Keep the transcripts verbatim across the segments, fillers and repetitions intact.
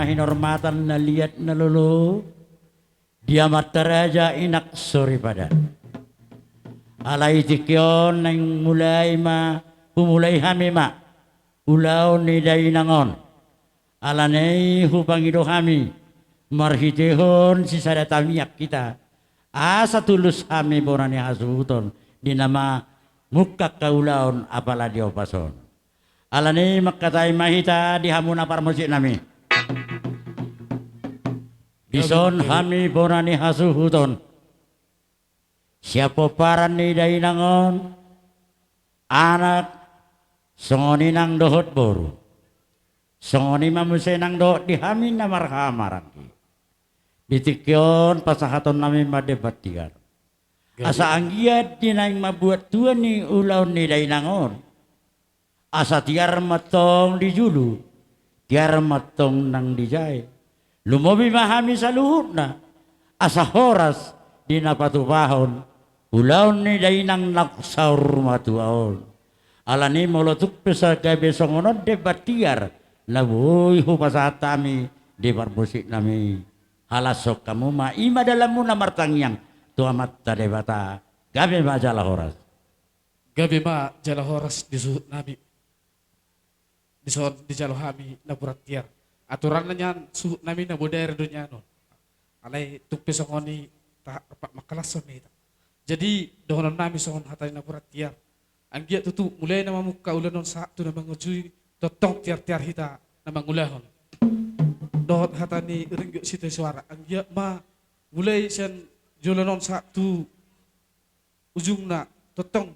Hinormatan na liat na lolo di amanta raja, inang soripada. Alai tingki on naeng mulai ma, humulai hami ma ulaon ni dainang on. Alani i hupangido hami marhitehon sisada tangiang hita, asa tulus hami bona ni hasuhuton di na mamungka angka ulaon apala di ombas on. Alani i mangkatai ma hita di hamuna parmusiknami. Dison hami bona ni hasuhuton, sian pomparan ni dainang on, anak, songon i nang dohot boru. Songon i ma muse nang dohot di hami na marhahamaranggi. Di tingki on pasahatonnami ma demban tiar, asa anggiat di naeng mambuat tua ni ulaon ni dainang on, asa tiar ma antong di julu, tiar ma antong nang di jae. Lumobi ma hami saluhutna, asa horas di na patupahon ulaon ni dainang naung saur matua on. Alani i molo tung pe sai gabe songon on demban tiar na boi hupasahat hami di parmusiknami, halashon hamu ma, i ma dalanmuna martangiang tu Amanta Debata. Gabe ma jala horas. Gabe ma jala horas di suhutnami. Dison dijalo hami napuran tiar. Aturanna nian suhutnami na bodari do nian on. Alai tung pe songon i, ta-, rap mangkalashon ma hita. Jadi dohononnami songon hata ni napuran tiar, anggiat tutu mulai na mamungka ulaon on sahat tu na mangujungi, tongtong tiar-tiar hita na mangulahon. Dohot hata ni Ringgit Sitio Soara, anggiat ma mulai sian joloan on sahat tu ujungna, tongtong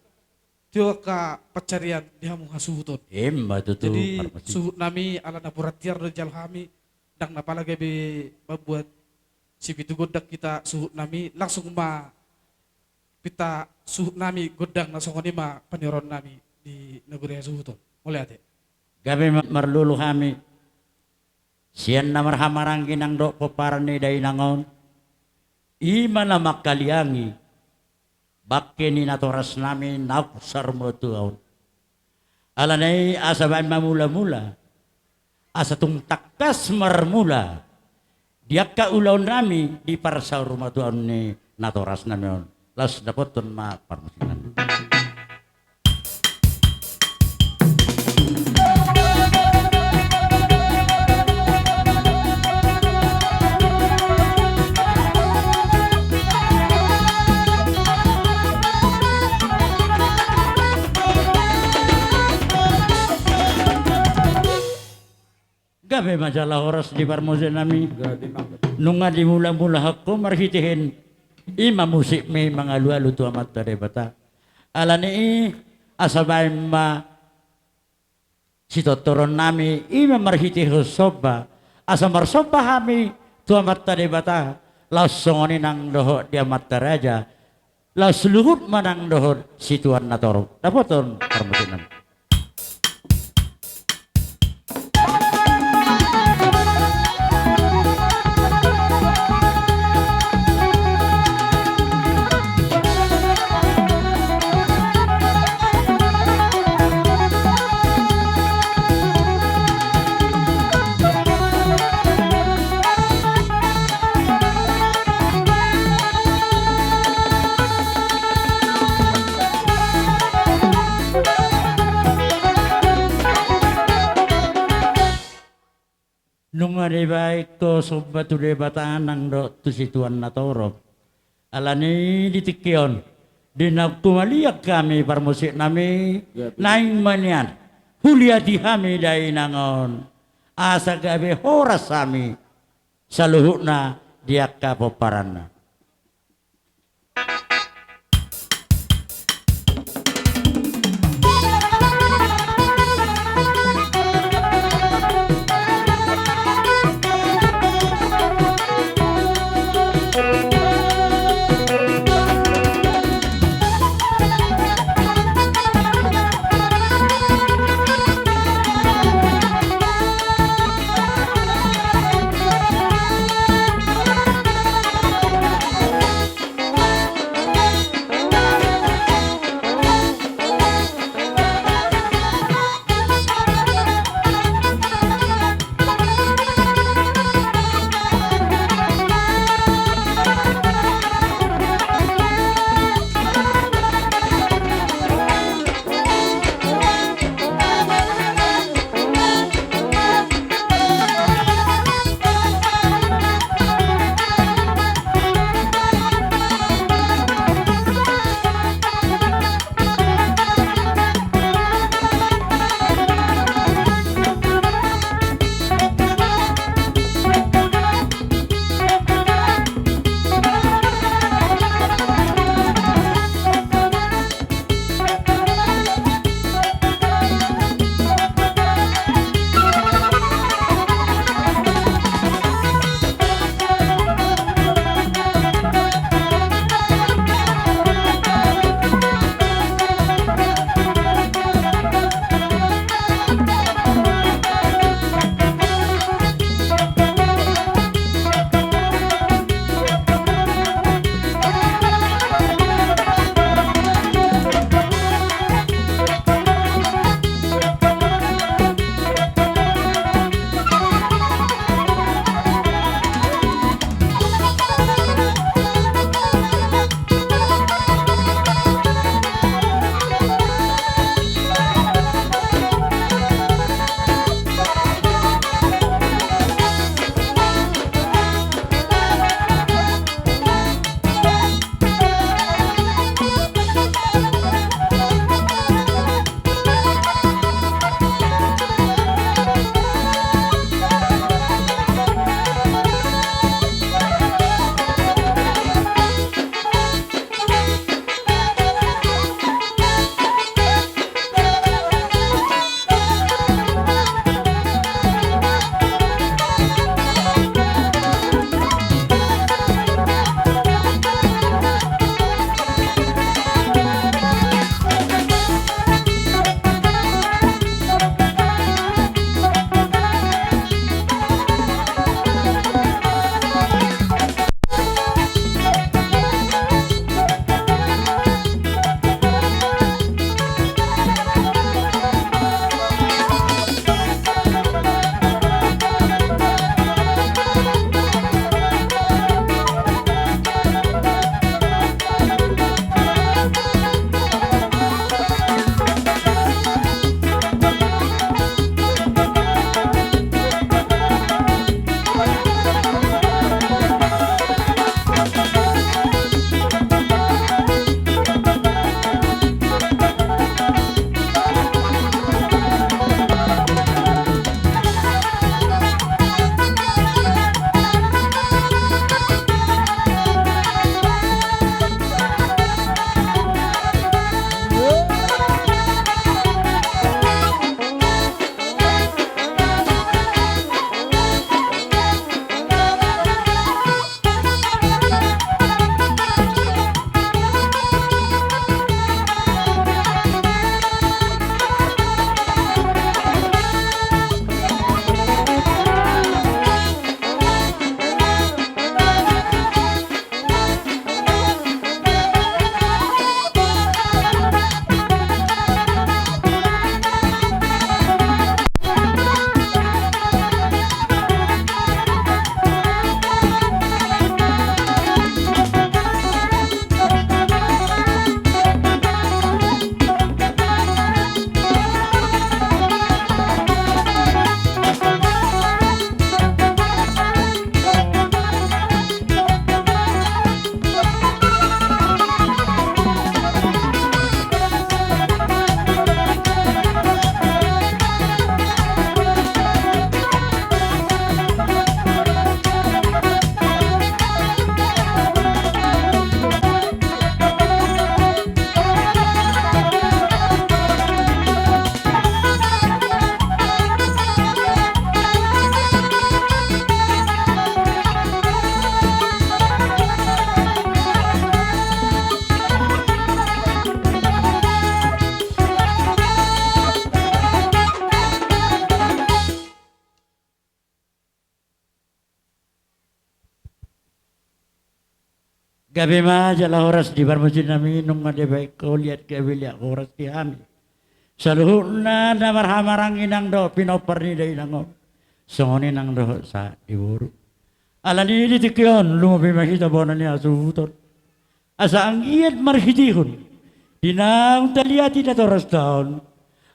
tio angka pansarian di hamu hasuhuton. Ima tutu. Jadi parmusik, suhutnami ala napuran tiar do dijalo hami, ndang na pala gabe mambuat sipitu gondang hita suhutnami, langsung ma pinta suhutnami gondang, na songon i ma paniroonnami di nagori hasuhuton. Mauliate. Gabe ma-, marlulu hami sian na marhahamaranggi nang dohot pomparan ni dainang on, i ma na mangkaliangi bangke ni natorasnami naung saur matua on. Alani i asa baen ma mula-mula, asa tung tangkas marmula di angka ulaonnami di parsaurmatuaon ni natorasnami on. Laos dapothon ma parmusiknami. Gabe ma jala horas di parmusiknami. Gabe ma. Nunga dimula-mulahon ho marhitehon i ma musikmi mangalualu tu Amanta Debata. Alani i asa baen ma sitortoronnami i ma marhitehon somba, asa marsomba hami tu Amanta Debata, laos songon i nang dohot di amanta raja, laos luhut ma nang dohot situan na torop. Dapothon parmusiknami. Nunga dibaen ho somba tu Debata nang dohot tu situan na torop. Alani i di tingki on, di na humaliang hami parmusiknami, naeng ma nian huliati hami dainang on, asa gabe horas hami saluhutna di angka pomparanna. Gabe ma jala horas di parmusiknami, nunga dibaen ho liat gabe liat horas di hami. Saluhutna na marhahamaranggi nang dohot pinompar ni dainang on. Songon i nang dohot sahat di boru. Alani i di tingki on lumobi ma hita bona ni hasuhuton. Asa anggiat marhitehon di naung taliati natorasta on,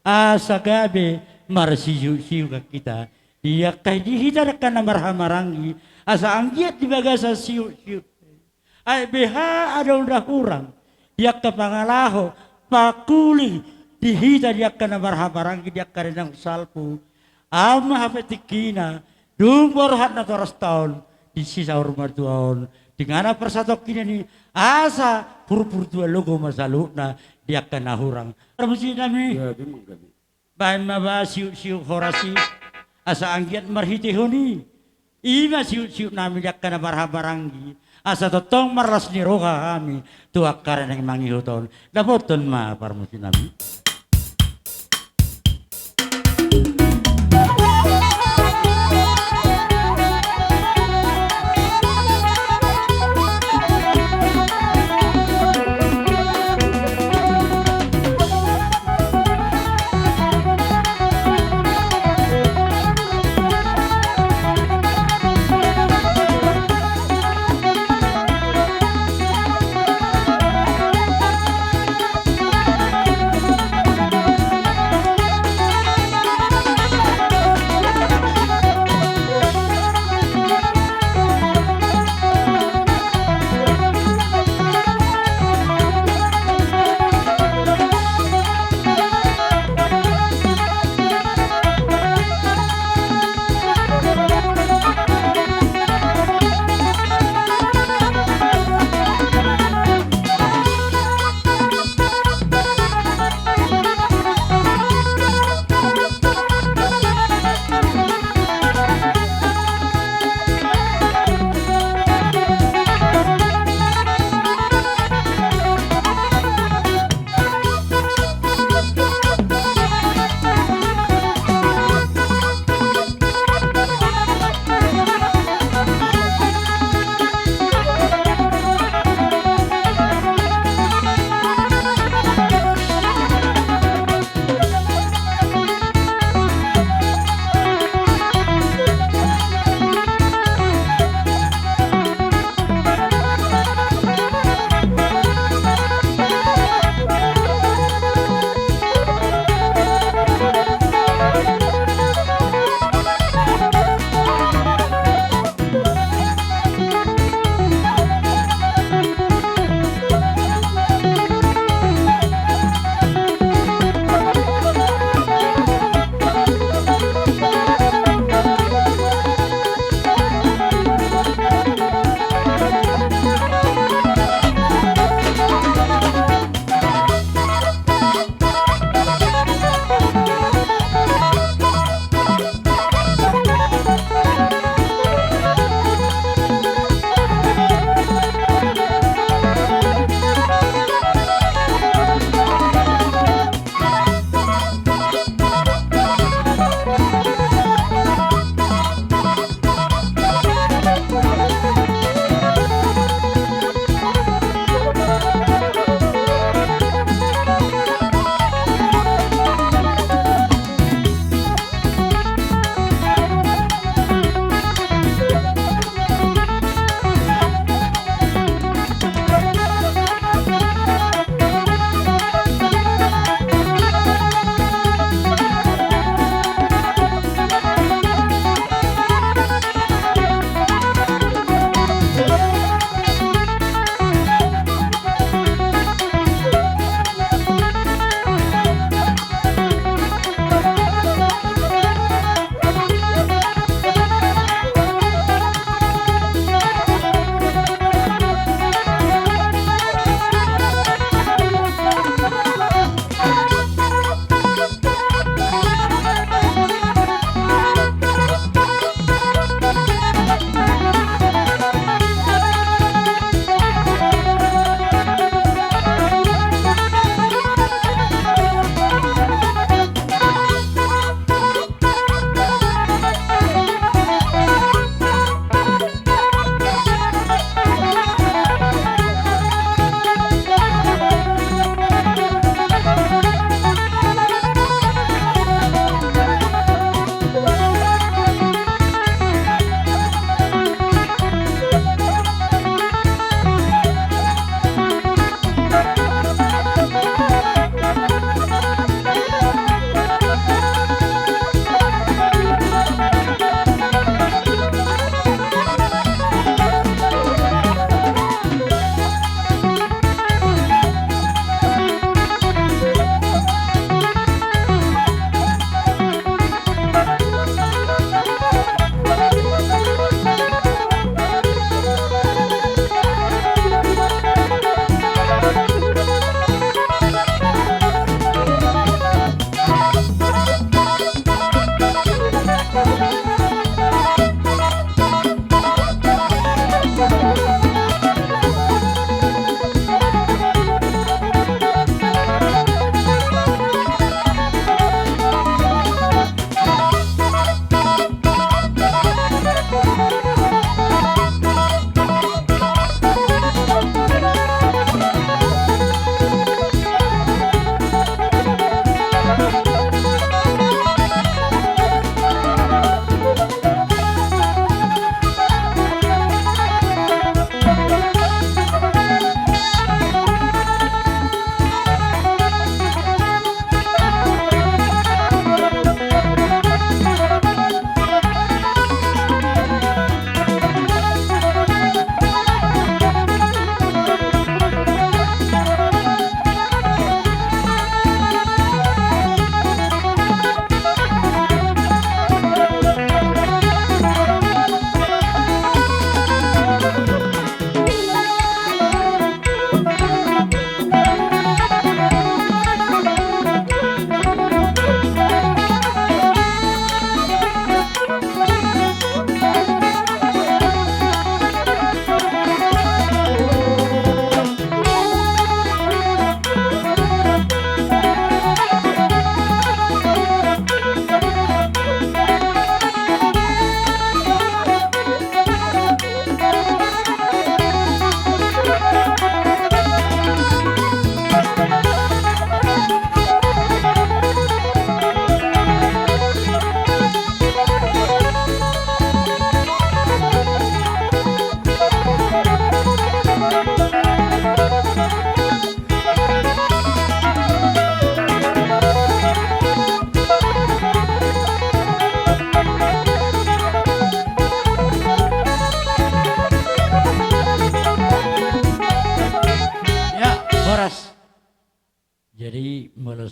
asa gabe marsisiuksiuk hita. Di angka di hita angka na marhahamaranggi, asa anggiat di bagasan siuksiuk. Ai beha adong na hurang di angka pangalaho, pangkuling di hita di angka na marhahamaranggi di angka na naung salpu. Ai ma hape tingkina, dung borhat natorasta on di si saur matua on, di inganan parsatongkinan i, asa purpur tua logo ma saluhutna di angka na hurang. Parmusiknami. Ya, memang kami. Baen ma ba siuksiuk horas i, asa anggiat marhitehon i. I ma siuksiuknami di angka na marhahamaranggi, asa tongtong marlas ni roha hami tu angka na naeng mangihut on. Dapothon ma parmusiknami.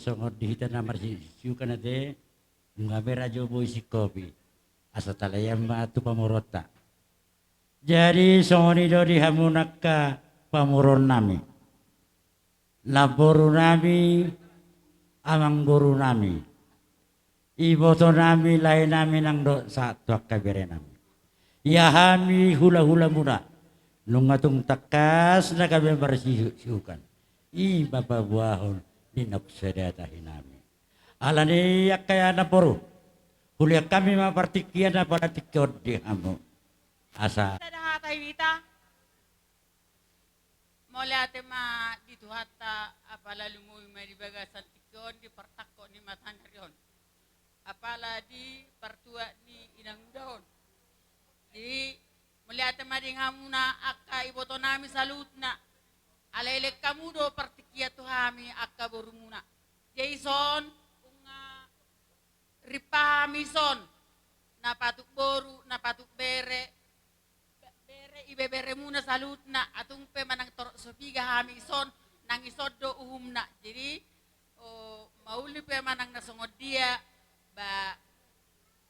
songon di hita na marsiukan ate, nunga be raja boi singkopi. Asa talaian ma tu pamoruonta. Jadi songon i do di hamu angka pamoruon nami, namboru nami, amangboru nami, iboto nami, lae nami nang dohot sahat tu angka bere nami. Ia hami hulahulamuna, nunga tung tangkas na gabe marsiukan, i ma paboahon ni naung sada tahi nami. Alani i angka namboru, hulehon hami ma partingkian apala tingki on di hamu. Asa sada hata hita. Mauliate ma di Tuhanta, apala lumobi ma di bagasan tingki on di partangkok ni mataniari on, apala di partuat ni inanguda on. Jadi mauliate ma di hamuna angka iboto nami saluhutna. Alai lehon hamu do partingkian tu hami angka borumuna. Jadi ison, nunga ripahami ison, na patut boru, na patut bere, bere, ibeberemuna saluhutna, atung pe manang torop so piga hami ison, nang ison do uhumna. Jadi, o, mauli pe manang na songon dia, ba,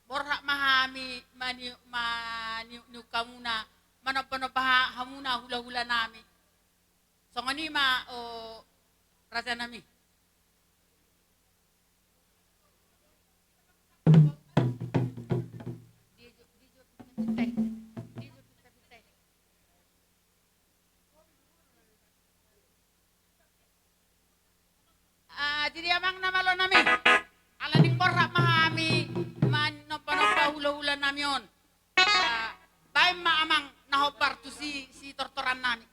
borhat ma hami, mani-, maniukniuk hamuna, manombanomba ha-, hamuna hulahula nami. Songon i ma, o, raja nami. Ah, jadi amang na malo nami, ala ni borhat ma hami manombanomba hulahula nami on. Ah, baen ma amang na hombar tu si, sitortoran nami.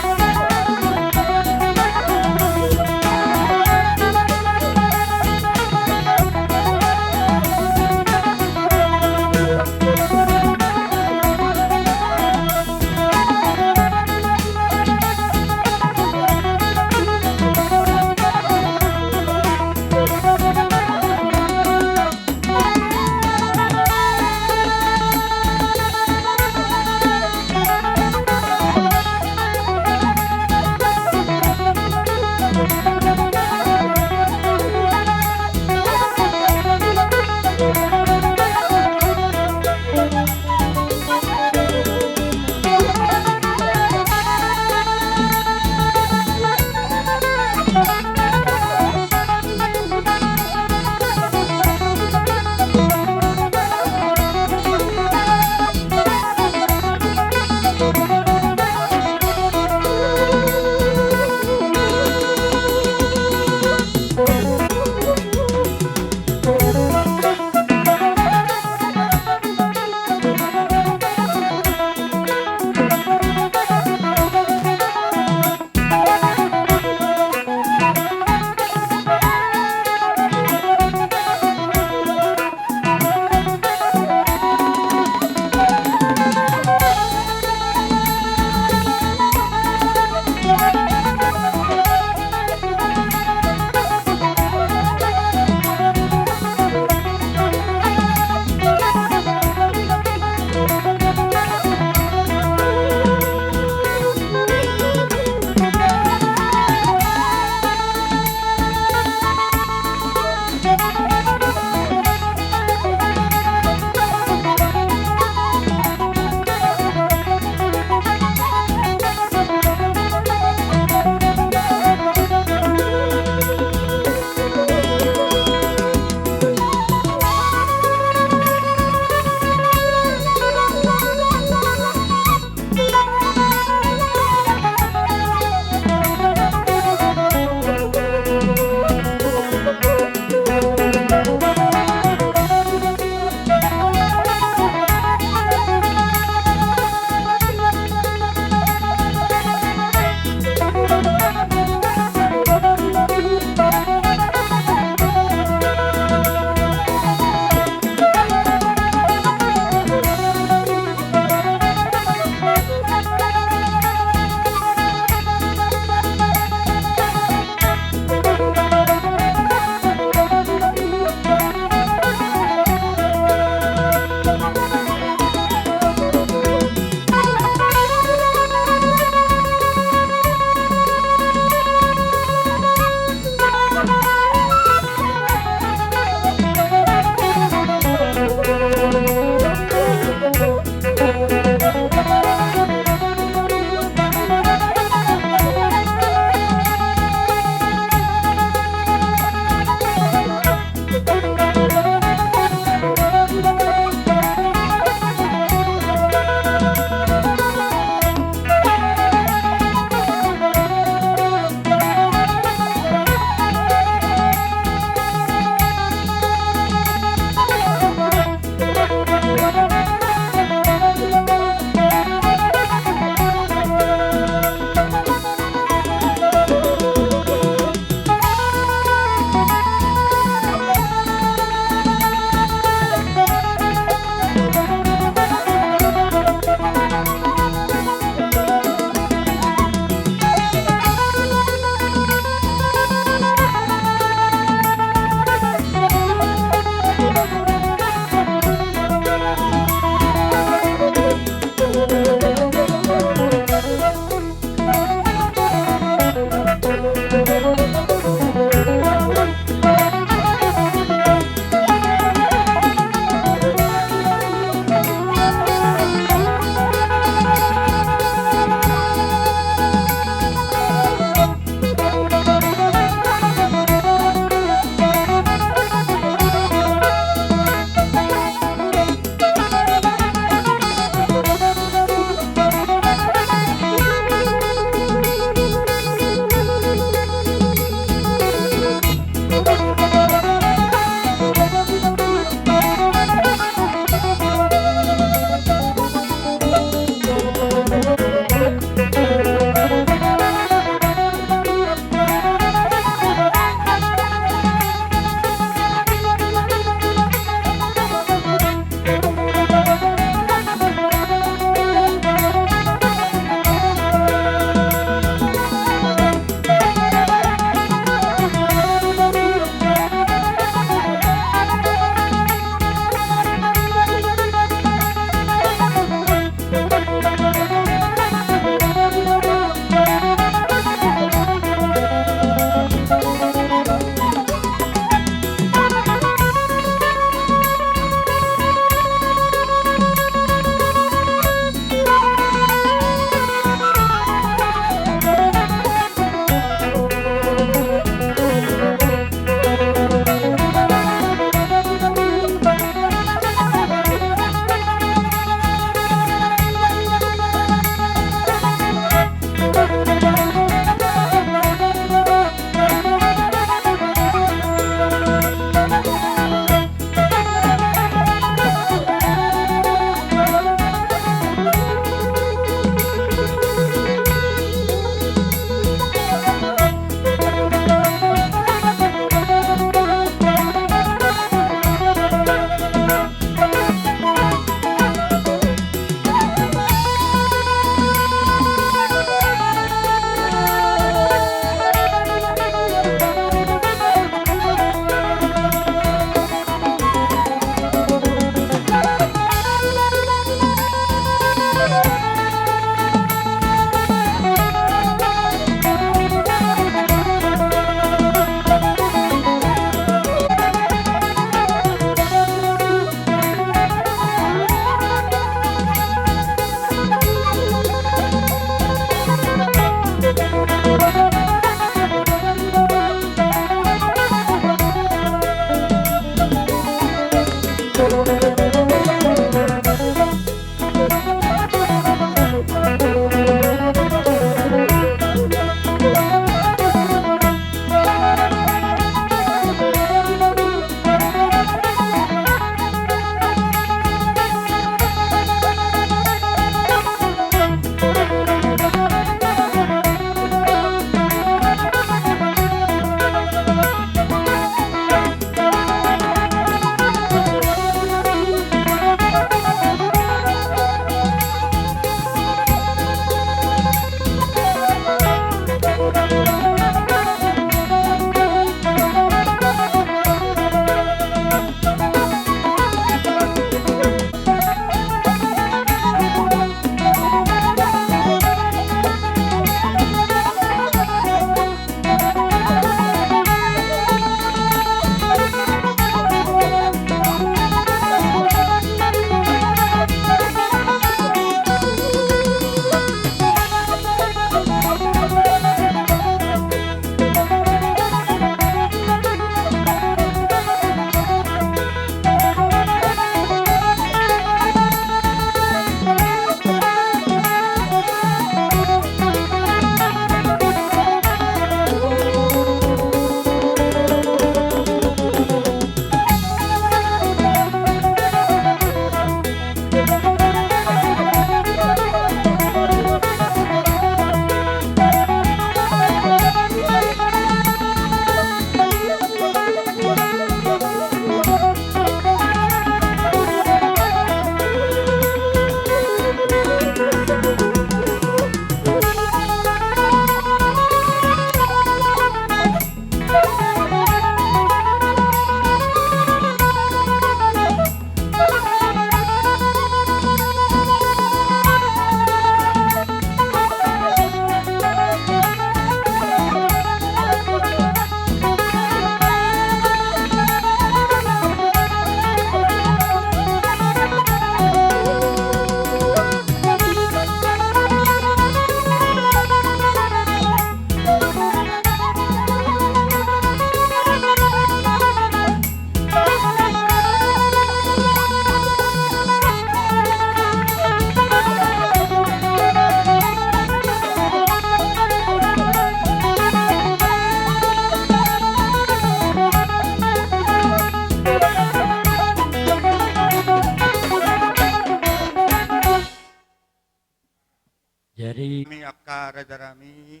Angka rajanami,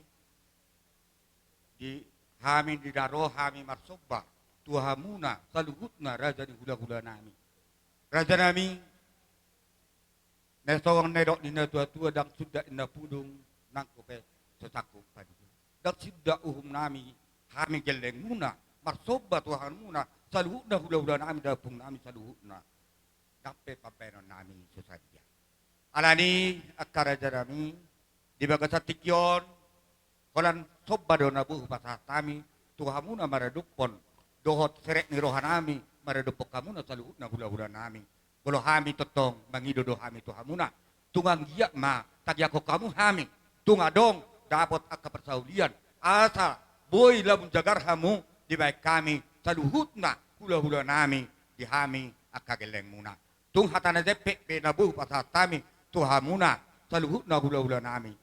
di hami di na ro hami marsomba tu hamuna saluhutna raja ni hulahulanami. Rajanami, na songon na nidok ni natuatua, ndang sundat ninna pudung, nangko pe so sanggup paduhon. Ndang sundat uhumnami, hami gellengmuna, marsomba tu hamuna saluhutna hulahulanami dohot ompungnami saluhutna. Ndang pe pambahenonnami so sadia. Alani i angka rajanami, di bagasan tingki on, holan somba do na boi hupasahat hami tu hamuna maradophon dohot serep ni rohanami maradophon hamuna saluhutna hulahulanami. Molo hami tongtong mangido do hami tu hamuna, tung anggiat ma tangiangkon hamu hami, tung adong dapot angka parsaulian, asa boi labun jagar hamu dibahen hami saluhutna hulahulanami di hami angka gellengmuna. Tung hata na jempek pe na boi hupasahat hami tu hamuna saluhutna hulahulanami.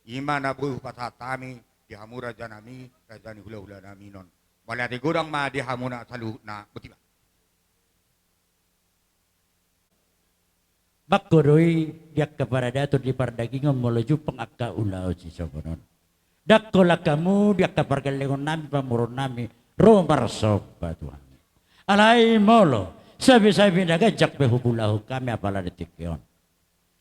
I ma na boi hupasahat hami di hamu rajanami, raja ni hulahulanami on. Mauliate godang ma di hamuna saluhutna, botima. Bangko do i di angka paradaton di pardagingon molo jumpang angka ulaon sisongon on. Ndang holan hamu di angka pargellengonnami, pamoruonnami ro marsomba tu hami. Alai molo sabisabi na ganjang pe hupulahon hami apala di tingki on,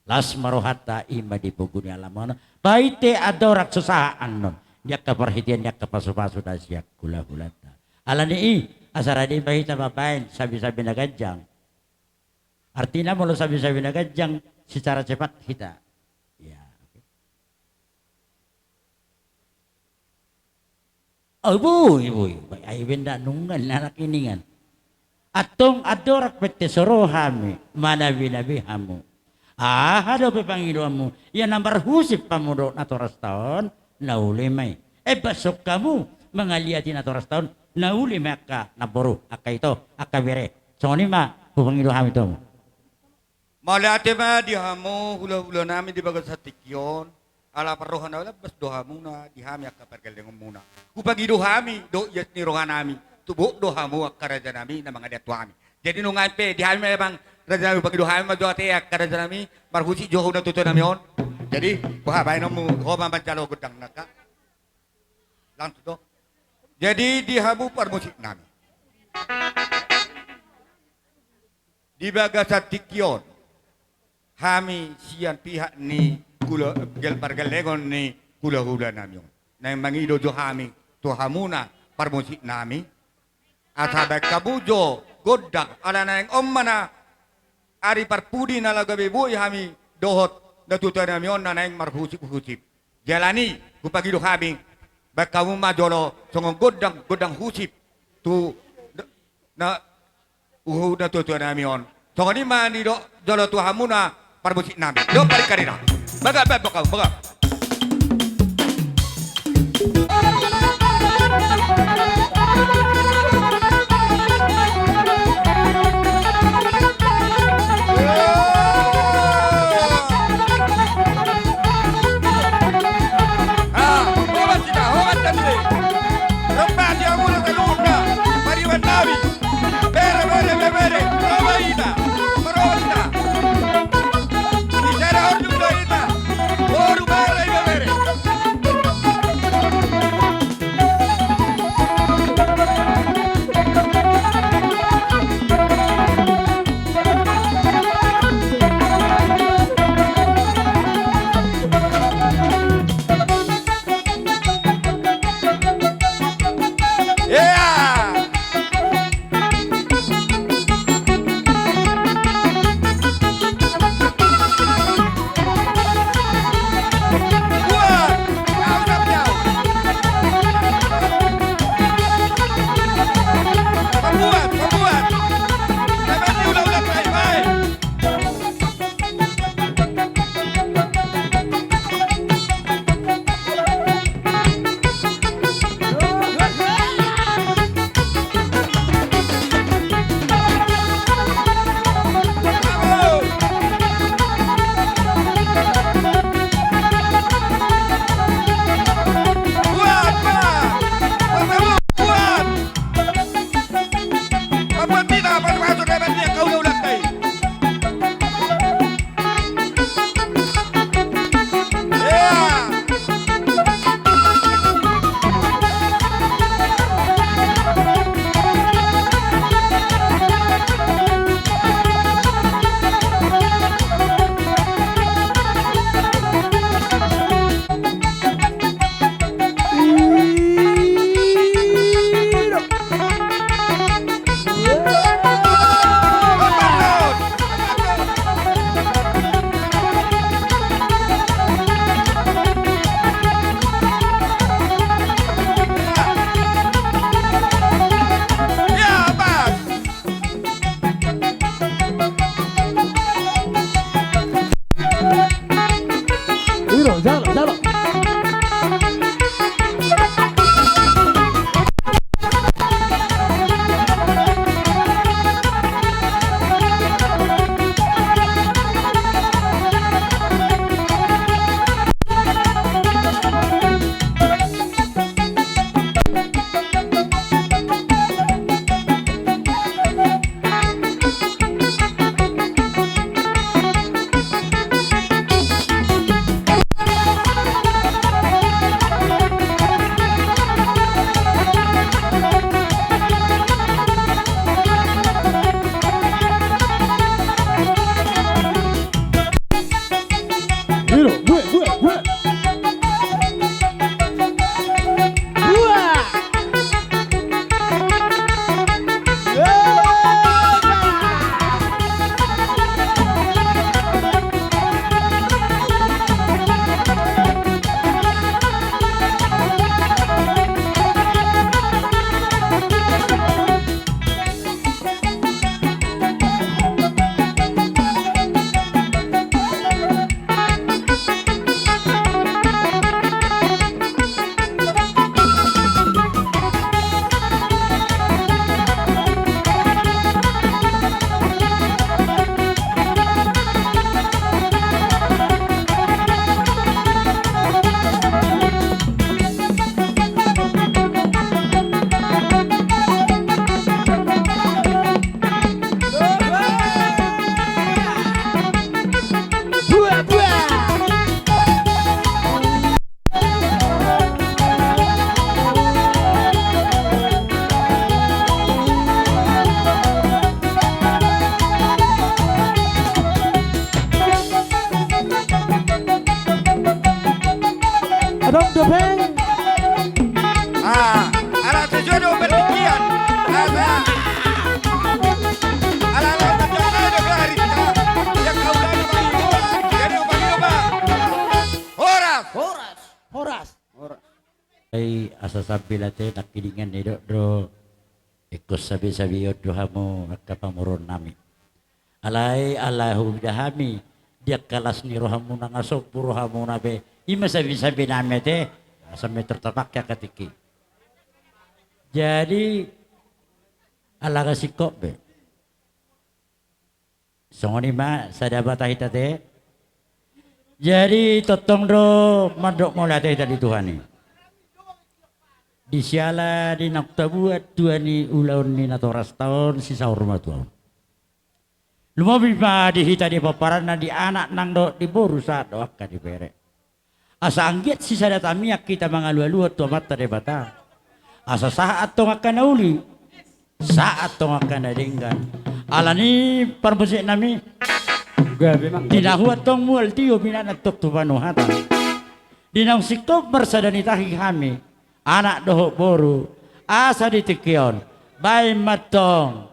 las ma rohanta i ma di pogu ni alaman on. Paite andorang so sahat annon di angka parhitean ni angka pasupasu na sian hulahulanta. Alani i asa rade ma hita mambahen sabisabi na ganjang. Artina molo sabisabi na ganjang secara cepat hita. Ya. Au boi, boi, boi, ai benda nungan anak iningan. Antong andorang pe ate so ro hami manabinabi hamu, aha dope pangidoanmu? Ia na marhusip hamu dohot natorasta on, na uli ma i. Embason hamu mangaliati natorasta on, na uli ma i angka namboru, angka ito, angka bere. Songon i ma hupangido hami tu hamu. Mauliate ma di hamu hulahulanami di bagasan tingki on, ala parroha na lambas do hamuna di hami angka pargellengonmuna. Hupangido hami dohot ias ni rohanami, tu bot do hamu angka rajanami na mangalean tu hami. Jadi nunga pe di hami memang rajanami, hupangido hami ma jo ate angka rajanami, marhusip jo ho na tuatua nami on. Jadi boha baenonmu, ho ma manjalo gondang nangkin. Langsung do. Jadi di hamu parmusik nami. Di bagasan tingki on, hami sian pihak ni hula, gel, pargellengon ni hulahula nami on, naeng mangido jo hami tu hamuna parmusik nami, asa baen hamu jo gondang, ala naeng on ma na ari parpudi na laho gabe boi hami dohot na tuatua nami on na naeng marhusip-husip. Jala ni hupangido hami, baen hamu ma jolo songon gondang, gondang husip tu na, uhu na tuatua nami on. Songon i ma nidok jolo tu hamuna parmusik nami. Dok pari karina. Baga, baga, baga, baga. Ah, hobat sita, hobat tadi. Rompa dia mulu keluarga, pariwan nabi. Bere, bere, bere, bere. Roba ita, roba ita. Bicara ordu roba ita. Boru ba Sasambil ate, nangkiningan nidok do, ingkon sabesabe on do hamu angka pamoruon nami. Alai ala huida hami di angka las ni rohamuna, nga sombu rohamuna be, i ma sabesabe nami ate. Asa meter tapake angka tingki. Jadi ala nga singkop be. Songon i ma sada bata hita ate. Jadi tongtong do mandok mauliate hita di Tuhan i. Di siala di naung tabuat tua ni ulaon ni natorasta on, sisaur matua on. Lumobi ma di hita di pomparanna, di anak nang dohot di boru, sahat do angka di bere. Asa anggiat sisada tangiang hita mangalualuhon tu Amanta Debata. Asa sahat antong angka na uli, sahat antong angka na denggan. Alani i parmusik nami, gabe ma di na hua antong mual tio, minanat antong tu panuhatan. Di naung singkop marsada ni tahi hami, anak dohot boru, asa di tingki on baen ma antong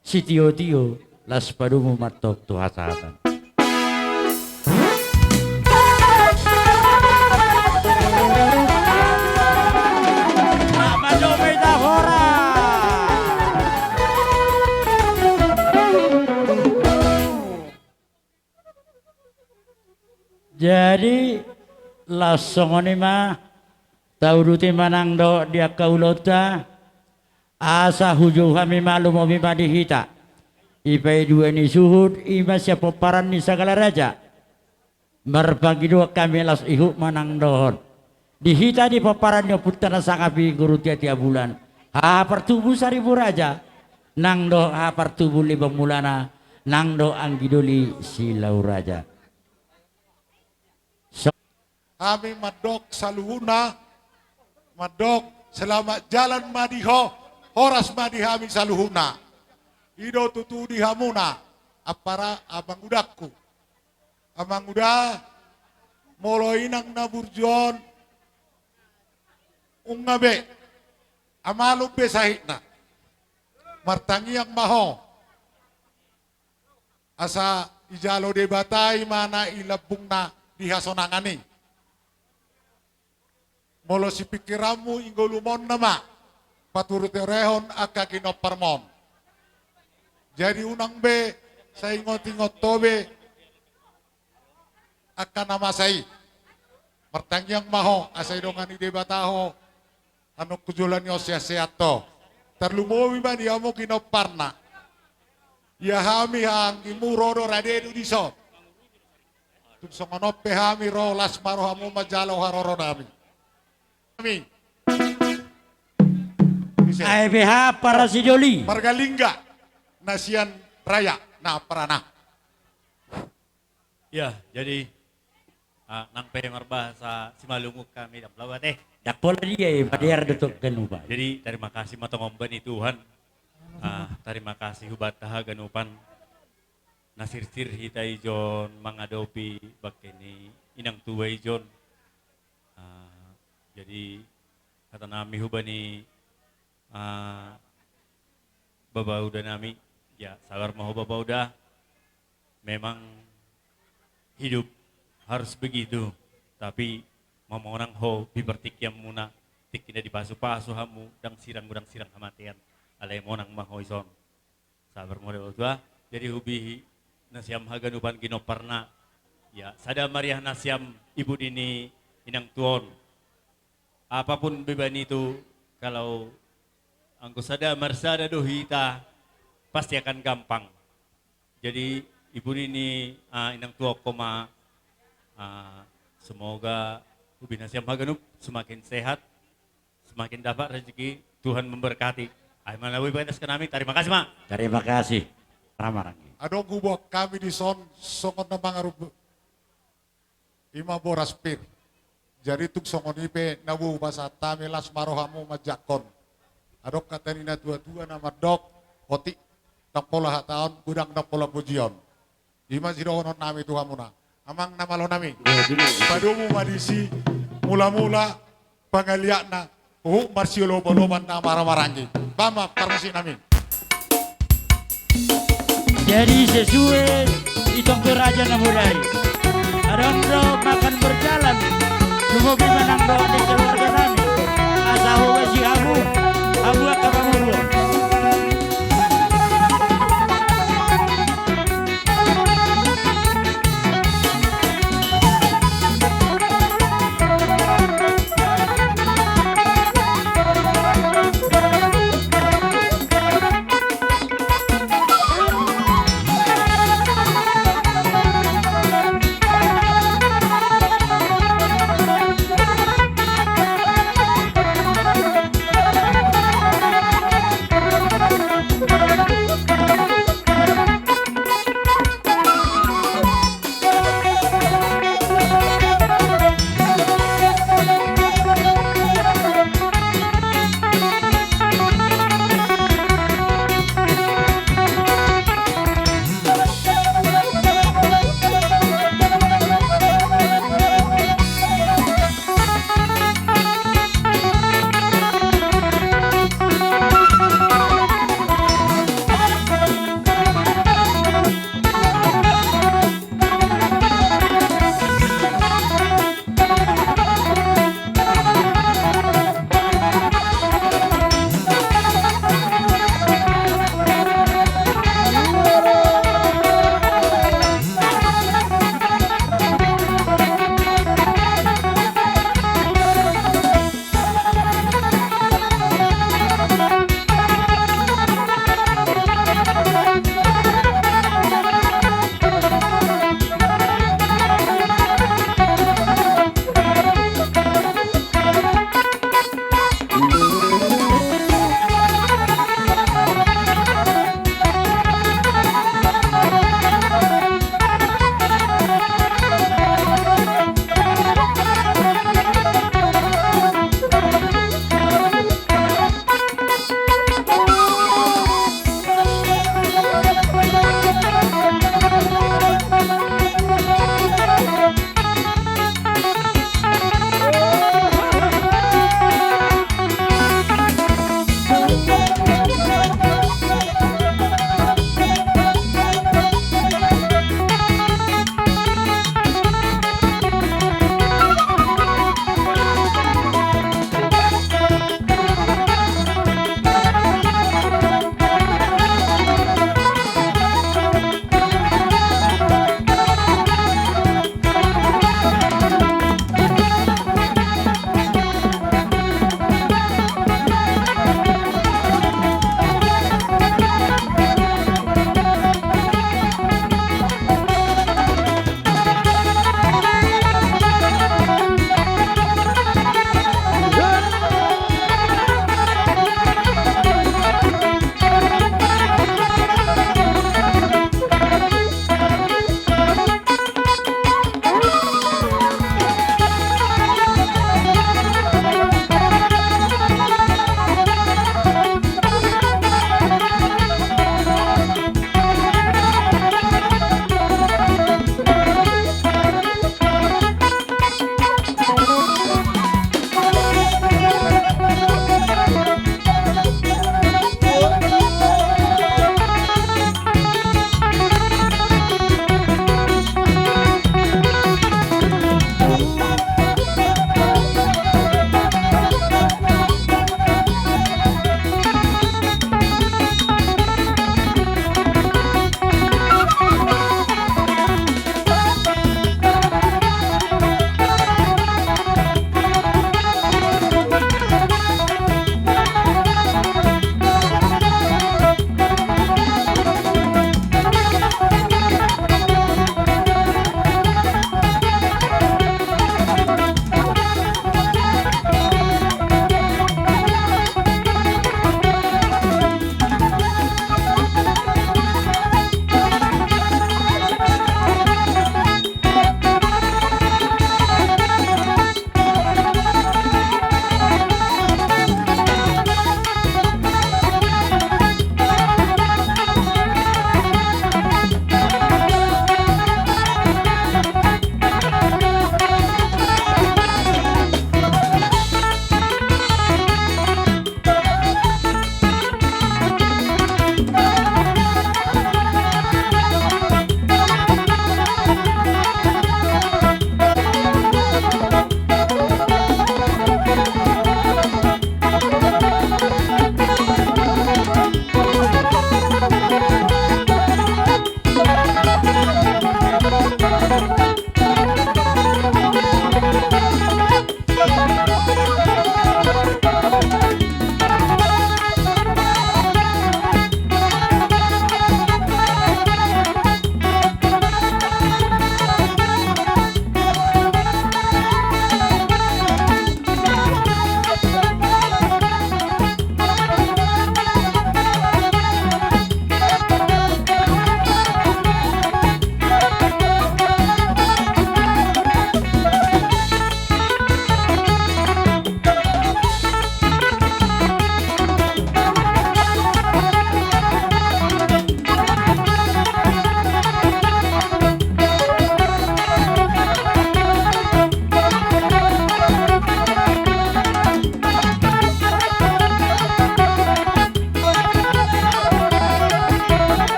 sitiotio, laos padomu ma antong tu hasahatan. Jadi laos songon i ma, tauduti ma nang dohot di angka ulaonta. Asa hujou hami ma, lumobi ma di hita. Dipaidua ni suhut, i ma sian pomparan ni Sagala Raja, marpangidoan hami, laos ihut ma nang dohot di hita di pomparan ni ompunta na sangap i Guru Tiatiabulan, haha partubu Saribu Raja, nang dohot haha partubu Limang Mulana, nang dohot anggidoli Silau Raja. So- Hami mandok saluhutna, mandok selamat jalan ma di ho, horas ma di hami saluhutna. I do tutu di hamuna, ampara amangudangku. Amanguda, molo inang na burju on nunga be, amalum be sahitna. Martangiang ma ho, asa ijalo Debata i ma na i lambungna di hasonangan i. Molo sipingkiranmu, inggolumonna ma paturuturehon angka ginomparmon. Jadi unang be saingotingot ho be angka na masa i. Martangiang ma ho asa idongani Debata ho, annon tu joloan i on sehat-sehat ho. Tarlumobi ma di hamu ginomparna. Ia hami haha anggimu ro do rade do dison. Tung songon on pe hami ro, las ma rohamu manjalo haroronami. Hami. Ae beha parasidoli. Marga Lingga na sian Raya na parana. Ia, jadi, ah, nang pe marbahasa Simalungun hami, ndang pola ate. Ndang pola dia, eh, madear do tong ganupan. Jadi tarima kasih ma tong umbahen Tuhan. Ah, tarima kasih hubanta haganupan na sirsir hita ijon mangadopi bangke ni inang tua ijon. Ah, jadi hata nami hubahen i, ah, babauda nami, ya, sabar ma ho babauda. Memang hidup harus begitu, tapi mamonang ho di partingkianmuna, tingki na dipasupasu hamu, ndang sirang, ndang sirang hamatean, alai monang ma ho ison. Sabar ma ho babauda. Jadi hubihi nasiam haganupan ginomparna, ya, sada meriah nasiam ibu ni inang tua on. Apapun beban itu, kalau anggo sada marsada do hita, pasti akan gampang. Jadi ibu ni, ah, inang tua on ma, ah, semoga hubihi nasiam haganup semakin sehat, semakin dapat rezeki, Tuhan memberkati. Ai mana boi batas ke nami, tarima kasih ma. Tarima kasih. Rama rangi. Adong huboan hami dison songon na mangarup, ima boras pir. Jadi tung songon i pe na boi pasahat hami, las ma rohamu manjangkon. Adong hata ni na tua-tua na mandok, otik ndang pola hataon, godang ndang pola pujion. Ima sidohonon nami tu hamuna. Amang na malo nami. Padomu ma disi mula-mula pangaliatna, huhut marsioloban-loban na marhahamaranggi. Baen ma parmusik nami. Jadi sesuai itong tu raja na muda i. Adong do makan berjalan. Lumobi ma nang dohot di keluarga nami. Asa hoba si hamu, hamu angka pamoruon.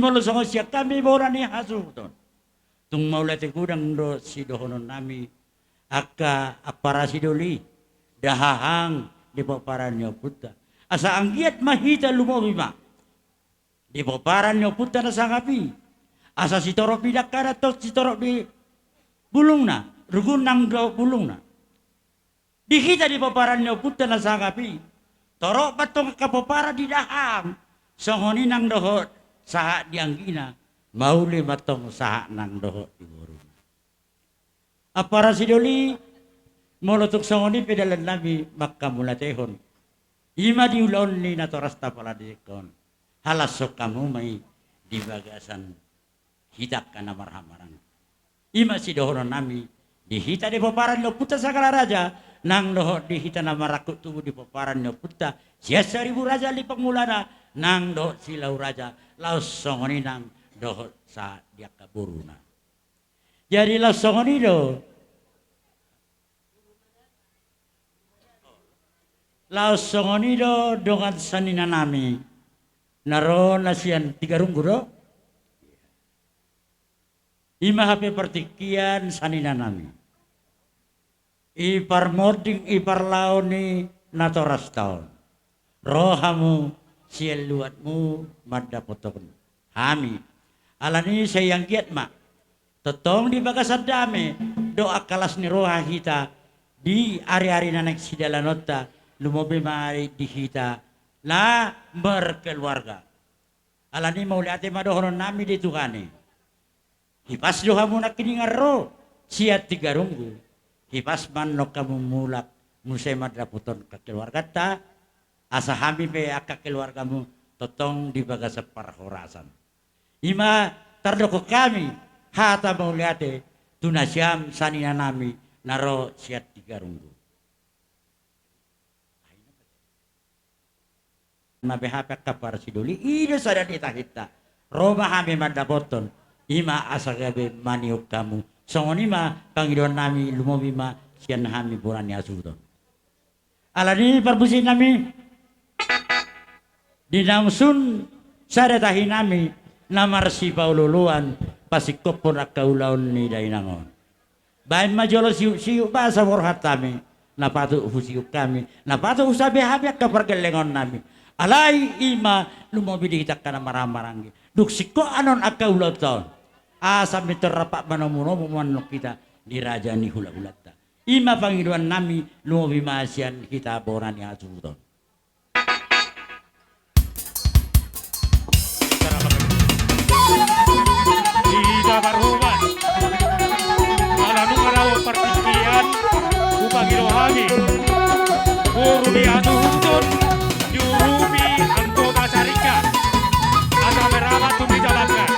Molo songon sian hami bona ni hasuhuton, tung mauliate godang do sidohononnami angka ampara sidoli, dahahang di pomparan ni ompunta. Asa anggiat ma hita lumobi ma di pomparan ni ompunta na sangap i. Asa sitorop di dangkana tong sitorop di bulungna, rugun nang dohot bulungna. Di hita di pomparan ni ompunta na sangap i, torop ma tong angka pomparan di dahahang, songon i nang dohot sahat di anggina, mauli ma tong sahat nang dohot di boruna. Ampara sidoli, molo tung songon i pe dalannami manghamauliatehon, i ma di ulaon ni natorasta pala di singkop on, halashon hamu ma i di bagasan hita angka na marhahamaranggi. I ma sidohononnami di hita di pomparan ni ompunta Sagala Raja, nang dohot di hita na marangkup tubu di pomparan ni ompunta Sian Saribu Raja Lipan Mulana, nang dohot Silau Raja, laos songon i nang dohot sahat di angka boruna. Jadi laos songon i do. Laos songon i do dongan saninanami na ro na sian Tigarunggu do. I ma hape partingkian saninanami. I parmonding i parlao ni natorasta on. Ro hamu sian luatmu mandapothon hami. Alani i sai anggiat ma tongtong di bagasan dame dohot angka las ni roha hita di ariari na naeng sidalanonta, lumobi ma i di hita na markeluarga. Alani i mauliate ma dohononnami di Tuhan i. Hipas do hamu nangkiningan ro sian Tigarunggu. Hipas ma annon hamu mulak muse mandapothon angka keluarganta. Asa hami pe angka keluargamu tongtong di bagasan parhorasan. I ma tardokhon hami hata mauliate tu nasiam saninanami na ro sian Tigarunggu. Na beha pe angka parsidoli, i do sada ni tahinta. Ro ma hami mandapothon, i ma asa gabe maniop hamu. Songon i ma pangidoannami, lumobi ma sian hami bona ni hasuhuton. Alani i parmusiknami, di naung sun sada tahinami na marsipaolooloan pasingkophon angka ulaon ni dainang on. Baen ma jolo siuksiuk basa borhat hami, na patut husiuk hami, na patut husabe hami angka pargellengonnami. Alai i ma lumobi di hita angka na marhahamaranggi. Dung singkop annon angka ulaonta on, asa mintor rap manomunomu ma annon hita di raja ni hulahulanta. I ma pangidoannami, lumobi ma sian hita bona ni hasuhuton. Hita parhobas. Ala nunga ro partingkian, hupangido hami boru ni hasuhuton, diurupi anggo pasariga. Asa merapat tu meja makan.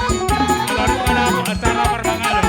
Ala nunga ro acara parmangalan.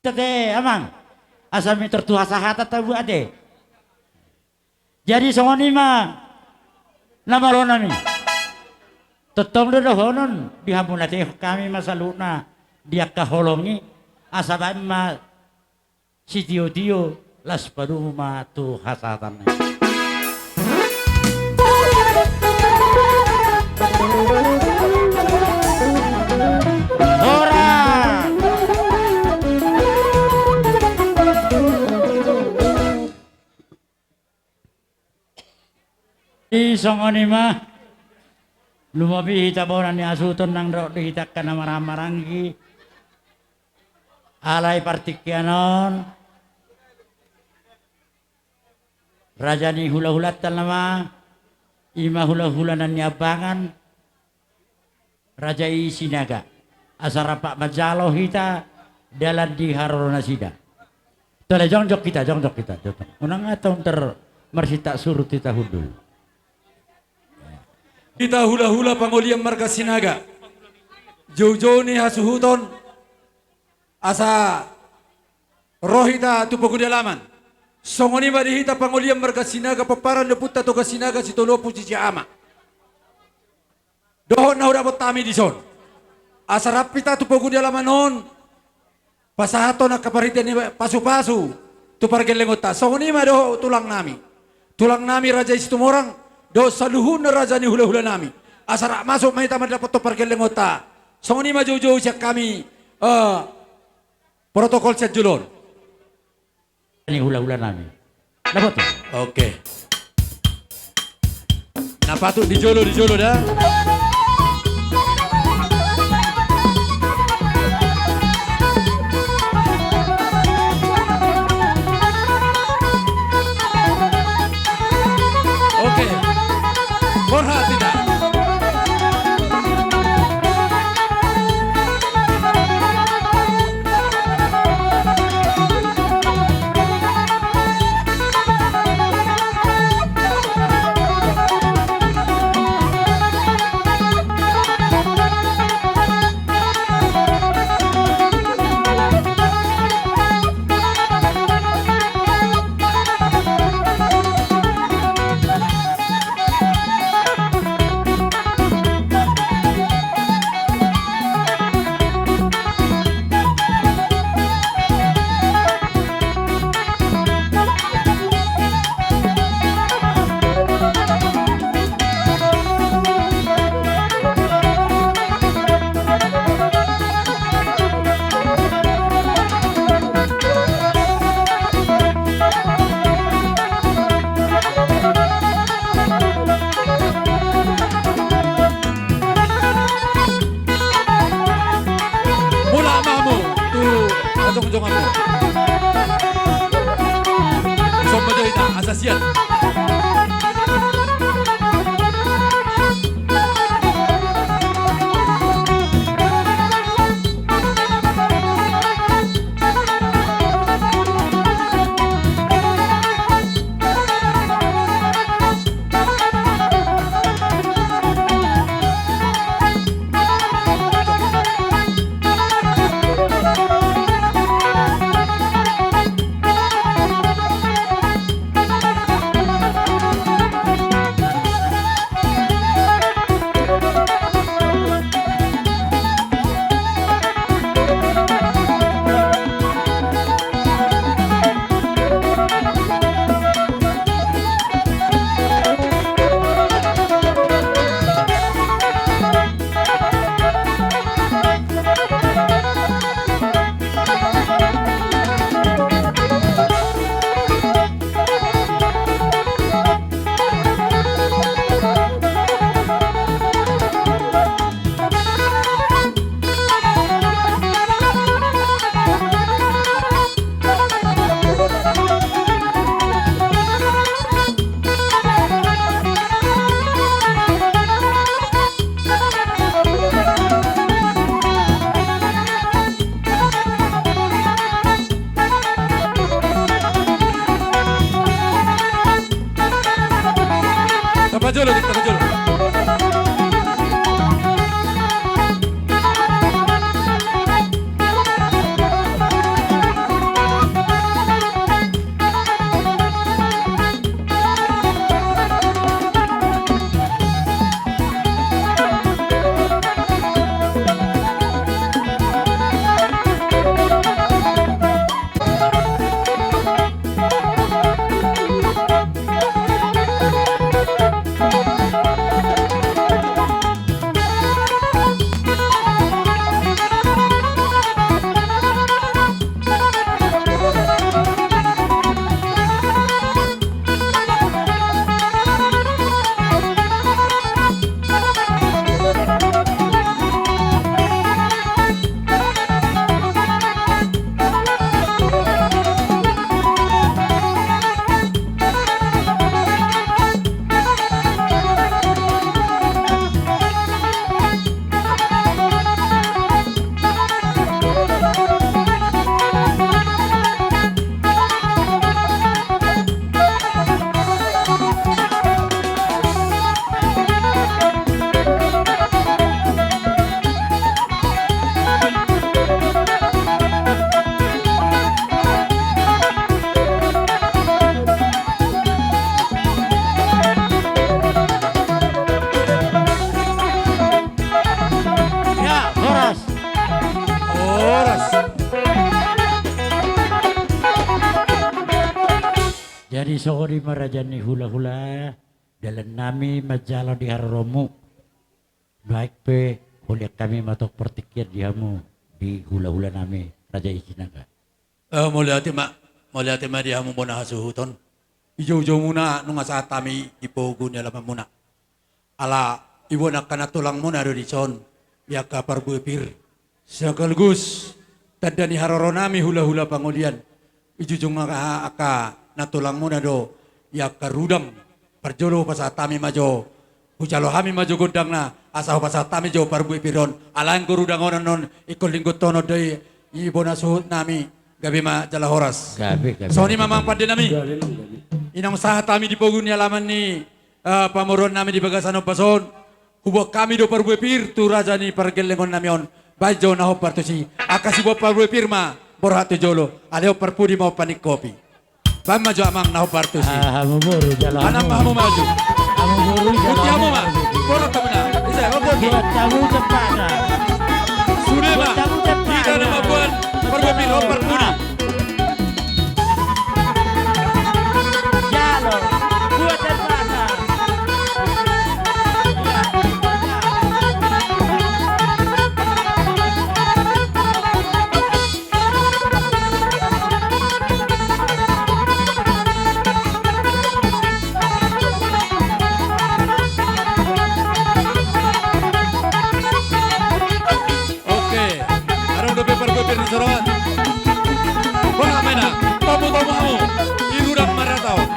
Tete, amang. Asa mintor tu hasahatan tabuat ate. Jadi songon i ma na malo nami. Tongtong do dohonon di hamu na tehon hami ma saluhutna di angka holong i, asa baen ma sitiotio, las padomu ma tu hasahatan. Horas. I songon i ma, lumobi hita bona ni hasuhuton nang dohot di hita angka na marhahamaranggi. Alai partingkian on, raja ni hulahulanta nama, i ma hulahula na niambangan, raja i Sinaga. Asa rap manjalo hita dalan di haroro nasida. Tole, jongjong hita, jongjong hita, jongjong. Unang ate untar marsintak surut hita hundul. Hita hulahula pangolian marga Sinaga, joujou ni hasuhuton, asa ro hita tu pogu ni alaman. Songon i ma di hita pangolian marga Sinaga, pomparan ni ompunta Toga Sinaga, Sitolu Ompu Sisi Ama. Dohot na hudapot hami dison, asa rap hita tu pogu ni alaman on, pasahathon angka parhitean ni pasupasu tu pargellengonta. Songon i ma dohot tulang nami, tulang nami raja i Situmorang, dohot saluhutna raja ni hulahula nami, asa rap masuk ma hita mandapothon pargellengonta. Songon i ma joujou sian hami, eh, protokol sian jolo on. Ni hulahula nami. Dapot ya? Oke. Na patut di jolo, di jolo da. Oke. Borhat hita. Mulak ma hamu tu jongjong hamu. Songon i ma jo hita asa sian. Tapajolo, tapajolo. Jadi songon i ma raja ni hulahula, dalan nami manjalo di haroromu. Baik pe, holian hami ma tong partingkian di hamu, di hulahula nami, Raja i Sinaga. Eh, mauliate ma, mauliate ma di hamu bona hasuhuton. Ijoujou muna nunga sahat hami di pogu ni alaman muna. Ala iboan angka nantulang muna do dison, di angka parbue pir. Sekaligus tanda ni haroro nami hulahula pangolian. Ijoujou angka, angka nantulang muna do, di angka rudang. Parjolo pasahat hami ma jo. Hujalo hami ma jo gondangna, asa hupasahat hami jo parbue pir on. Ala anggo rudang on annon, ingkon linggot tonon do i, i bona suhut nami, gabe ma jala horas. Gabe, gabe. Songon i ma amang pande nami. Gabe, gabe. I naung sahat hami di pogu ni alaman ni, eh, pamoruon nami di bagasan ombas on. Huboan hami do parbue pir tu raja ni pargellengon nami on. Baen jo na hombar tusi. Angka siboan parbue pir ma borhat tu jolo. Alai hombar pudi ma hombar ni kopi. Baen ma jo amang na hombar tusi. Ah, hamu boru jalo. Anam hamu maju. Hamu boru jalo. Putih hamu ma. Borhat hamu na. Ise, oke, oke. Buat hamu cepatna. Sude ma. Buat hamu cepatna. Hita na mamboan parbue pir hombar pudi. Jalo. Buat cepatna. Oke, adong dope parbue pir ni soroan. Bona mena, tomu-tomu hamu, i rudang marata on.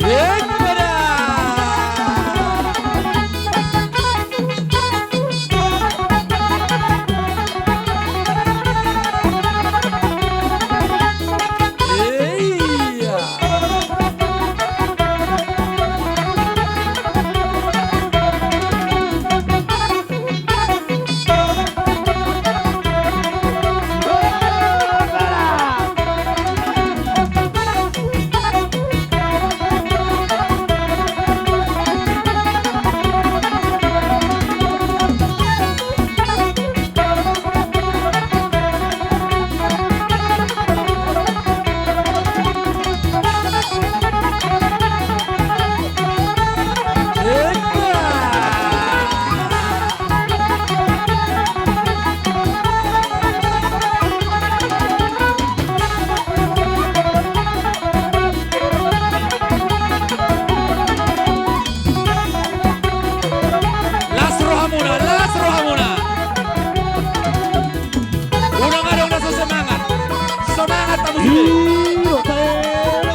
Eng, pada. Iya. Las rohamuna, las rohamuna. Unang adong na so semangat. Semangat hamu sude. Iro,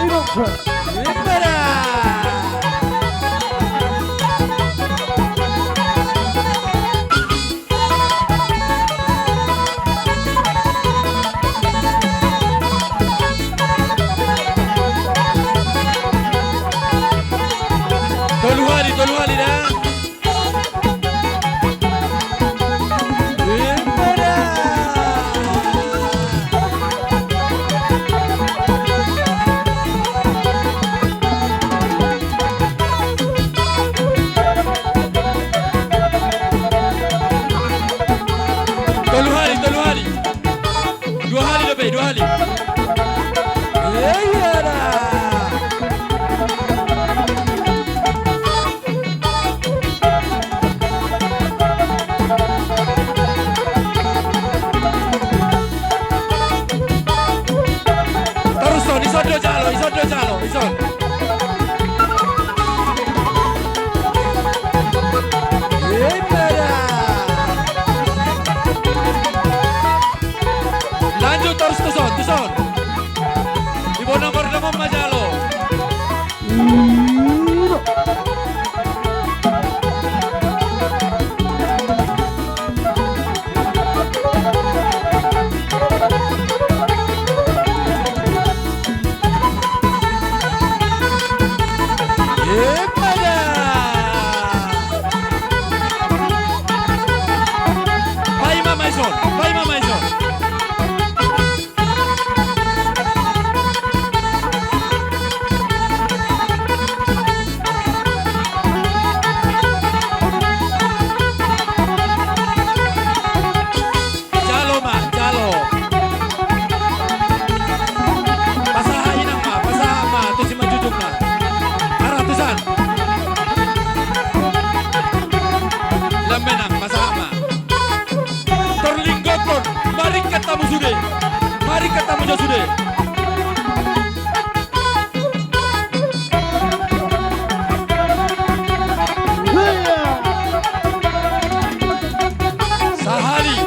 iro, iro. Ipera. Tolu hali, tolu hali da. Tolu hali, tolu hali. Dua hali dope, dua hali. Iya da. Torus on, ison do jalo, ison do jalo, ison. Ipera. Lanjut torus tuson, tuson. Di bona mardongan ma jalo. Paima ma ison, paima ma ison. Sude. Sahali.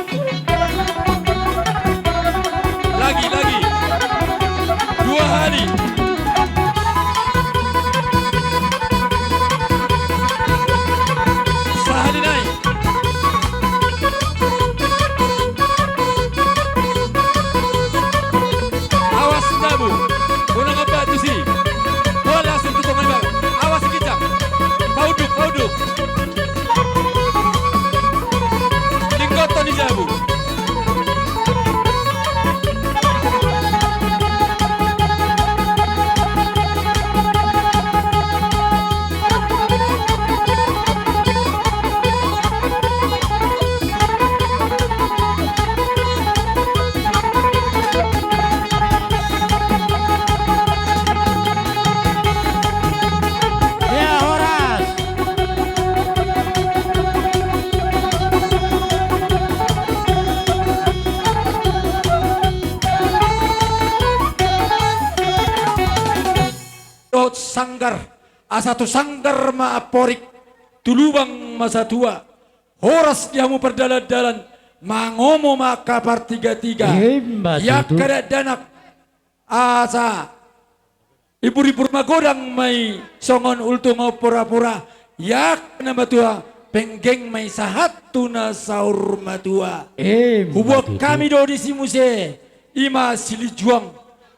Lagi, lagi. Dua hali. Sahali nai. Awas jabu. Unang opat tusi. Bola sing tutongan bang. Awas ginjang. Pauduk, pauduk. Linggoton ni jabu. Ya, horas. Dohot sanggar, asa tu sanggar ma amporik, tu lubang ma satua. Horas di hamu pardalandalan, mangomo ma angka partigatiga. Ima tutu. Angka dakdanak, asa ibur-ibur magodang ma i songon ultung pura-pura, angka na matua penggeng ma i sahat tu na saur matua. Ima tutu. Huboan hami do disi muse, ima silinjuang,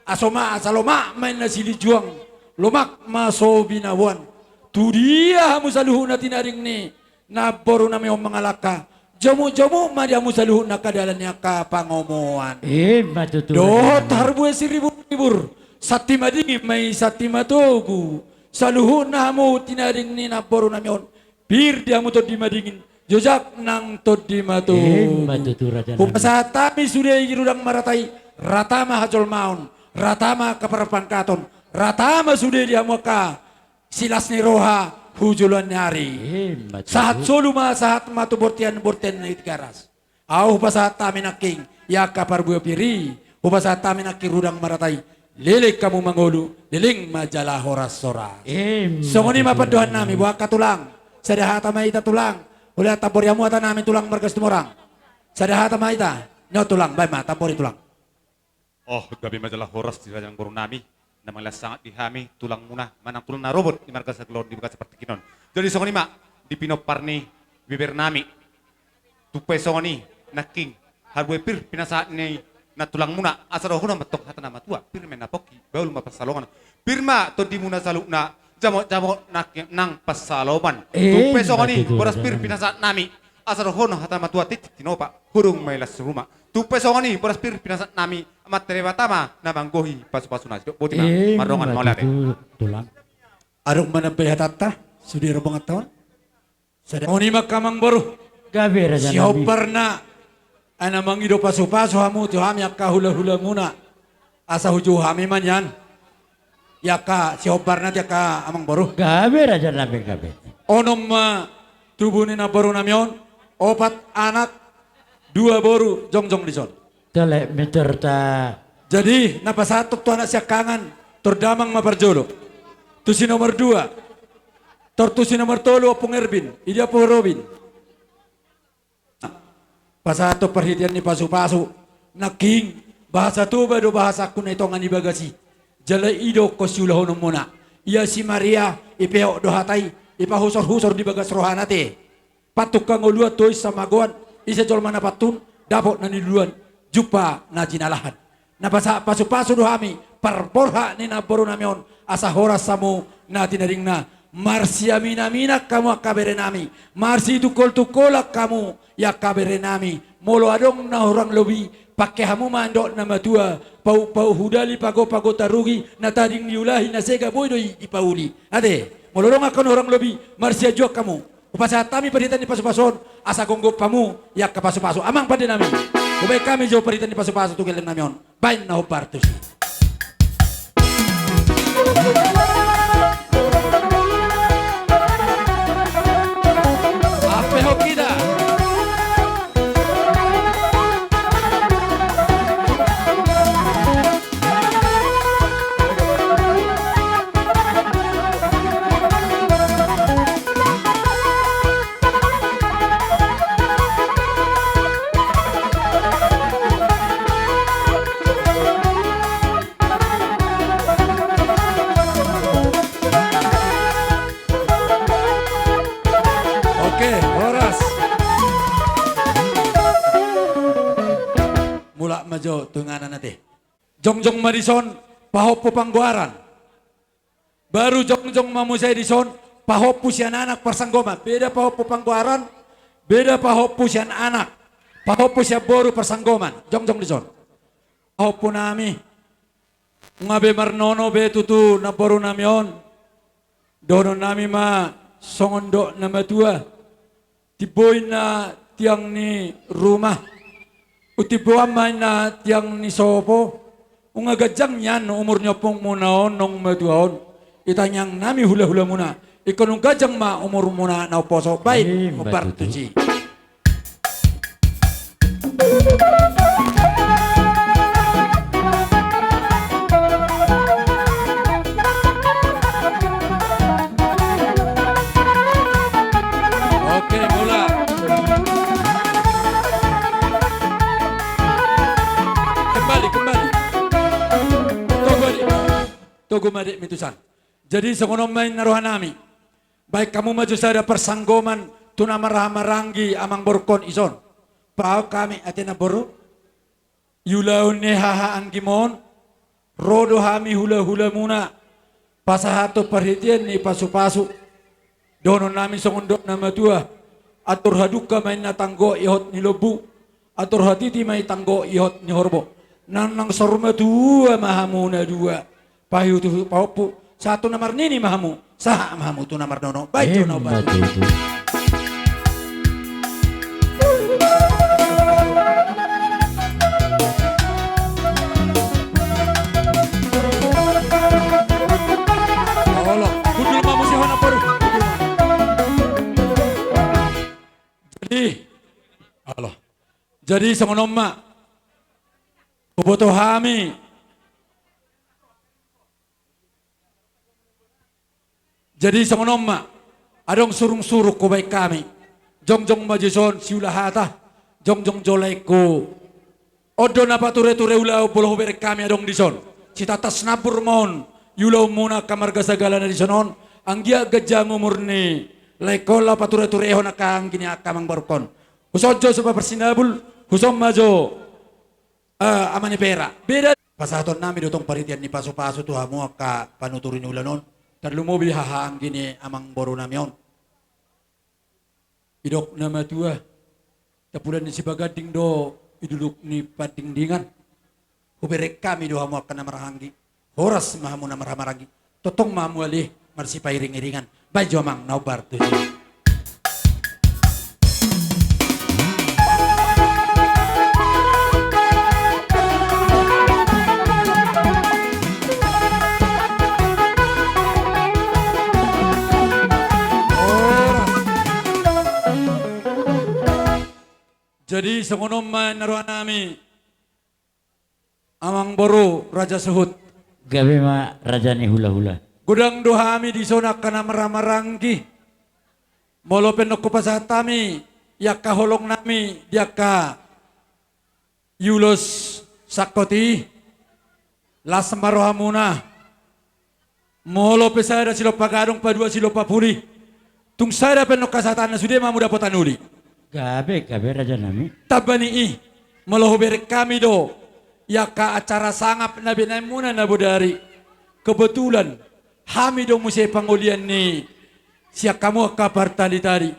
asa ma, asa lomak ma inna silinjuang, lomak ma so binaboan. Tudia hamu saluhutna tinading ni namboru nami on mangalangka, jomuk-jomuk ma di hamu saluhutna angka dalan ni angka pangomoan. Ima tutu. Dohot harbue siribur-ribur, santi madingin ma i santi matogu. Saluhutna hamu tinading ni namboru nami on, pir di hamu tondi madingin, jojak nang tondi matogu. Ima tutu, raja nami. Hupasahat hami sude i rudang marata i, rata ma hajolmaon, rata ma angka parpangkaton, rata ma sude di hamu angka silas ni roha hu joloan ni ari. Ima tutu. Sahat solu ma, sahat ma tu bortian, bortian ni Tigaras. Ahu hupasahat hami nangkin i angka parbue pir i, hupasahat hami nangkin rudang marata i, leleng hamu mangolu, leleng ma jala horas-horas. Ima tutu. Songon i ma pandohan nami, boha angka tulang, sada hata ma hita tulang, olo tambori hamu hata nami tulang marga Situmorang. Sada hata ma hita, nyo tulang, baen ma, tambori tulang. Oh, gabe ma jala horas di raja nang boru nami, na mangalehon sangap di hami, tulangmuna, manang tulang na robot di marga Sagelon di bagasan partingkian on. Jadi songon i ma, di pinompar ni beber nami. Tung pe songon i, nangkin, harbue pir pinasahat ni na tulangmuna, asa dohonon ma tong hata na matua, pir ma inna pongki, bahul ma pansalongan. Pir ma tondimuna saluhutna, jamot-jamot nangkin nang pansalongan. Tung pe songon i, ima tutu, boras pir pinasahat nami, asa dohonon hata na matua tintin tinopa, hurung ma i las rumah. Tung pe songon i, boras pir pinasahat nami, Amanta Debata ma na manggohi pasu-pasuna. Sidok boti ma, ima tutu, mardongan mauliate. Tulang. Adong ma na baen hatanta, sude rombonganta on. Sada. Songon i ma angka amangboru. Gabe, raja nami. Sihombarna, ai na mangido pasu-pasu hamu tu hami angka hula-hulamuna. Asa hujou hami ma nian. I angka sihombarna di angka amangboru. Gabe, raja nami, gabe. Onom ma tubu ni namboru nami on, opat anak, dua boru, jongjong dison. Telek meter ta. Jadi, na pasahathon tu anak siangkangan, tor damang ma parjolo. Tu si nomor dua, tor tu si nomor tolu, Ompung Erbin, i dia Ompung Robin. Pasahathon parhitean ni pasu-pasu, nangkin, bahasa Toba do bahasangku na i tonga ni bagas i. Jala i do ingkon siulahononmuna. Ia si Maria, ipeop do hata i, ipahusor-husor di bagas rohana te. Patungka ngoluan tu oi samagoan, ise jolma na pantun, dapot na niluluan, jumpa na jinalahan. Na pasahat pasu-pasu do hami, parborhat ni namboru nami on, asa horas hamu na tinadingna. Marsiamin-aminan hamu angka bere nami, marsitungkol-tungkolan hamu i angka bere nami. Molo adong na hurang lobi, pangke hamu ma andok na matua, pauk-pauk hudali, pago-pago tarugi, na tading diulahi, na sega boi do i dipauli. Ate, molo adong angka na hurang lobi, marsiajuan hamu. Hupasahat hami parhitean ni pasu-pasu on, asa gomgom hamu i angka pasu-pasu. Amang pande nami, hubaen hami jo parhitean ni pasu-pasu tu gelleng nami on. Baen na hombar tusi. Ampehon hita. Jongjong ma dison pahompu panggoaran. Baru jongjong ma muse dison pahompu sian anak parsanggoman. Beda pahompu panggoaran, beda pahompu sian anak, pahompu sian boru parsanggoman. Jongjong dison pahompu nami. Nunga be marnono be tutu namboru nami on. Dohonon nami ma songon dok na matua. Timbo inna tiang ni ruma. Utimboan ma inna tiang ni sopo. Nunga ganjang nian umur ni ompung muna on naung matua on. Di tangiang nami hula-hula muna. Ingkon nunga ganjang ma umur muna na umposo. Baen. Baen, hombar tusi. Oke, mula. Kembali, kembali. Togu, adik. Togu ma, adik, mitusan. Jadi songon on ma inna roha nami. Baen hamu ma jo sada parsanggoman tu na marhaha maranggi amangborungkon dison. Paho hami ate namboru. Di ulaon ni haha anggimon, ro do hami hula-hula muna pasahathon parhitean ni pasu-pasu. Dohonon nami songon dok na matua. Atur hadungka ma inna tanggo ihot ni lombu. Atur hatiti ma i tanggo ihot ni horbo. Nang, nang saur matua ma hamu na dua. Paihut-ihut pahompu, sahat tu na marnini ma hamu, sahat ma hamu tu na marnono. Baen jo na umbahen. Ima tutu. Olo, hundul ma muse hona boru. Jadi, olo. Jadi songon on ma. Huboto hami. Jadi songon on ma, adong surung-surung hubaen hami. Jongjong ma jo dison siula hata, jongjong jo laengku. On do na pature-ture ulaon molo hubereng hami adong dison. Sitatas nambur ma on, di ulaon muna angka marga Sagala na dison on, anggiat ganjang umur ni laengkon laho pature-turehon angka anggi ni angka amangborungkon. Huson jo sopa parsinabul, huson ma jo. Eh, ama ni Pera. Beda. Pasahaton nami do tong parhitean ni pasu-pasu tu hamu angka panuturi ni ulaon on. Tarlumobi haha anggi ni amangboru nami on. Didok na matua. Tapulan ni Sibaganding do di duduk ni Pandingdingan. Hubereng hami do hamu angka na marhaha anggi. Horas ma hamu na marhaha maranggi. Tongtong ma hamu ale marsipairing-iringan. Baen jo amang na umbar tusi. Jadi songon on ma na roha nami. Amangboru Raja Suhut. Gabe ma raja ni hula-hula. Godang do hami dison angka na marhaha maranggi. Molo pe nunga hupasahat hami di angka holong nami di angka di ulos sangkot i. Las ma rohamuna. Molo pe sada silompa gadong, padua silompa puli. Tung sada pe nunga sahatna sude ma hamu dapotan uli. Gabe, gabe raja nami. Tamba ni i, molo hubereng hami do di angka acara sangap na binaenmuna na bodari. Kebetulan hami do muse pangolian ni sian hamu angka partali-tali.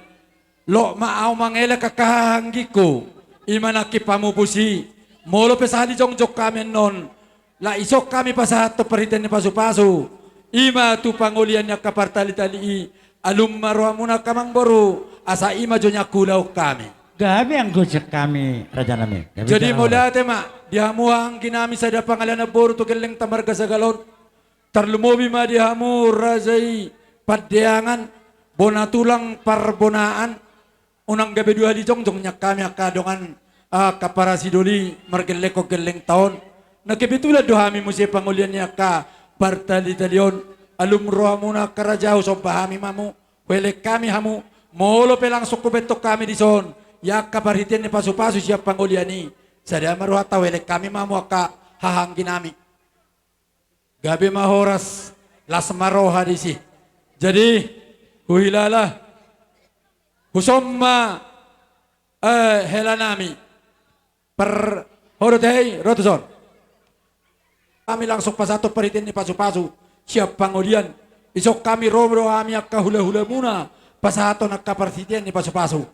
Lok ma ahu mangelek angka haha anggingku. I ma nangkin pamupus i. Molo pe sahali jongjong hami annon. Laho dison hami pasahathon parhitean ni pasu-pasu. I ma tu pangolian ni angka partali-tali i. Alum ma rohamuna angka amangboru. Asa i ma jo nian huulahon hami. Gabe anggo sian hami raja nami. Gabe. Jadi mauliate ma di hamu anggi nami sada pangalean namboru tu gellengta marga Sagala on. Tarlumobi ma di hamu raja i Pandeangan, bona tulang parbonaan. Unang gabe dua hali jongjong nian hami angka dongan, ah, angka parasidoli margellenghon gellengta on. Na kebetulan do hami muse pangolian ni angka partali-tali on. Alum rohamuna angka raja, husomba hami ma hamu, huelek hami hamu. Molo pe langsung hubentok hami dison di angka parhitean ni pasu-pasu sian pangolian i, sada ma rohanta, huelek hami ma hamu angka haha anggi nami. Gabe ma horas, las ma roha disi. Jadi huhilala, huson ma, eh, hela nami. Per, ho do tehe i, ro tuson. hami langsung pasahathon parhitean ni pasupasu sian pangolian. Dison hami ro do hami angka hulahulamuna pasahathon angka parhitean ni pasupasu.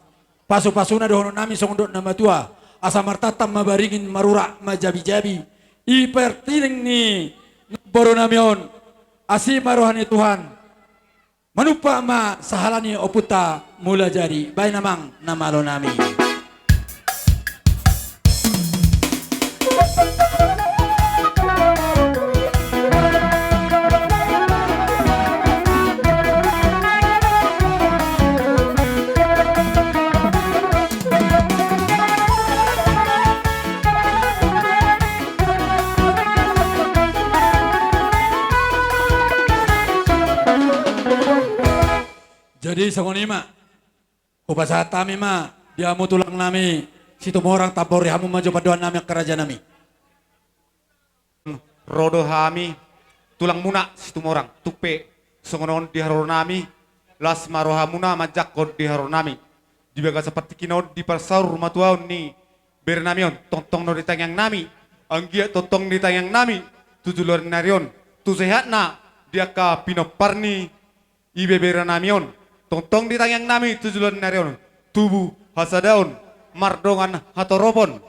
Pasupasuna dohononnami songon dok ni natuatua, asa martantan ma baringin, marurat ma jabijabi i partingkian ni namborunami on. Asi ma roha ni Tuhan. Manumpak ma sahala ni ompunta Mulajadi. Baen amang na malonami. Jadi songon i ma, hupasahat hami ma di hamu tulangnami Situmorang, tambori hamu ma jo pandohannami angka rajanami. Ro do hami tulangmuna Situmorang, tung pe songon on di haroronami, las ma rohamuna manjangkon di haroronami. Di bagasan partingkian on diparsaur matuaon ni berenami on, tongtong do di tangiangnami, anggiat tongtong di tangiangnami tu joloan ni ari on, tu sehatna di angka pinompar ni ibeberenami on, tongtong di tangiangnami tu joloan ni ari on, tubu hasadaon mardongan hatoropon,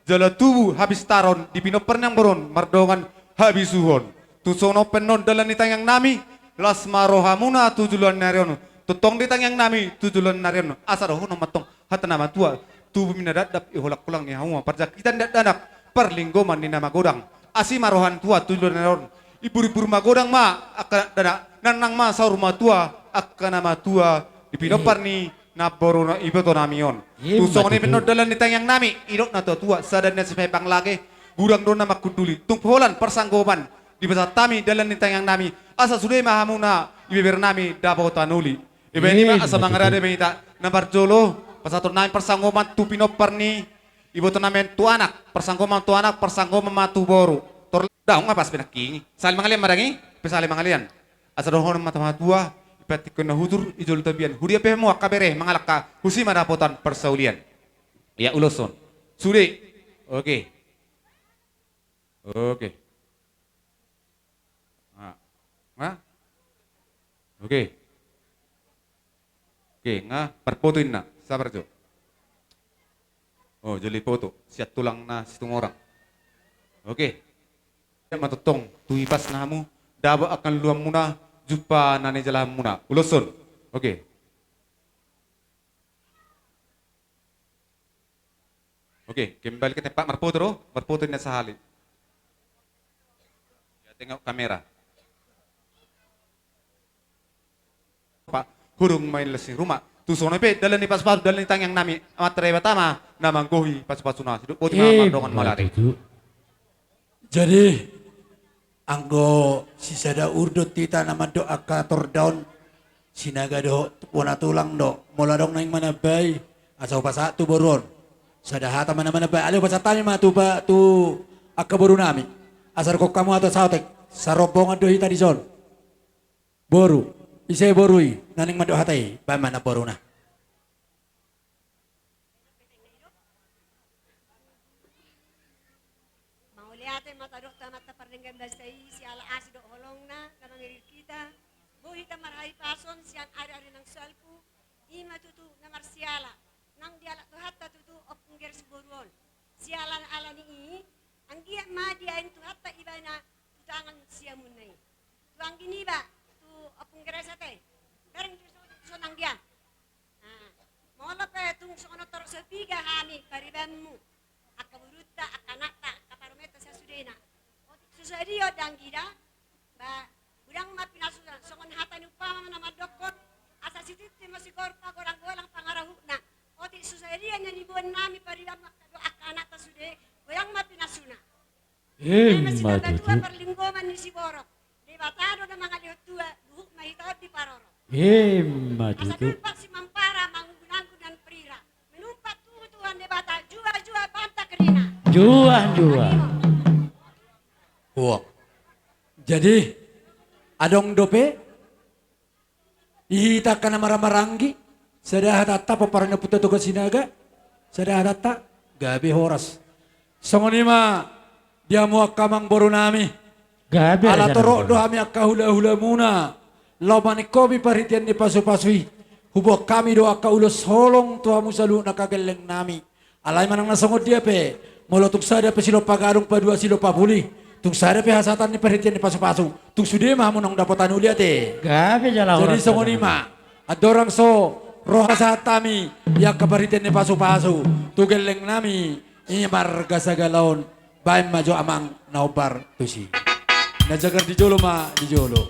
jala tubu hapistaron di pinompar ni namboru on mardongan habisuhon. Tung songon on pe annon dalan ni tangiangnami, las ma rohamuna tu joloan ni ari on, tongtong di tangiangnami tu joloan ni ari on, asa dohonon ma antong hata na matua, tubu ma na dakdanak, i holangkolang ni hamu ma parjangkitan dakdanak, parlinggoman ni na magodang. Asi ma roha ni tua tu joloan ni ari on, imburimbur magodang ma angka dakdanak, nangnang ma saur matua angka na matua di pinompar ni namboru na ibotonami on. Tung songon i pe annon dalan ni tangiangnami, didok natuatua, sada na sipaimang lage, godang do na mangkunduli. Tung holan parsanggoman dipasahat hami dalan ni tangiangnami, asa sude ma hamu na ibeberenami dapotan uli. Dibaen i ma asa mangarade ma hita. Na parjolo pasahatonnami parsanggoman tu pinompar ni ibotonami on, tu anak, parsanggoman tu anak, parsanggoman ma tu boru. Tor daong ma pas pinangkingi. Saling mangalean ma dang i, pe saling mangalean. Asa dohonon ma hata matua, di partingkian na hujur, di jolo tapian. Hudia pe hamu angka bere mangalangka, husi ma dapotan parsaulian. Ia ulos on. Sude. Oke. Oke. Ah. Nga? Oke. Oke, nga marpoto inna. Sabar jo. Oh, jolo dipoto sian tulangna Situmorang. Oke. Ia ma tongtong tu hipasna hamu, dapot angka na niuluanmuna, jumpa na nijalahanmuna. Ulos on. Oke. Oke, kembali ke tempat, marpoto do, marpoto inna sahali. Ya, tengok kamera. Pak, hurung main lesi rumah. Tung songon i pe dalan ni pasupasu, dalan ni tangiangnami, Amanta Debata ma na manggohi pasupasuna. Sidok boti ma mardongan mauliate. Jadi, anggo sisada urdot hita na mandok angka torda on, Sinaga dohot bona tulang do, molo adong naeng manambai, asa hupasahat tu boru on. Sada hata ma na manambai, alai hupasahat hami ma tu pa, tu angka borunami. Asa rongkon hamu hata saotik, sarombongan do hita dison. Boru, ise boru i, na naeng mandok hata i, baen ma namboruna. Mauliate ma tadok tu Amanta pardenggan basa i, siala asi dohot holongna na mangiring hita, boi hita marhahipason sian ari-ari na salpu, i ma tutu na marsiala, nang dialap Tuhanta tutu Ompung Geras boru on. Siala ala ni i, anggiat ma dibaen Tuhanta ibana tu tangan siamunna i. Tu anggi niba, tu Ompung Geras ate. Bereng tu so, tu son anggia. Nah, molo pe tung songon on torop so piga hami paribanmu, angka borunta, angka anakta, angka parumaenta sian sudena. Otik so sadia on da anggida, ba, godang ma pinasuna, songon hata ni umpama na mandokkon, asa sititi ma sigor pagodang-godang pangarahutna. Otik so sadia na niboan nami paribanmu angka do, angka anakta sude, godang ma pinasuna. Ima tutu. Parlinggoman ni siborok. Debata do na mangalehon tua, luhut ma hita on diparorot. Ima tutu. Asa dumpak simampara, mangunggun-anggun nang prira. Manumpak tuhu Tuhan Debata, jua-jua bantak rina. Jua-jua. Wah. Jadi, adong dope di hita angka na marhahamaranggi, sada hatanta pomparan ni Ompunta Toga Sinaga, sada hatanta gabe horas. Songon i ma di hamu angka amangboru nami, Gabe ala raja torop nami do hami angka hulahulamuna, laho maningkopi parhitean ni pasupasu i. Huboan hami do angka ulos holong tu hamu saluhutna angka gellengnami. Alai manang na songon dia pe, molo tung sada pe silompa gadung, padua silompa puli, tung sada pe hasahatan ni parhitean ni pasupasu, tung sude ma hamu naung dapotan uli ate. Gabe jala horas. Jadi songon i ma, andorang so ro hasahat hami di angka parhitean ni pasupasu tu gellengnami, i marga Sagala on, baen ma jo amang na hombar tusi. Na jagar di jolo ma di jolo.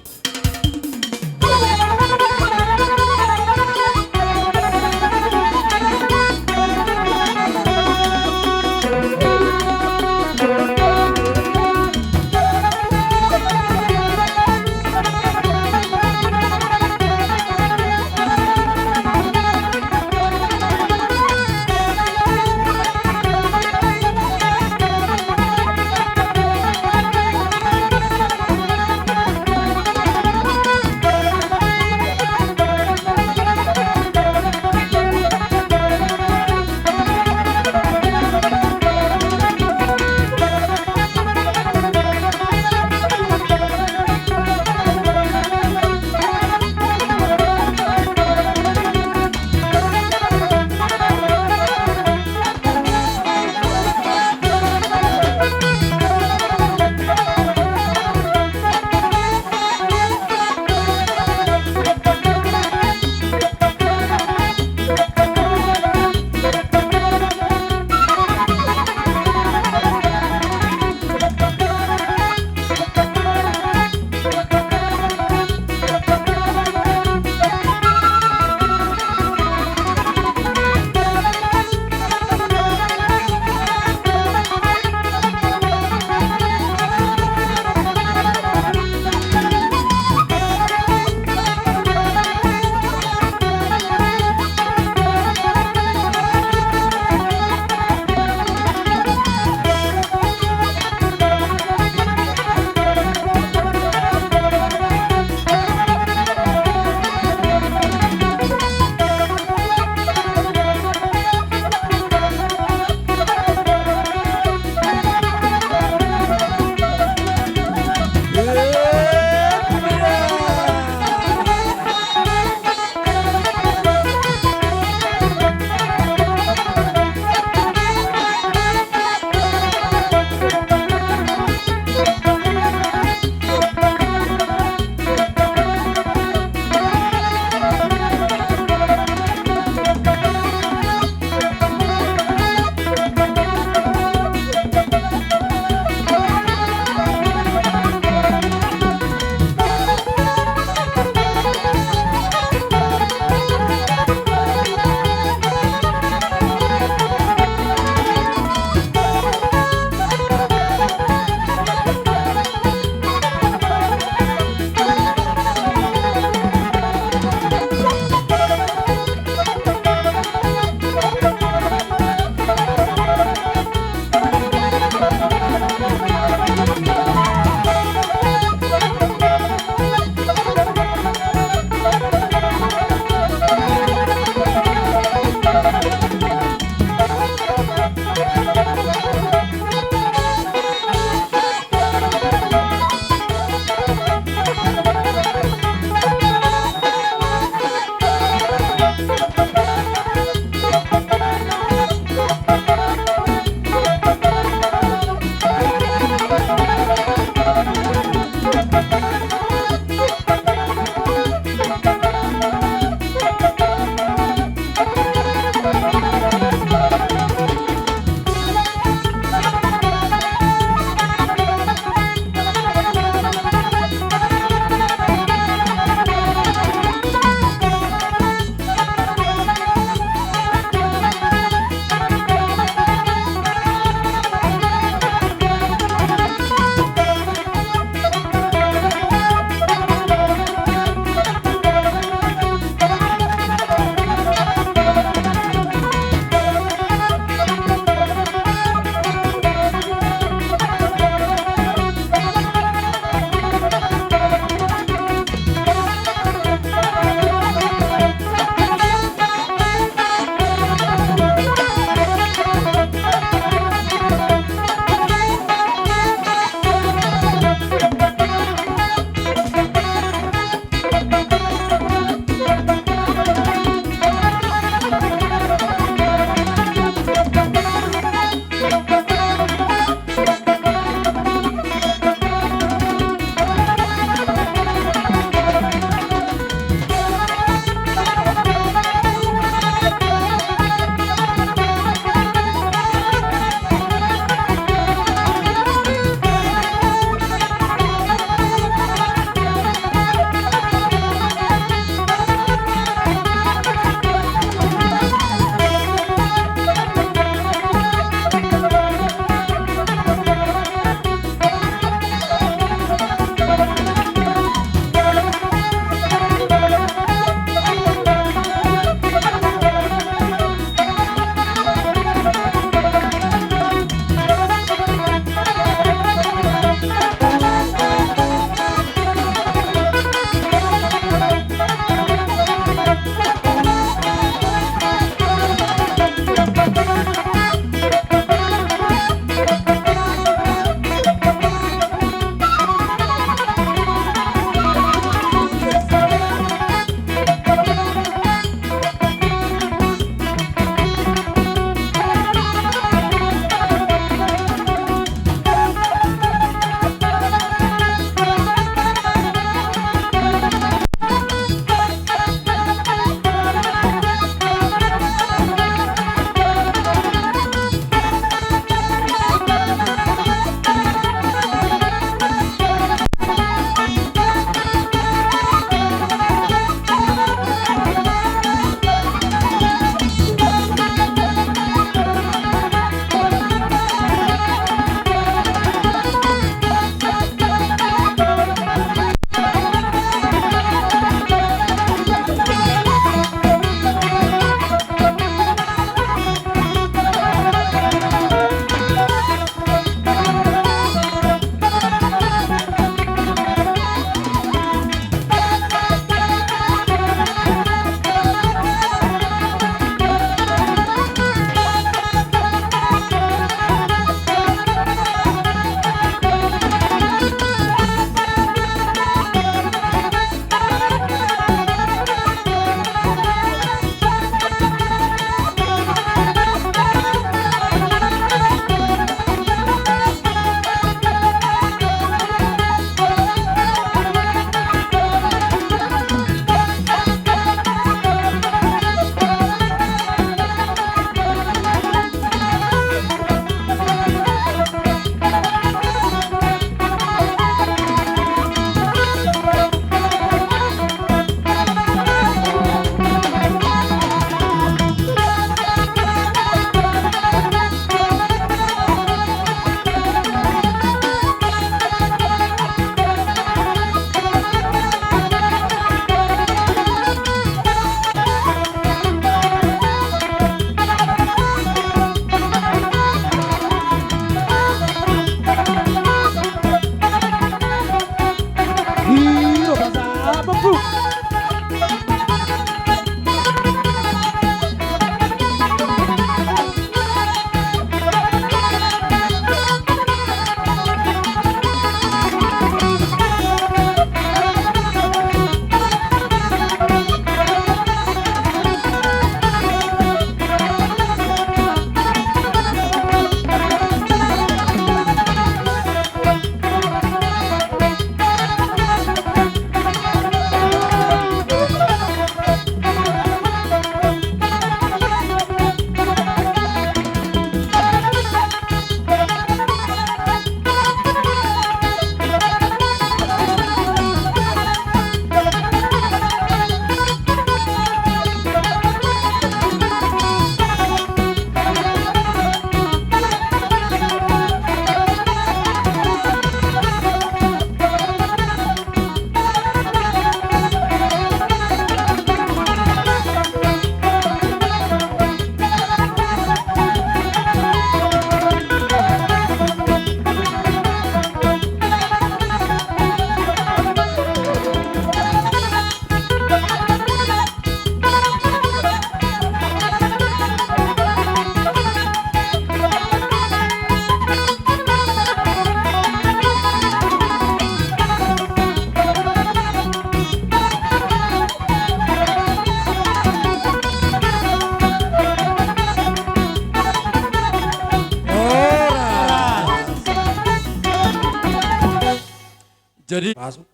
Jadi, pasu.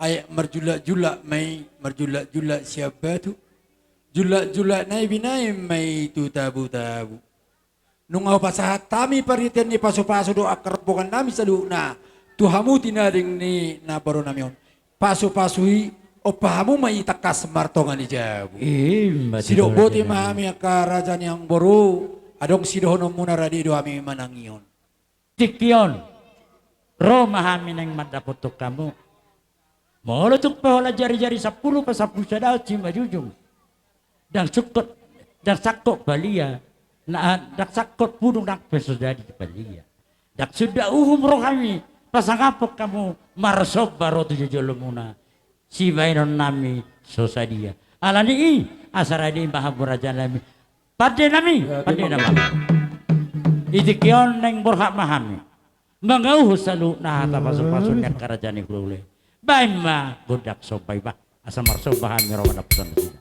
Ai marjulak-julak ma i, marjulak-julak sian batu. Julak-julak na i binahen ma i tu tabu-tabu. Nunga hupasahat hami parhitean ni pasu-pasu dohot angka rombongan nami saluhutna tu hamu tinading ni namboru nami on. Pasu-pasu i, ompa hamu ma i tangkas martonga ni jabu. Ima sidok tutu, boti ma hami angka raja ni namboru, adong sidohononmuna, rade do hami manangion. Tingki on ro ma hami naeng mandapothon hamu. Molo tung pe holan jari-jari sampulu pasampulu sada on simanjujung, ndang sungkot, ndang sangkot balia, na, ndang sangkot pudung nang pe so jadi balia. Ndang sunda uhum ro hami pasangaphon hamu marsomba ro tu jolojolomuna. Sibahenon nami so sadia. Alani i, asa rade ma hamu raja nami. Pande nami, pande nami. Di tingki on naeng borhat ma hami mangauhon saluhutna hata pasu-pasu ni angka raja ni hulahula. Baen ma gondang somba i, bah, asa marsomba hami ro mandapothon nasida.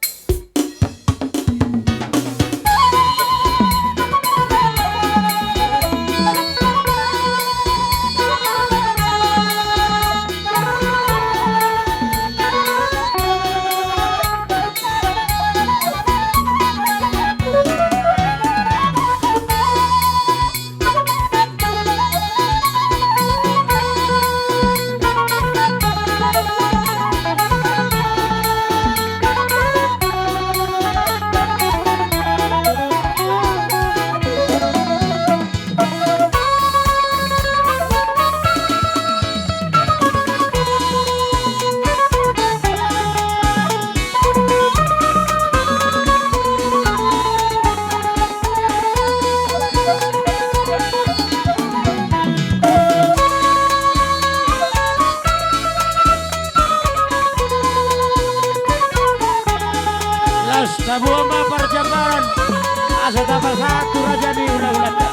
Las, taboan ma parjampalan asa tapasahat tu raja ni hulahulanta.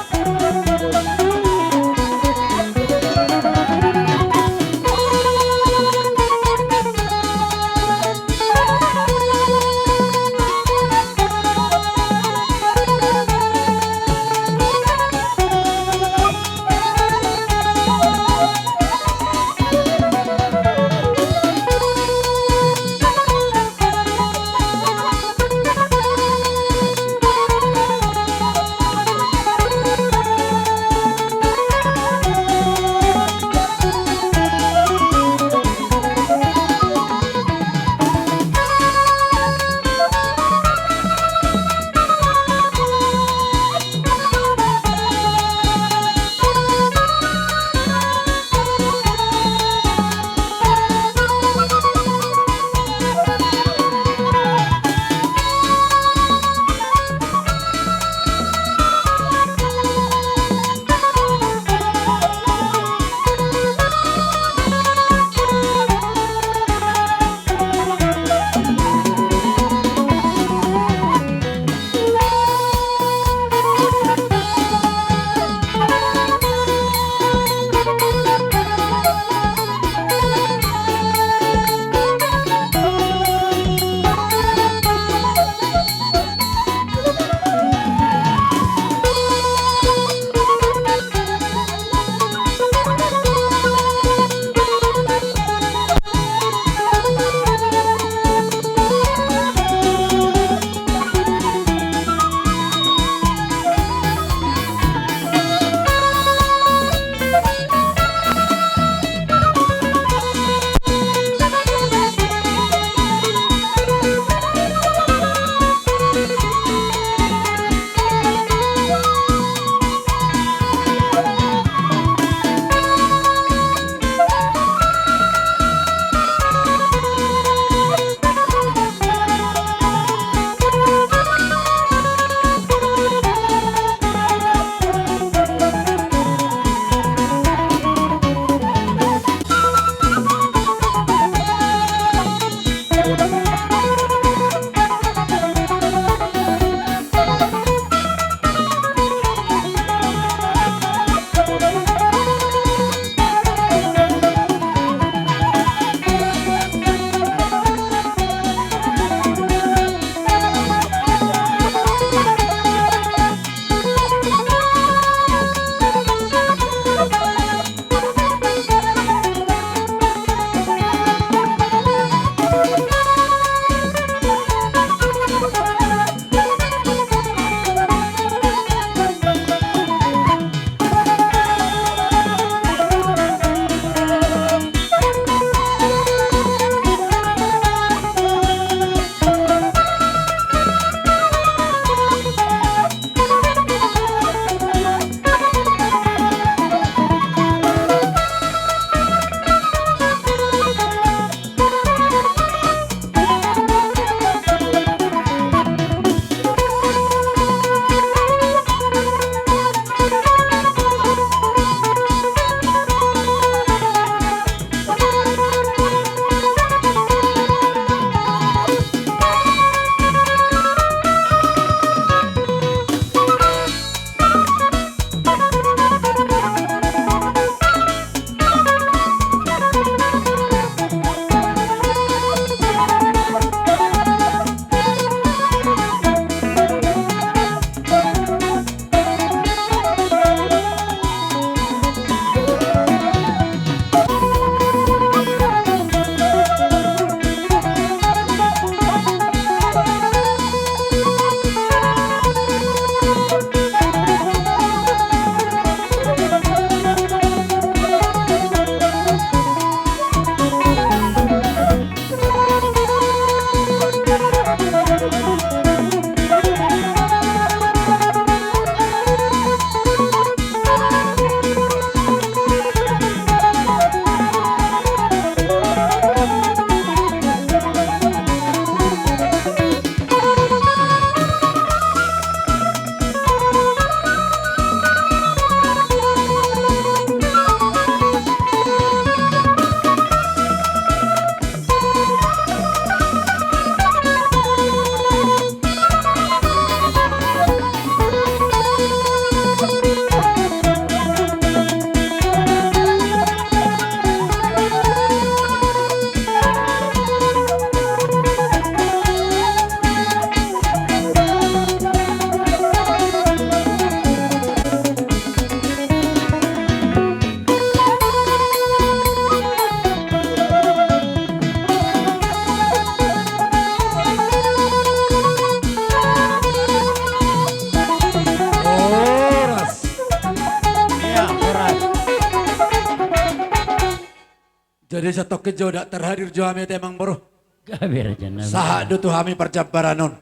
Satongkin jo, dak terhadir jo hami ate amangboru. Gabe raja na. Sahat do tu hami parjambaran on.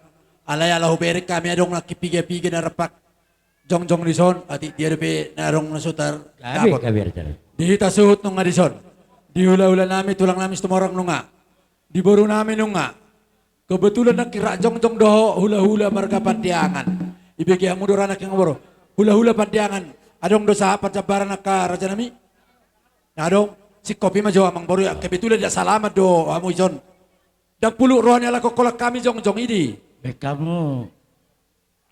Alai ala hubereng hami adong nangkin piga-piga na rap jongjong dison, atik dia dope na adong na so tar-, gabe, dapot. Gabe raja na. Di hita suhut nunga dison. Di hula-hula nami, tulang nami Situmorang nunga. Di boru nami nunga. Kebetulan nangkin rap jongjong dohot hula-hula marga Pandiangan. Ibege hamu do ra nangkin amangboru. Hula-hula Pandiangan. Adong do sahat parjambaran angka raja nami? Na adong, singkop i ma jo amangboru, ia kebetulan dia salaman do hamu dison. Ndang pulut roha ni halak holong hami jongjong i di. Baen hamu.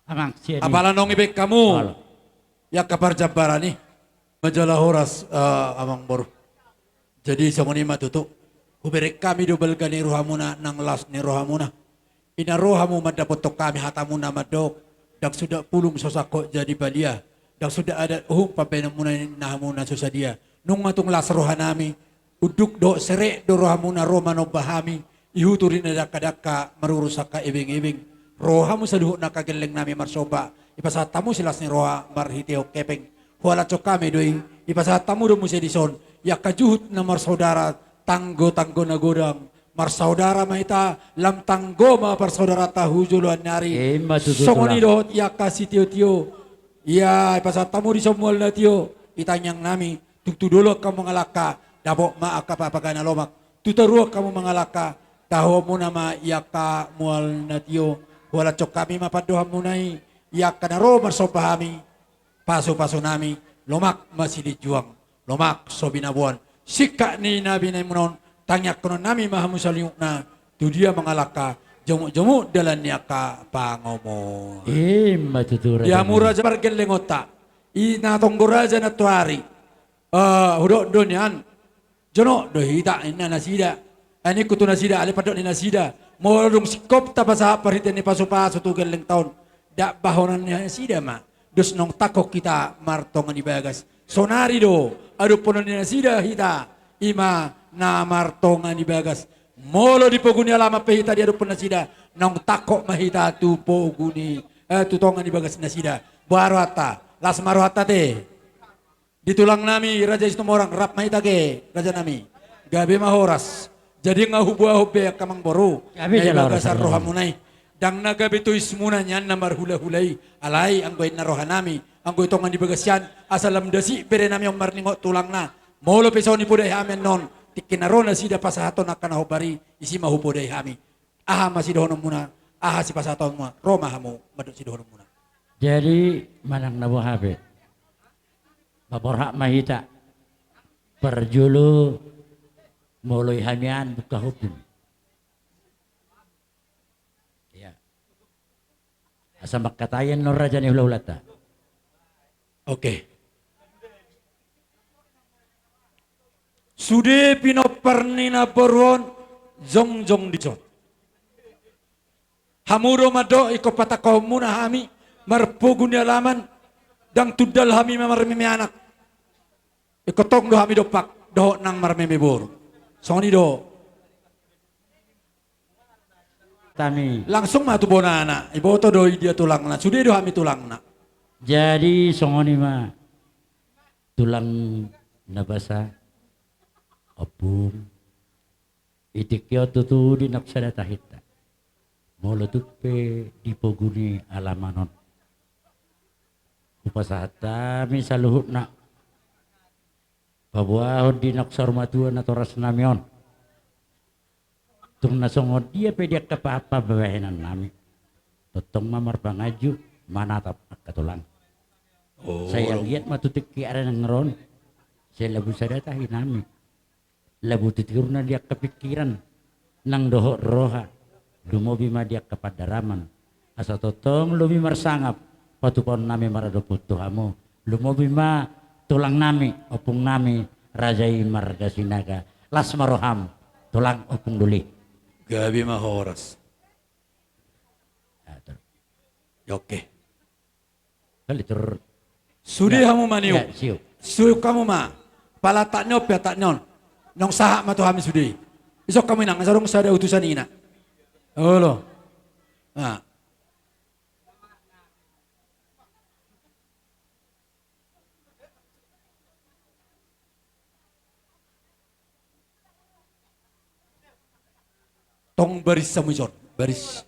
Amang, sian i. Apala naung dibaen hamu. Olo. Ia angka parjambaran i. Jala horas, eh, amangboru. Jadi songon i ma tutu. Hubereng hami do balga ni rohamuna nang las ni rohamuna. Ina ro hamu mandapothon hami hatamuna mandok, ndang suda pulung so sangkot jadi palia, ndang suda adat uhum pambahenanmuna ninna hamu na so sadia. Nunga tung las roha nami, unduk dohot serep do rohamuna ro manomba hami, ihutu di na dangka-dangka, marurus angka ebeng-ebeng. Ro hamu saluhutna angka gelleng nami marsomba, ipasahat hamu silas ni roha marhitehon hepeng. Huhalashon hami do i, ipasahat hamu do muse dison, ia angka juhut na marsaudara, tanggo-tanggo na godang, marsaudara ma hita, lam tanggo ma parsaudaranta hu joloan ni ari. Ima tutu. Songon i tulang. Dohot ia angka sitio-tio, ia ipasahat hamu dison mual na tio, di tangiang nami, tung tu dolok hamu mangalangka, dapot ma angka pahapagana lomak, tu toruan hamu mangalangka, tahuonmuna ma ia angka mual na tio, huhalashon hami ma pandohanmuna i, ia angka na ro marsomba hami, pasu-pasu nami, lomak ma silinjuang, lomak so binaboan, singkat ni na binaenmuna on, tangianghonon nami ma hamu saluhutna, tu dia mangalangka, jomuk-jomuk dalan ni angka pangomoan. Ima tutu raja. Ia hamu raja pargellengonta, i na tonggo raja nantoari. Eh, hudok do nian. Jonok do hita, ninna nasida. Ai ningku tu nasida, alai pandok ni nasida, molo dung singkop tapasahat parhitean ni pasu-pasu tu gellengta on, dakdahonon ni nasida ma, dos naung tangkok hita martonga ni bagas. Sonari do adophon ni nasida hita, ima na martonga ni bagas. Molo di pogu ni alaman pe hita diadophon nasida, naung tangkok ma hita tu pogu ni, eh, tu tonga ni bagas nasida. Boha rohanta, las ma rohanta ate. Di tulang nami Raja Situmorang, rap ma hita ate, raja nami. Gabe ma horas. Jadi nga huboahon be angka amangboru. Gabe jala horas. Na di bagasan rohamuna i. Ndang na gabe toismuna nian na marhula-hula i. Alai anggo inna roha nami, anggo i tonga ni bagas i an, asa lam dasik bere nami on marningot tulangna. Molo pe songon i podai hami annon, tingki na ro nasida pasahathon angka na hombar i, disi ma hupodai hami. Aha ma sidohononmuna, aha sipasahatonmuna, ro ma hamu mandok sidohononmuna. Jadi manang na boha pe, paborhat ma hita. Parjolo moloi hami an buka hopun. Ia. Asa mangkatai annon raja ni hula-hulanta. Oke. Sude pinompar ni namboru on jongjong dison. Hamu do mandok ingkon patangkohonmuna hami marpogu ni alaman, ndang tundal hami marmeme anak. Ingkon tong do hami dompak dohot nang marmeme boru. Songon i do. Tami. Langsung ma tu bonana, iboto do i dia tulangna, sude do hami tulangna. Jadi songon i ma tulang na basa, ompung. Di tingki on tutu di naung sada tahinta. Molo tung pe di pogu ni alaman on, hupasahat hami saluhutna paboahon di naung saur matua natoras nami on. Tung na songon dia pe di angka pa-, pambahenan nami, tongtong ma marpanganju manatap angka tulang. Oh. Sai anggiat ma tu tingki ari na ro on, sai labu sada tahi nami. Labu tu tiurna di angka pingkiran nang dohot roha, lumobi ma di angka pandaraman. Asa tongtong lobi marsangap patupaon nami maradophon tu hamu. Lumobi ma tulang nami, ompung nami, raja i marga Sinaga. Las ma roham, tulang ompung doli. Gabe ma horas. Atur. Ya, oke. Kali tur. Sude hamu ma niuk. Ya, siuk. Siuk hamu ma. Pala atak ni on pe atak ni on. Naung sahat ma tu hami sude. Isok hamu inang, asa adong sada utusan ina. Olo. Nah. Tong baris hamu dison, baris.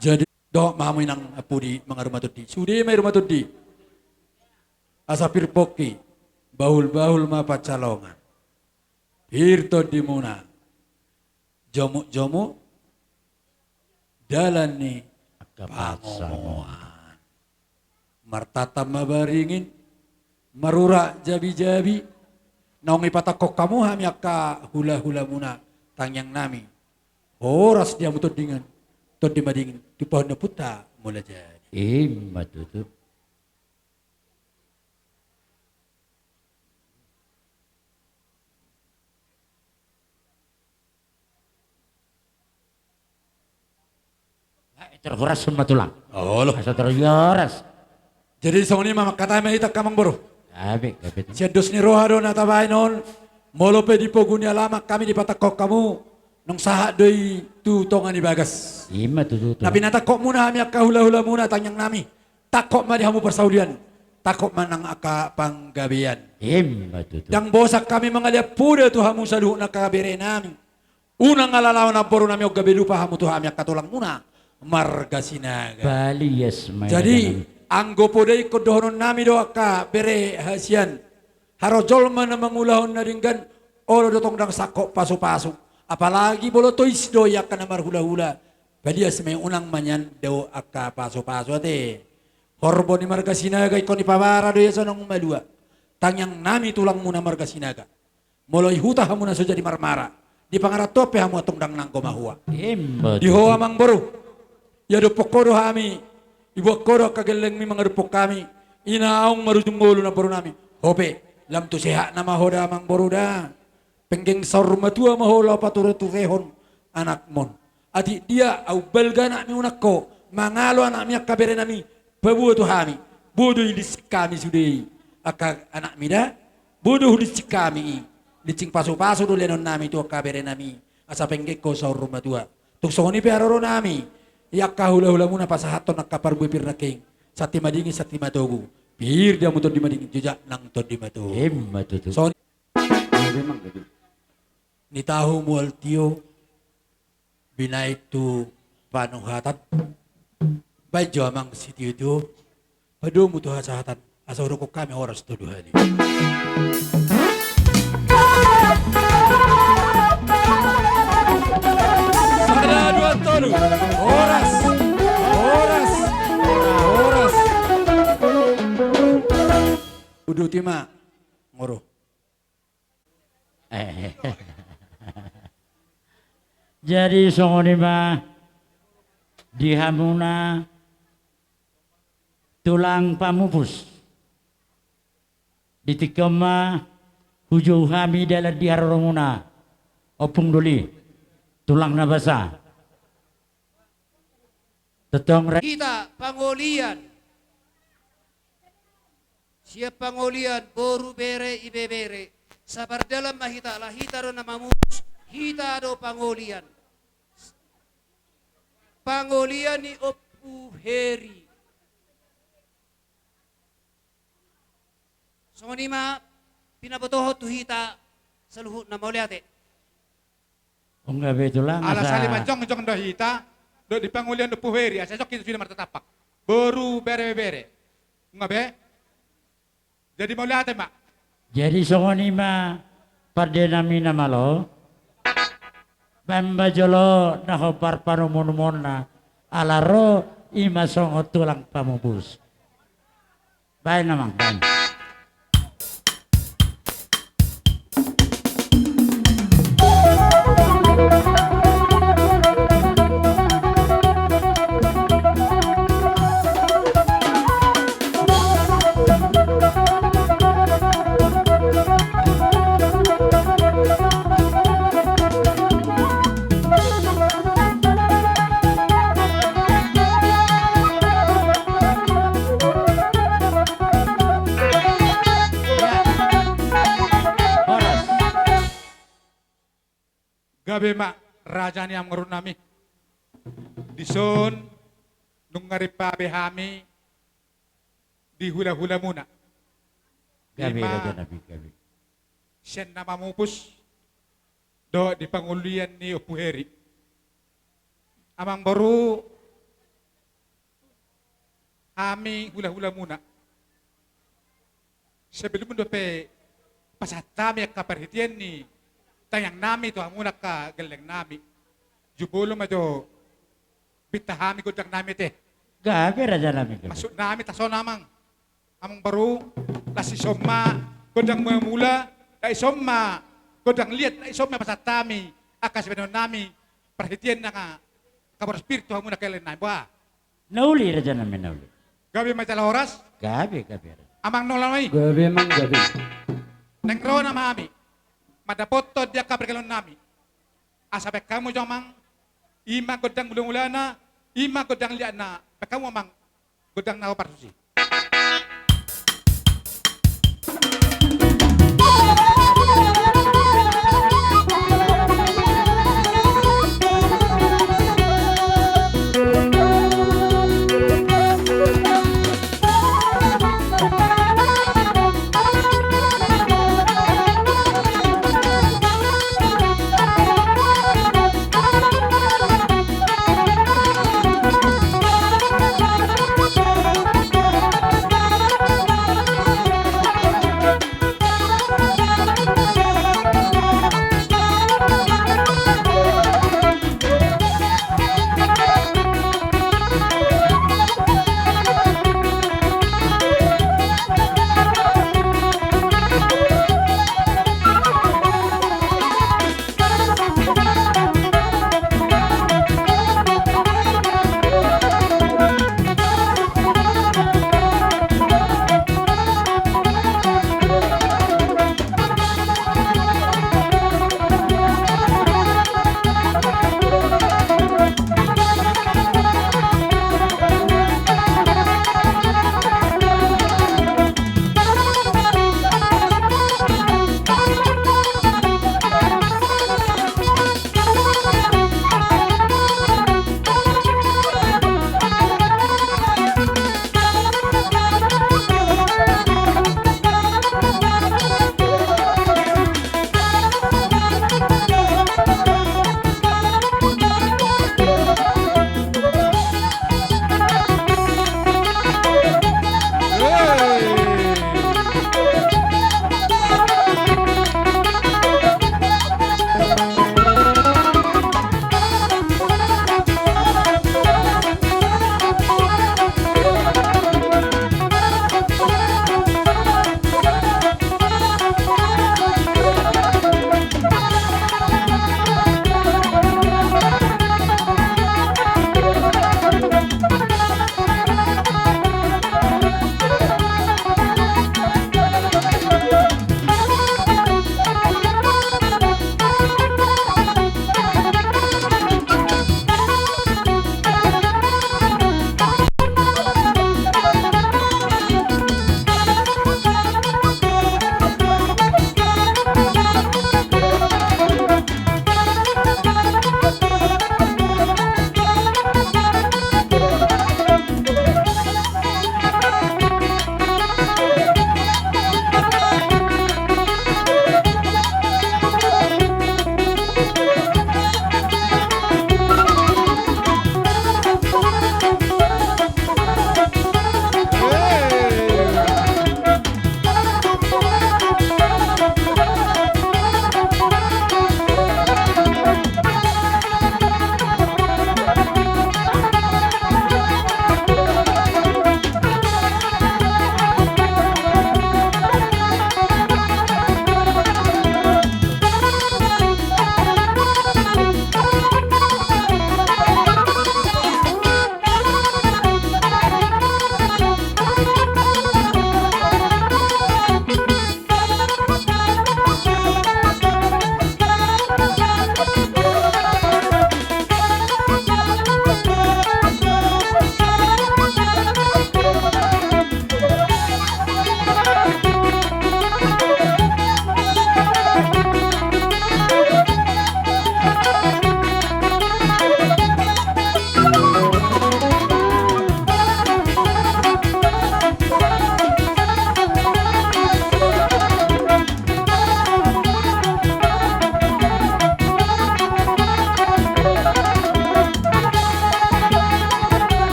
Jadi, dohot ma hamu inang ampudi mangaru ma tondi. Sude ma i ro ma tondi. Asa pir pongki, bahul-bahul ma pansalongan. Pir tondimuna. Jomuk-jomuk dalan ni angka pangomoan. Pangomoan. Martantan ma baringin, marurat jabi-jabi, naung ipatangkok hamu hami angka hula-hulamuna, tangiang nami. Horas di hamu tondingan, tondi madingin, tumpahon ni ompunta Mula Jadi. I ma tutu. Terhoras ma tulang. Olo. Asa terhoras. Jadi songon i ma mangkatai ma hita angka amangboru. Gabe, gabe. Sian dos ni roha do na tabaen on. Molo pe di pogu ni alaman hami dipatangkok hamu, naung sahat do i tu tonga ni bagas. I ma tutu, tulang. Na pinatangkokmuna hami angka hula-hulamuna, tangiang nami. Tangkok ma di hamu parsaulian, tangkok ma nang angka panggabean. I ma tutu. Ndang bosan hami mangalean poda tu hamu saluhutna angka bere nami. Unang alalaon amboru nami, on gabe lupa hamu tu hami angka tulangmuna marga Sinaga. Balias ma i. Jadi, anggo poda i ingkon dohonon nami do angka bere hasian. Haro jolma na mangulahon na denggan, olo do tong ndang sangkot pasu-pasu. Apalagi molo tois do i angka na marhula-hula. Balias ma i, unang ma nian dao angka pasu-pasu ate. Horbo ni marga Sinaga ingkon dipamara do ia sonang malua. Tangiang nami tulangmuna marga Sinaga. Molo di huta hamu na so jadi marmara, di pangarantoan pe hamu antong ndang nanggo mahua. I ma tutu. Di ho amangboru, diadophon ho do hami, diboan ho do angka gellengmi mangadophon hami, i naung marujung ngolu namboru nami. Ho pe, lam tu sehatna ma ho da amangboru da. Penggeng saur matua ma ho laho patureturehon anakmon. Atik dia ahu balga anakmi unang ho, mangalo anakmi angka bere nami, paboa tu hami. Boi do linsing hami sude i angka anakmi da. Boi do hulinsing hami i. Linsing pasu-pasu do lehonon nami tu angka bere nami. Asa penggeng ho saur matua. Tung songon i pe haroro nami. I angka hula-hulamuna pasahathon angka parbue pir nangkin. Santi madingin, santi matogu. Pir di hamu tondi madingin, jojak nang tondi matogu. I ma tutu. Songon i. Ni tahu mual tio. Binahen tu panuhatan. Baen jo amang sitio-tio. Padomu tu hasahatan. Asa hudok hami horas tolu hali. Sada, dua, tolu. Horas. Horas. Horas. Uduti ma. Ngoro. Eh. Jadi songon i ma di hamuna tulang pamupus. Di tingki on ma hujou hami dalan di haroromuna, Ompung Doli, tulang na basa. Tongtong ra- Hita pangolian. Sian pangolian boru, bere, ibebere. Sapardalan ma hita, ala hita do na mamupus, hita do pangolian. Pangolian ni Ompu Heri. Songon i ma pinabotohon tu hita saluhutna, mauliate. Nunga be tulang. Ala asa sali ma jongjong do hita dohot di pangolian ni Ompu Heri, asa jongjong hita sude martatappak. Boru, bere, bere. Nunga be. Jadi mauliate ma. Jadi songon i ma pande nami na malo. Baen ma jolo na hombar panumu-numuonna, ala ro i ma songon tulang pamupus. Baen amang, baen. Gabe ma raja ni amang boru nami. Dison nunga ripabe hami di hula-hula muna. Gabe. Ima raja nami, gabe. Sian na mamupus dohot di pangulian ni Ompu Heri. Amang boru, hami hula-hula muna. Sebelum dope pasahat hami angka parhitean ni tangiang nami tu hamuna angka gelleng nami. Jumolo ma jo pinta hami gondang nami ate. Gabe raja nami, gabe. Maksud nami tason amang. Amang boru, las ison ma gondang mula-mula, las ison ma gondang liat, las ison ma pasahat hami angka sibahenon nami, parhitean nangka boras pir tu hamuna angka gelleng nami. Boha? Na uli raja nami, na uli. Gabe ma jala horas. Gabe, gabe. Amang, na uli ma i. Gabe amang, gabe. Naeng ro nama hami mandapothon di angka pargellengon nami. Asa baen hamu jo amang, ima gondang mula-mulana, ima gondang liatna, baen hamu amang gondang na parsusi.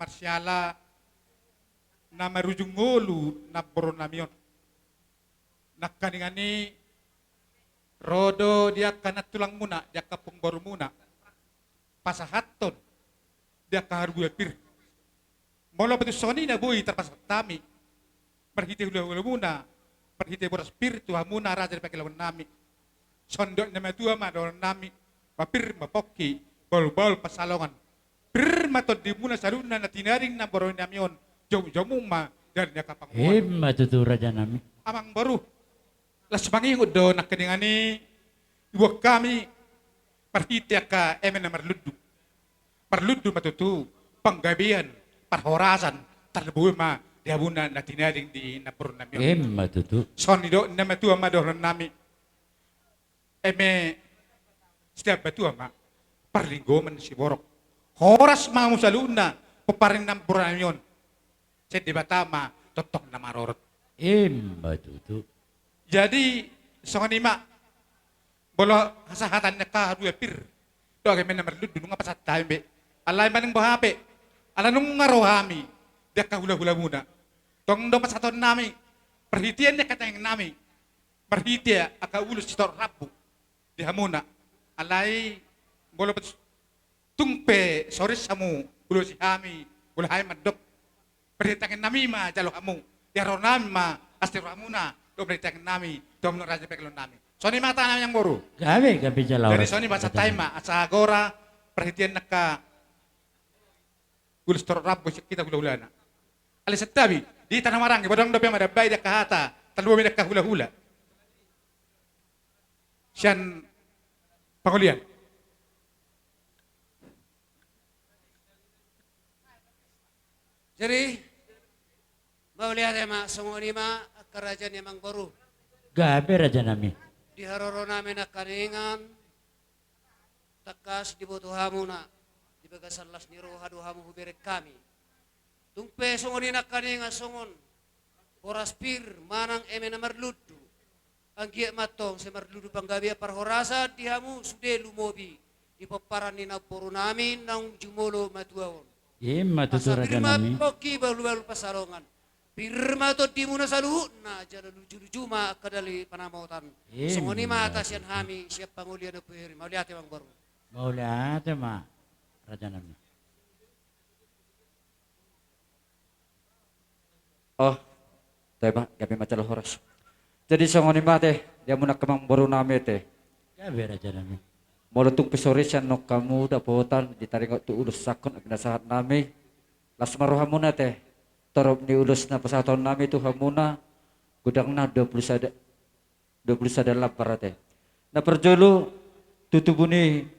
marsiala na marujung ngolu namboru nami on. Nangkaningan i ro do di angka nantulangmuna, di angka amangborumuna, pasahathon di angka harbue pir. Molo pe tung songon i na boi tarpasahat hami marhite hulahulamuna, marhite boras pir tu hamuna raja di pargellengon nami. Songon nidok ni natuatua ma dohonon nami, ma pir ma pongki, bahulbahul pansalongan. Pir ma tondimuna saluhutna na tinading namboru nami on, jomujomu ma di ari ni angka pangomoan. Ima tutu raja nami. Amangboru, laos mangingot do nangkaningan i, diboan hami marhite angka eme na marlundu. Marlundu ma tutu panggabean, parhorasan, tarlumobi ma di hamuna na tinading di namboru nami on. Ima tutu. Songon nidok ni natuatua ma dohonon nami. Eme sitambatua ma parlinggoman siborok. Horas ma hamu saluhutna pomparan ni namboru nami on. Sian Debata ma tongtong na marorot. Ima tutu. Jadi songon i ma, molo hasahatan ni angka harbue pir dohot angka eme na marlundu nunga pasahat hami be. Alai manang boha pe, ala nunga ro hami di angka hulahulamuna, tong do pasahaton nami parhitean ni angka tangiang nami marhite angka ulos sitorop rambu di hamuna. Alai molo pe tung pe so ris hamu ulosi hami, molo hami mandok, marhite tangiang nami ma jalo hamu. Ia ro nami ma asi ro hamuna dohot marhite tangiang nami tu hamuna raja pargellengon nami. Songon i ma hata nami amangboru. Gabe, gabe jala horas. Jadi songon i ma, pasahat hami ma asa gora parhitean ni angka ulos sitorop rambu sian hita hulahulana. Alai santabi, di hita na maranggi, godang dope madambai di angka hata, tarlumobi di angka hulahula sian pangolian. Jadi mauliate ma, songon i ma angka raja ni amangboru. Gabe raja nami. Di haroro nami nangkaningan, tangkas diboto hamuna, di bagasan las ni roha do hamu hubereng hami. Tung pe songon i nangkaningan songon boras pir manang eme na marlundu, anggiat ma antong sai marlundu panggabean parhorasan di hamu sude lumobi di pomparan ni namboru nami naung jumolo matua on. Ima tutu raja nami. Asa pir ma pongki, bahulbahul pansalongan. Pir ma tondimuna saluhutna jala lujuluju ma angka dali panamotan. Ima tutu. Songon i ma hata sian hami sian pangolian Ompu Heri. Mauliate amangboru. Mauliate ma raja nami. Oh, toe ma, gabe ma jala horas. Jadi songon i ma ate, di hamuna angka amangboru nami ate. Gabe raja nami. Molo tung pe so ro sian hamu dapotan di taringot tu ulos sangkot na pinasahat nami, las ma rohamuna ate. Torop ni ulos na pasahaton nami tu hamuna, godangna dua pulu sada, dua pulu sada lambar ate. Na parjolo tu tubu ni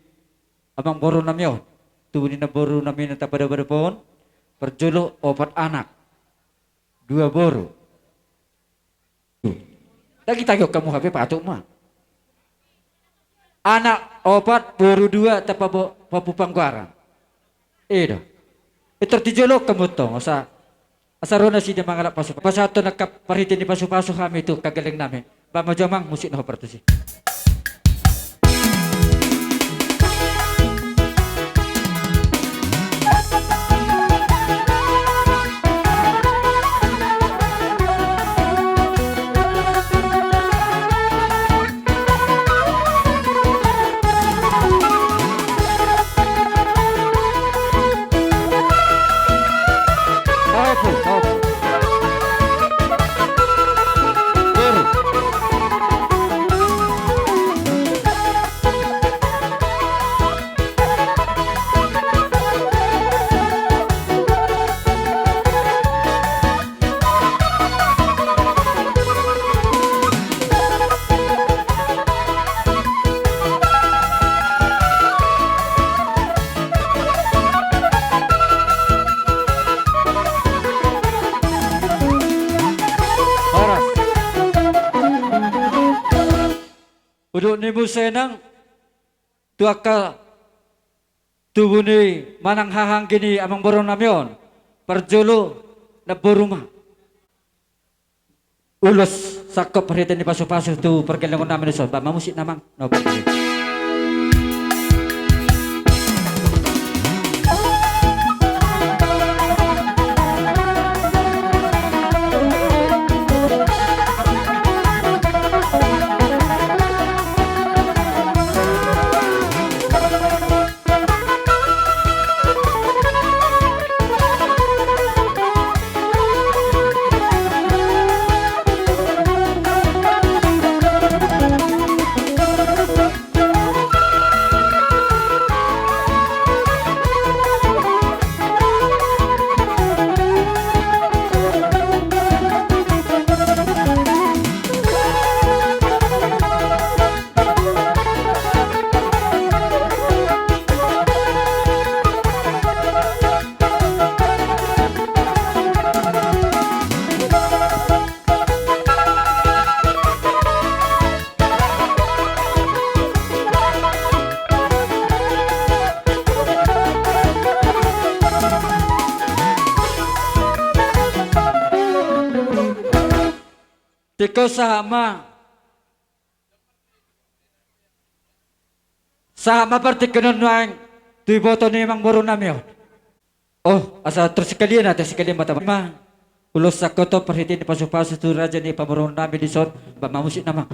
amangboru nami on, tubu ni namboru nami na tapadapodapo on, parjolo opat anak, dua boru. Dang ditagi hamu hape, patuk ma. Anak opat, boru dua, tapabo-, pampu panggoaran. I do. I tor tu jolo hamu tong, asa, asa ro nasida mangalap pasu. Pasahathon angka parhite ni pasupasu hami tu angka gelleng nami. Bahen ma jo amang musik na hombar tusi. Horas. Udut ni muse nang tu angka tubu ni manang hahaanggi ni amangboru nami on, parjolo namboru ma. Ulos sangkot parhite ni pasupasu tu pargellengon nami dison, bahen ma musik na amang. Na hombar tusi. Tingki on sahat ma. Sahat ma partingkian on nuaeng tu iboto ni amangboru nami on. Oh, asa tor sekalian, ate, sekalian ma tama. Ulos sangkoto parhite ni pasupasu tu raja ni pamoruon nami dison, ba ma musik nama.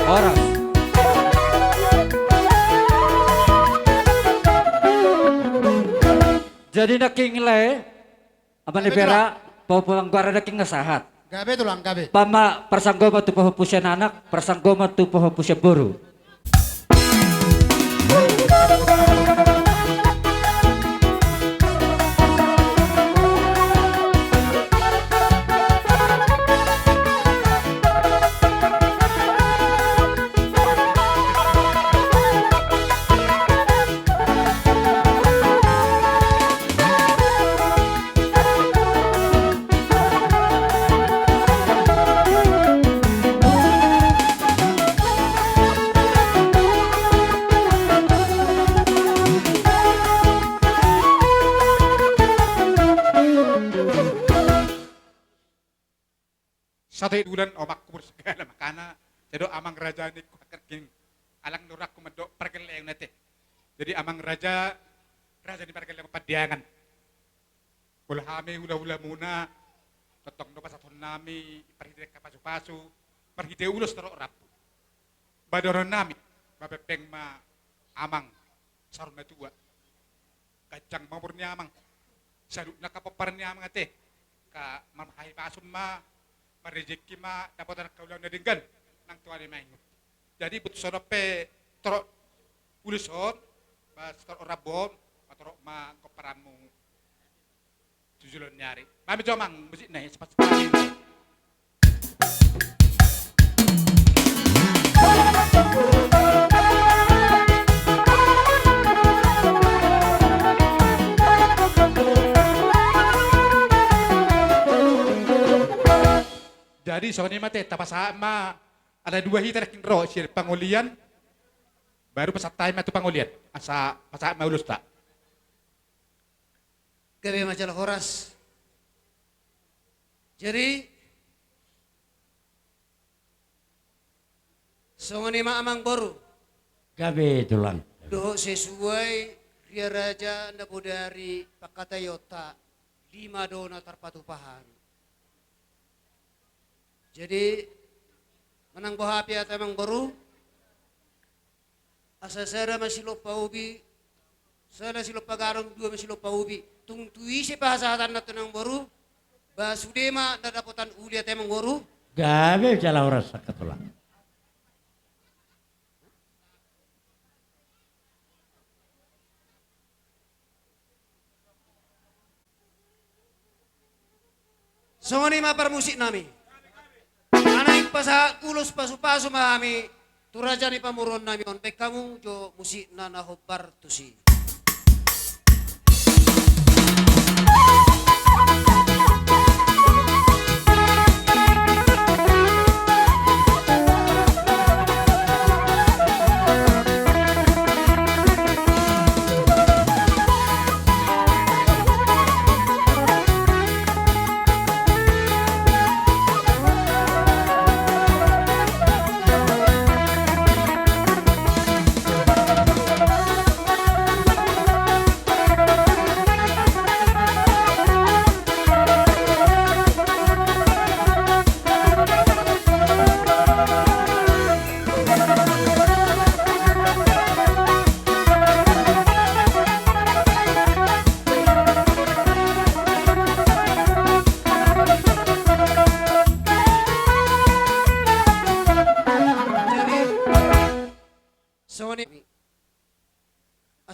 Horas. Jadi nangkin lae, amang ni Pera, pahompu anggo ari nangkin nga sahat. Gabe tulang, gabe. Pama parsanggoman tu pahompu sian anak, parsanggoman tu pahompu sian boru. Sate bulan omakku bersegala makana, jado amang raja ningku hakerging, alang nurangku mandok pargellengon ate. Jadi amang raja, raja ni pargellengon Pandiangan. Olo hami hulahulamuna, tongtong do pasahaton nami parhite angka pasupasu, marhite ulos torop rambu. Ba dohonon nami, ba pempeng ma amang saur matua. Ganjang ma umur ni amang. Saluhutna angka pomparan ni amang ate. Angka marhahipason ma, marrejeki ma, dapotan angka ulaon na denggan nang tu ari maingot. Jadi butuh sonon pe torop ulos on, ba torop rambu on, ba torop ma pomparanmu tu joloan ni ari. Mami jo amang, musik nai, sepas-sepas. Jadi songon i ma ate, tapasahat ma, ala dua hita nangkin ro sian pangolian, baru pasahat hami ma tu pangolian, asa pasahat ma ulosta. Gabe ma jala horas. Jadi songon i ma amangboru. Gabe tulang. Dohot sesuai ria raja na bodari pangkataionta, lima do na tarpatupa hami. Jadi manang boha pe ate amangboru, asa sada ma silompa ubi, sada silompa gadong, dua ma silompa ubi. Tung tu ise pasahatanna tu amangboru, ba sude ma na dapotan uli ate amangboru. Gabe jala horas angka tulang. Songon i ma parmusik nami. Naeng pasahat ulos pasupasu ma hami tu raja ni pamoruon nami on, baen hamu jo musikna na hombar tusi.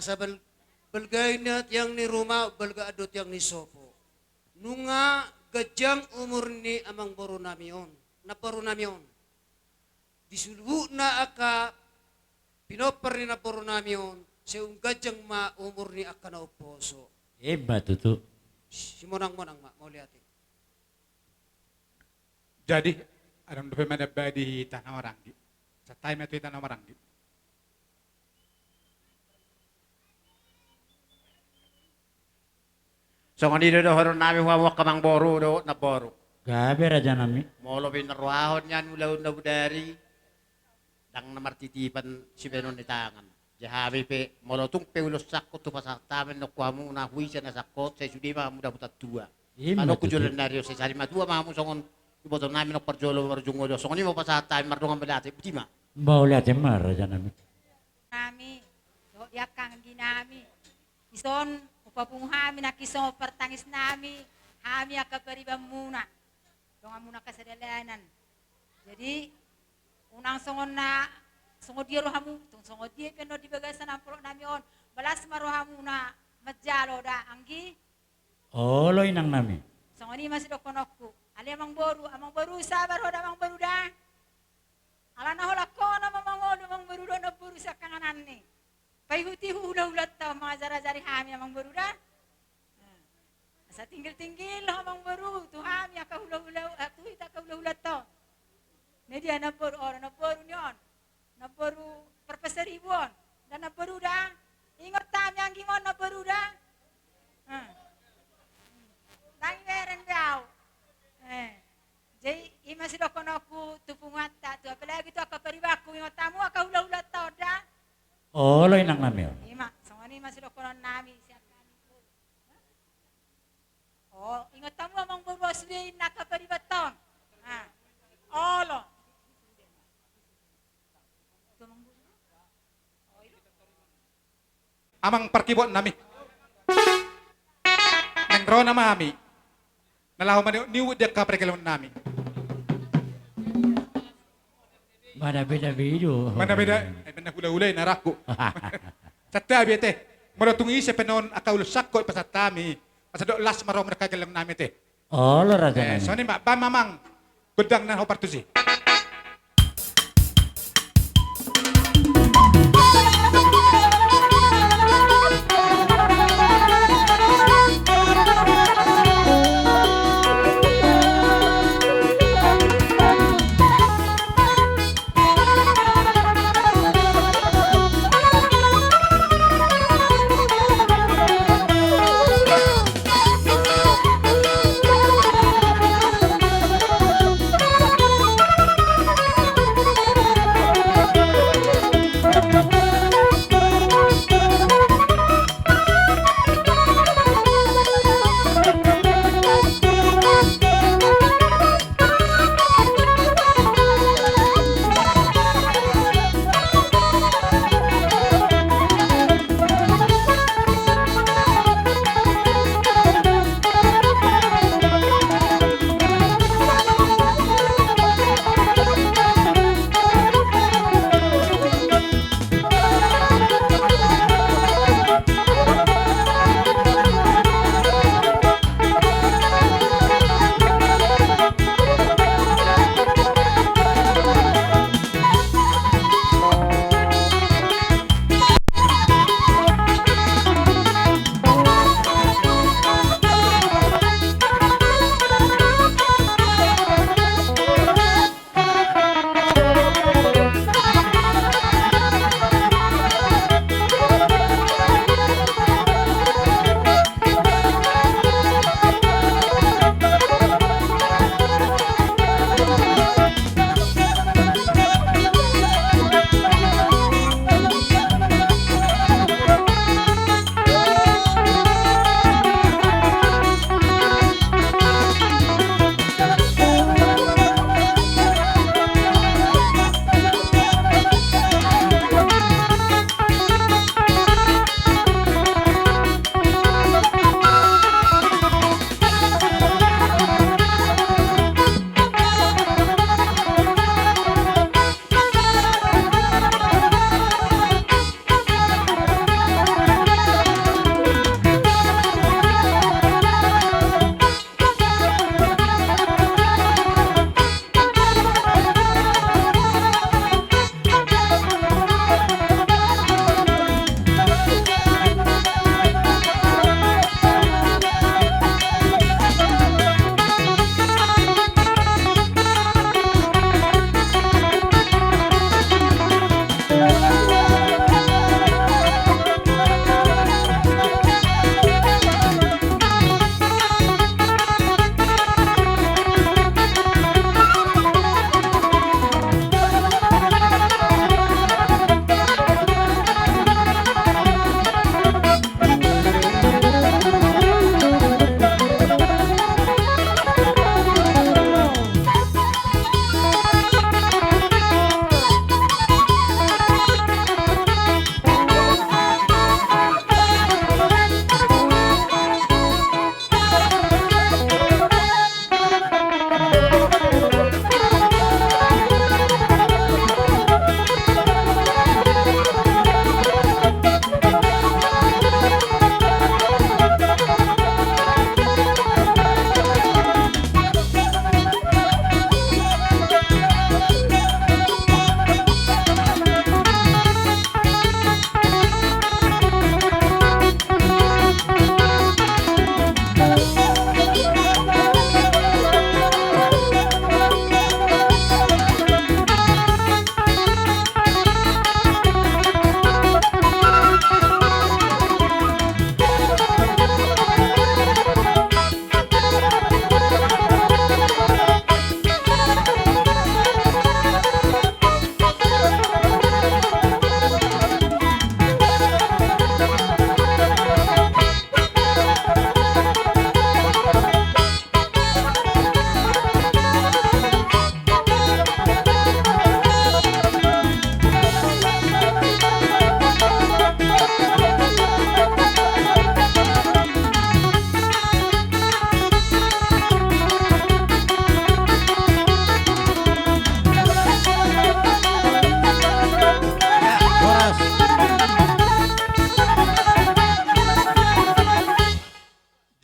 Asa bal-, balga i na tiang ni ruma, balgaan do tiang ni sopo. Nunga ganjang umur ni amangboru nami on, namboru nami on. Di saluhutna angka pinompar ni namboru nami on, sai ganjang ma umur ni angka na umposo. Ima tutu. Simonang-monang ma, mauliate. Jadi, adong dope manambadi hita na maranggi. Santabi ma tu hita na maranggi. Songon i do dohonon nami tu hamu angka amangboru dohot namboru. Gabe raja nami. Molo pe na rohahon nian ulaon na bodari, ndang na martitipan sibahenon ni tangan. Jadi hami pe molo tung pe ulos sangkot tu pasahat hami annon tu hamuna, tu ise na sangkot, sai sude ma hamu dapotan tua. Ima tutu. Annon tu joloan ni ari on sai sari matua ma hamu songon iboto nami annon parjolo marujung on. Songon i ma pasahat hami, mardongan mauliate, botima. Mauliate ma raja nami. Nami, dohot di angka anggi nami. Dison, hupapungu hami nangkin songon partangis nami, hami angka paribanmuna, donganmuna angka sadalanan. Jadi, unang songon na, songon dia rohamu, tung songon dia pe annon di bagasan amplop nami on, balas ma rohamuna manjalo da, anggi. Olo inang nami. Songon i ma sidohononku. Ale amangboru, amangboru sabar ho da amangboru da. Ala na holan ho na ma mangolu amangboru dohot namboru sian inganan i. Paihut-ihut hula-hulanta on, mangajar-ajari hami amangboru da. Asa tinggil-tinggil ho amangboru tu hami angka hula-hula, eh, tu hita angka hula-hulanta on. Na dia namboru, olo namboru ni on. Namboru Parpasaribu on. Da namboru da. Ingot hami anggi on namboru da. Eh. Ndang ibereng be au. Eh. Jadi, ima sidohononku tu punguanta, tu apalagi tu angka paribanku, ingot hamu angka hula-hulanta on da. Olo inang nami on. Ima, songon i ma sidohonon nami, sian hami. O, ingot hamu amangboru on sude inna angka paribanta on. Ah. Olo. Amang parkibot nami. Naeng ro nama hami. Na laho maniuk-niuk di angka pargellengon nami. Mana beda-beda. Mana beda, eh, mana hula-hula i na rangku. Santabi ate. Molo tung ise pe annon angka ulos sangkot pasahat hami. Asa dok las ma ro muna angka gellengon nami ate. Olo raja nami. Songon i ma, bahen ma amang gondang na hombar tusi.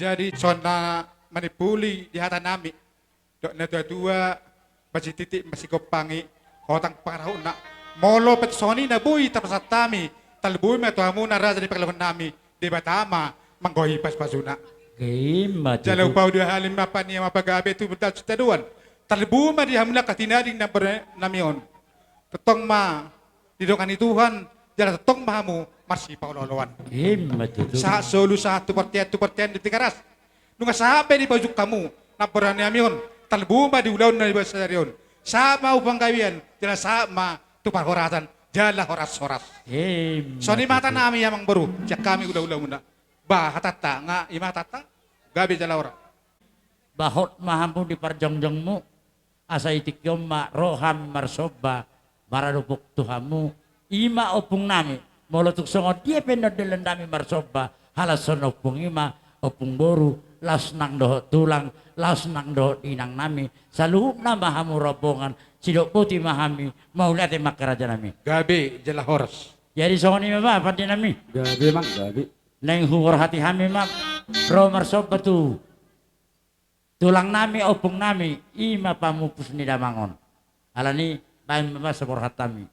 Jadi songon na manimpuli di hata nami, dok na tua-tua, masititik masigompang i, hotang pangarahutna. Molo pe songon i na boi tapasahat hami, tarlumobi ma tu hamuna raja ni pangalehon nami, Debata ma manggohi pasu-pasuna. Ima tutu. Jala hupasahat hami ma panian ma pagabe tu bendal sitadoan. Tarlumobi ma di hamuna angka tinading na bere nami on. Tongtong ma didongani Tuhan, jala tongtong ma hamu marsipaolo-oloan. Ima tutu. Sahat solu sahat tu bontean, tu bontean di Tigaras. Nunga sahat pe di paujung hamu, na bere nami on, tarlumobi ma di ulaon na di bagasan sadari on. Sahat ma tu panggabean, jala sahat ma tu parhorasan, jala horas-horas. Ima tutu. Songon i ma hata nami amang boru, sian hami hula-hulamuna. Ba hatanta, nga i ma hatanta, gabe jala horas. Ba hot ma hamu di parjongjongmu, asa di tingki on ma ro hami marsomba, maradophon tu hamu, ima ompung nami, molo tung songon dia pe na didok nami marsomba, halashon ompung i ma, ompung boru, laos nang dohot tulang, laos nang dohot inang nami, saluhutna ma hamu rombongan, sidok boti ma hami, mauliate ma angka raja nami. Gabe jala horas. Jadi songon i ma ba pande nami. Gabe mang, gabe. Naeng huborhati hami ma, ro marsomba tu tulang nami, ompung nami, ima pamupus ni damang on. Alani, baen ma ba so borhat hami.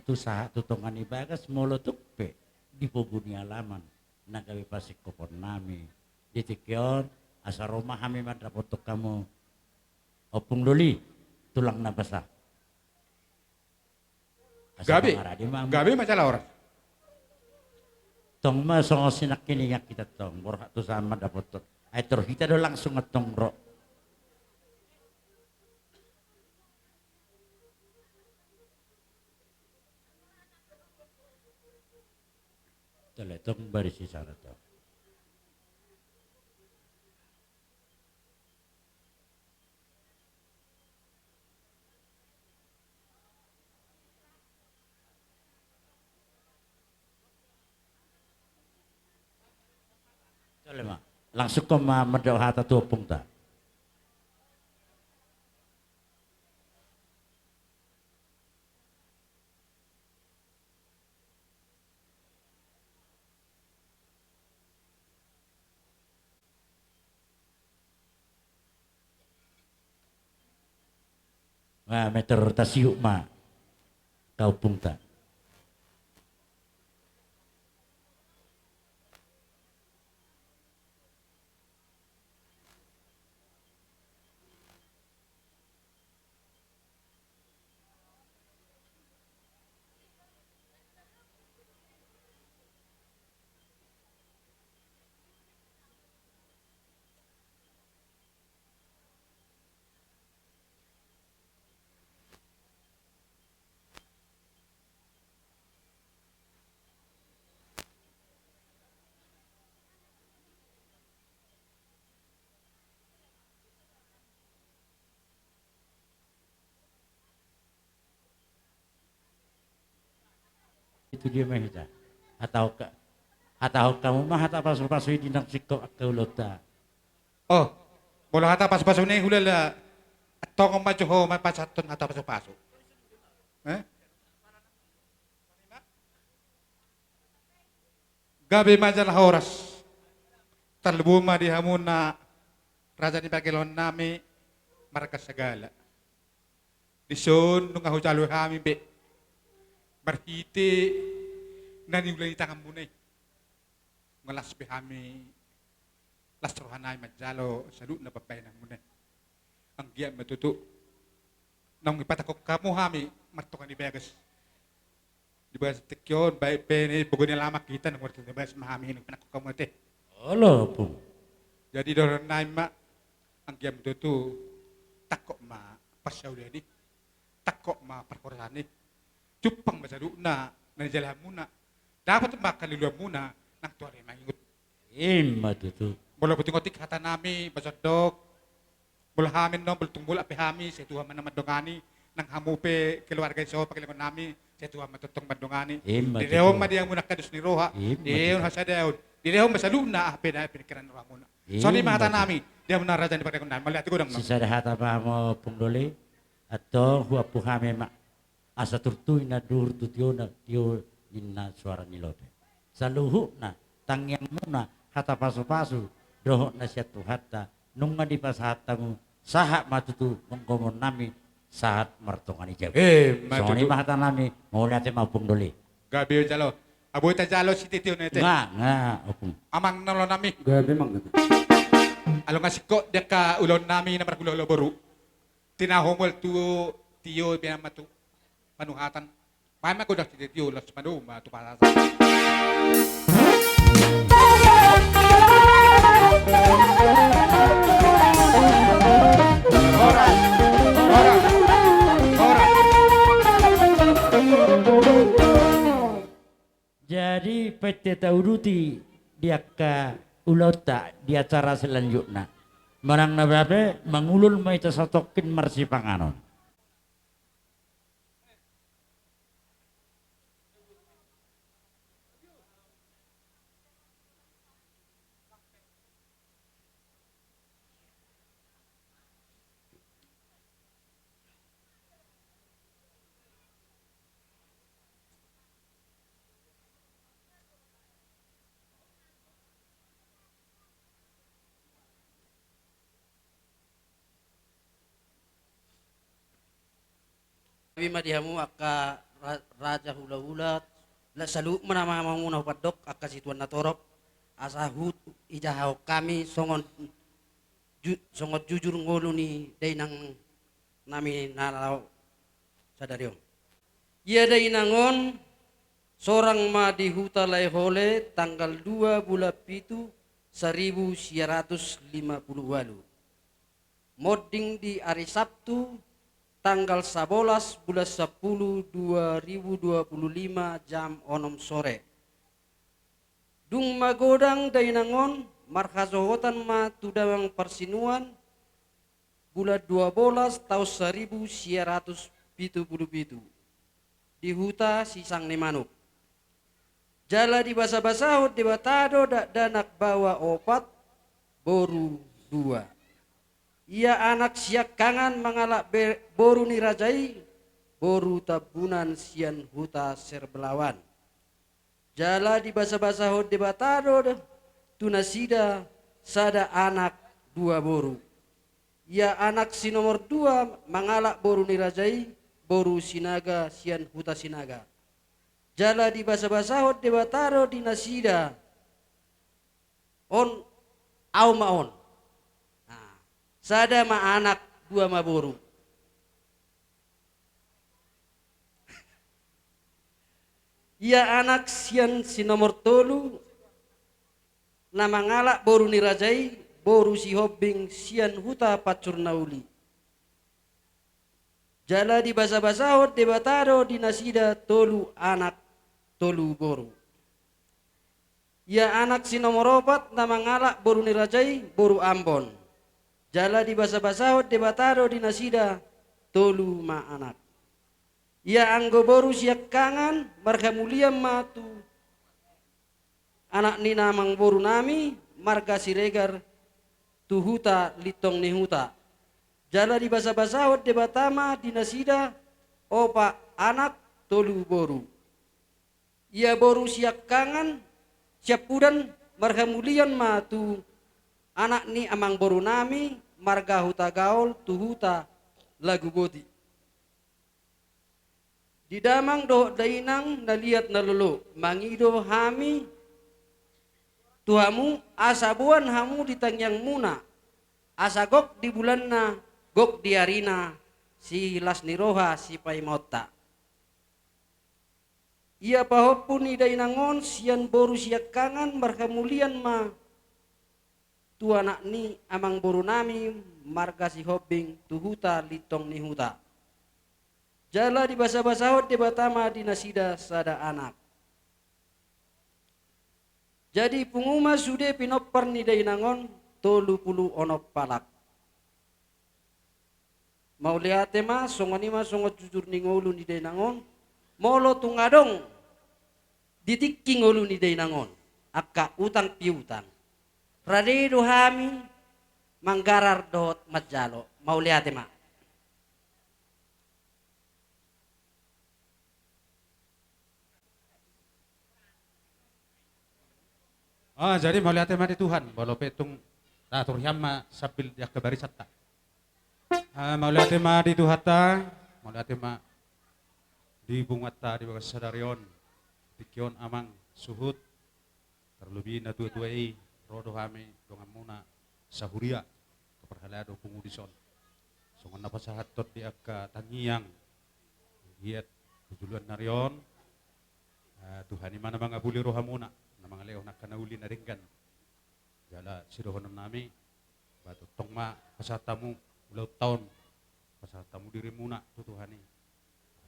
tu sahat tu tonga ni bagas molo tung pe di pogu ni alaman na gabe pasingkopon nami di tingki on, asa ro ma hami mandapothon hamu. Ompung Doli, tulang na basa. Asa gabe, mangarade ma hamu. Gabe ma jala horas. Tong ma songon sinangkiningan hita tong, borhat tu sahat mandapothon. Ai tor hita do langsung antong ro. Tale tong baris di sana tong. Tale ma. Langsung ho ma mandok hata tu ompungta. Nga meter tasiuk ma tu ompungta. Itu dia ma hita. Hatahon hamu ma hata pasupasu i di na singkop angka ulaonta. Oh, molo hata pasupasu ni hulala, tongon ma jo ho ma pasahathon hata pasupasu. Eh? Gabe ma jala horas. Tarlumobi ma di hamuna raja ni pargelongan nami marga Sagala. Dison nunga hujalo hami be marhite na niula ni tanganmuna i. Nunga las be hami, las roha nami manjalo saluhutna pambahenanmuna i. Anggiat ma tutu naung dipatangkok hamu hami martonga ni bagas. Di bagas tingki on, baen pe di pogu ni alaman hita, naung martonga ni bagas ma hami, naung dipatangkok hamu ate. Olo, Ompung. Jadi dohonon nami ma, anggiat ma tutu tangkok ma parsaulian i, tangkok ma parhorasan i, jumpang ma saluhutna na nijalahanmuna, dapot ma angka na niulaanmuna, nang tu ari mangingot. I ma tutu. Molo tingki on hata nami, pasondok. Molo hami annon, molo tung mulak pe hami, sai Tuhan ma na mandongani, nang hamu pe keluarga i, so pargelongan nami, sai Tuhan ma tongtong mandongani. I ma tutu. Dilehon ma di hamuna angka dos ni roha, i ma tutu, dilehon hasadaon, dilehon ma saluhutna aha pe na piningkiran ni rohamuna. I ma tutu. Songon i ma hata nami di hamuna raja ni pargelongan nami. Mauliate godang ma. Sisada hata ma hamu, Ompung Doli. Antong huampu hami ma. Asa turtu i na duhur tu tio na tio ninna suara ni lote. Saluhutna tangiangmuna, hata pasupasu dohot na sian Tuhanta, nunga dipasahat hamu, sahat ma tutu gomgomon nami sahat martonga ni jabu. Eh, ma tutu. Songon i ma hata nami, mauliate ma Ompung Doli. Gabe jalo. Boi tajalo sitio-tio na ate. Nga, nga, Ompung. Amang na olo nami. Gabe, Mang. Alo nga singkop di angka ulaon nami na marhulahula boru. Tinahu mual tu tio, baen ma tu panuhatan. Baen ma godang sitio-tio, laos padomu ma tu pasahat. Horas, horas, horas. Jadi, paitte tauduti di angka ulaonta di acara selanjutna. Manang na babe, mangulon ma hita satongkin marsipanganon. Gabe ma di hamu angka ra-, raja hulahula, la saluhutna ma hamuna hupandok angka situan na torop, asa hujaha hami songon ju-, songon jujur ngolu ni dainang nami na laho sadari on. Ia dainang on, sorang ma di huta Laehole tanggal dua bulan pitu saribu sia ratus lima pulu ualu. Monding di ari Sabtu, tanggal sabolas bulan sampulu dua ribu dua pulu lima jam onom sore. Dung magodang dainang on, marhasohotan ma tu damang parsinuan, bulan dua bolas taon saribu sia ratus pitu pulu pitu, di huta Sisang ni Manuk. Jala dibasabasahon Debata do dakdanak baoa opat, boru dua. Ia anak siangkangan mangalap be-, boru ni raja i, boru Tambunan sian huta Serbelawan. Jala dibasabasahon Debata do tu nasida sada anak dua boru. Ia anak si nomor dua mangalap boru ni raja i, boru Sinaga sian huta Sinaga. Jala dibasabasahon Debata do di nasida, on, au ma on. Nah, sada ma anak, dua ma boru. Ia anak sian si nomor tolu, na mangalap boru ni raja i, boru Sihombing sian huta Pancur na Uli. Jala dibasabasahon Debata do di nasida tolu anak, tolu boru. Ia anak si nomor opat na mangalap boru ni raja i, boru Ambon. Jala dibasabasahon Debata do di nasida tolu ma anak. Ia anggo boru siangkangan marhamulian ma tu anak ni amangboru nami marga Siregar tu huta Lintong ni Huta. Jala dibasabasahon Debata ma di nasida opat anak tolu boru. Ia boru siangkangan siampudan marhamulian ma tu anak ni amangboru nami marga Hutagaol tu huta Laguboti. Di damang dohot dainang na liat na lolo, mangido hami tu hamu, asa boan hamu di tangiangmuna, asa gok di bulanna, gok di arina, silas ni roha sipaimaonta. Ia pahompu ni dainang on sian boru siangkangan marhamulian ma tu anak ni amangboru nami marga Sihombing tu huta Lintong ni Huta. Jala dibasabasahon Debata ma di nasida sada anak. Jadi pungu ma sude pinompar ni dainang on tolu pulu onom halak. Mauliate ma, songon i ma songon jujur ni ngolu ni dainang on. Molo tung adong di tingki ngolu ni dainang on angka utang piutang, rade do hami manggarar dohot manjalo. Mauliate ma. Ah, jadi mauliate ma di Tuhan, molo pe tung, nah, turihan ma sambil di angka barisanta. Ah, mauliate ma di Tuhanta, mauliate ma di punguanta di bagasan sadari on, tingki on amang suhut, tarlobi na tua-tua i, ro do hami donganmuna sahuria, tu parhalado pungu dison. Songon na pasahathon di angka tangiang, iat tu joloan ni ari on, eh, Tuhan i ma na mangapuli rohamuna, na mangalehon angka na uli na denggan. Jala sidohonon nami, ba tongtong ma pasahat hamu ulaonta on, pasahat hamu dirimuna tu Tuhan i.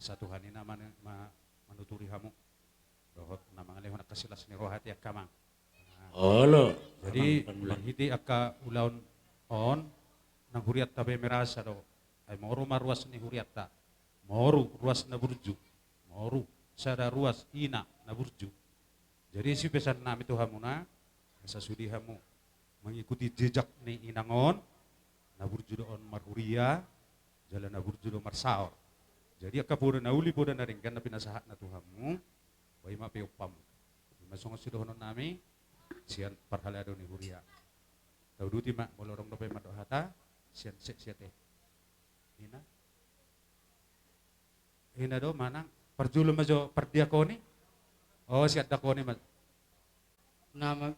Asa Tuhan i na man-, ma-, manuturi hamu. Dohot na mangalehon angka silas ni roha di angka amang. Nah, olo, jadi, amang Pangulan, marhite angka ulaon on, nang hurianta pe merasa do. Ai moru ma ruas ni hurianta. Moru ruas na burju. Moru sada ruas ina na burju. Jadi sipesan nami tu hamuna, asa sude hamu mangikuti jejak ni inang on, na burju do on marhuria, jala na burju do marsaor. Jadi angka poda na uli, poda na denggan na pinasahatna tu hamu, ba i ma pe umpamu. I ma songon sidohonon nami sian parhalado ni huria. Tauduti ma, molo adong dope mandok hata sian se-, siate. Ina. Ina do manang Parjolo ma jo pardiakoni. O, sian dakoni ma. Na ma-,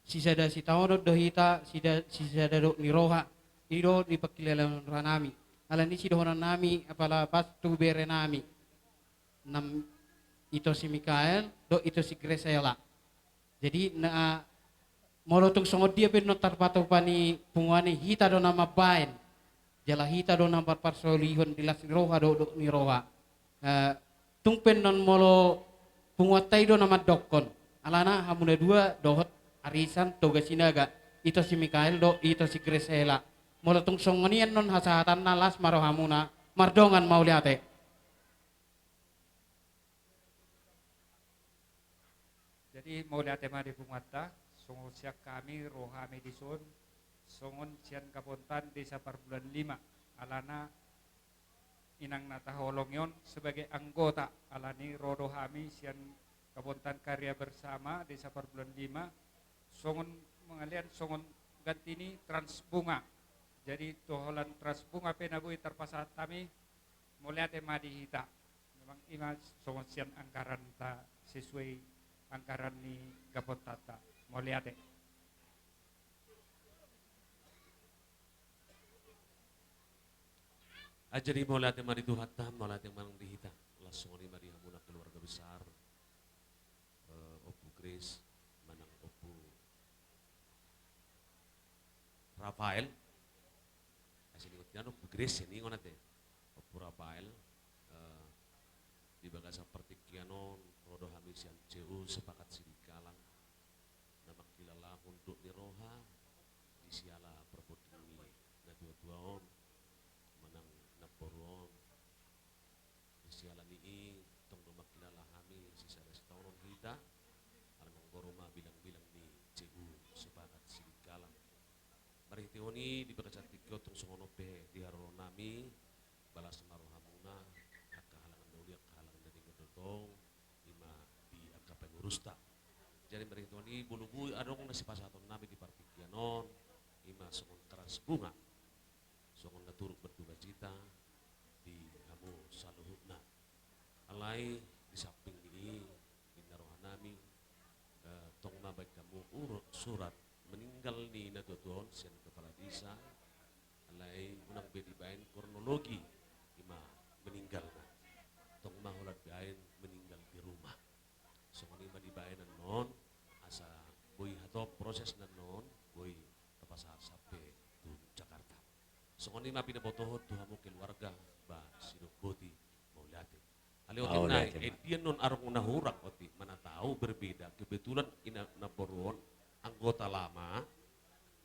sisada sitaonon do hita, sida-, sisada dok ni roha. I do di pangkilalahon rohanami. Alani i sidohononnami apala pas tu berenami. Nam ito si Mikael, dok ito si Gresela. Jadi, na, molo tung songon dia pe annon tarpatupa ni punguan i, hita do na mambaen. Jala hita do na marparsolihon di las ni roha, dok, dok ni roha. Eh, tung pe annon molo punguanta i do na mandokkon. Alana hamu na dua dohot arisan Toga Sinaga. Ito si Mikael dok, ito si Gresela. Molo tung songon i annon hasahatanna, las ma rohamuna, mardongan mauliate. Jadi, mauliate ma di punguanta, songon sian hami, ro hami dison, songon sian Kapontan Desa Parbulan Lima, alana inang na taholongi on sebagai anggota, alani ro do hami sian Kapontan Karya Bersama Desa Parbulan Lima, songon mangalean, songon ganti ni Trans Bunga. Jadi, tu holan Trans Bunga pe na boi tarpasahat hami, mauliate ma di hita. Memang i ma songon sian anggaran ta, sesuai anggaran ni Kapontanta. Mauliate. Ah, jadi mauliate ma di Tuhanta, mauliate ma nang di hita. Laos songon i ma di hamuna keluarga besar, eh, Ompu Grace manang Ompu Rafael. Asa ningot hian Ompu Grace, ningot ate. Ompu Rafael, eh, di bagasan partingkian on, ro do hami sian C U Sepakat Sidikalang, na mangkilalahon dok ni roha, di siala parponding ni natuatua on, manang namboru on, di siala ni i, tong do mangkilala hami, sisada sitaonon hita, ala namboru ma bilangbilang ni C U Sepakat Sidikalang. Marhite on i, di bagasan tingki on tong songon on pe di haroronnami, balas ma rohamuna, angka halangan na uli, angka halangan na denggan do tong, i ma di angka pengurusta. Jadi marhite on i, molo boi adong na sipasahatonnami di partingkian on, i ma songon Trans Bunga. Songon na turut berdukacita di hamu saluhutna. Alai di samping ni i, ninna rohanami, eh, tong ma baen hamu ur-, surat meninggal ni natuatua on sian kepala desa. Alai unang be dibaen kronologi i ma meninggalna. Tong ma holan baen meninggal di rumah. Songon i ma dibaen annon, asa boi hatop prosesna annon, boi tapasahat sampe tu Jakarta. Songon i ma pinabotohon tu hamu keluarga, ba sidok boti, mauliate. Alai otik nai, mauliate, eh, dia annon adong na hurang otik, mana tahu berbeda, kebetulan i na, namboru on anggota lama,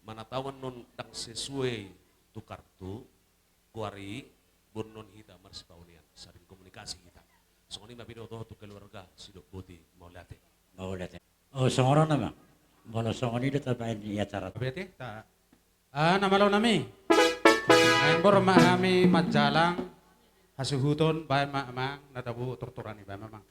mana tahu annon ndang sesuai tu kartu, goar i, boan annon hita marsipaonean, saling komunikasi hita. Songon i ma pinabotohon tu keluarga, sidok boti, mauliate. Mauliate. O, songon on amang. Molo songon i do tabaen ni acara. Berarti ta-, ah, na malo nami. Naeng boru ma hami manjalang hasuhuton, baen ma amang na tabo turturan i, baen ma amang.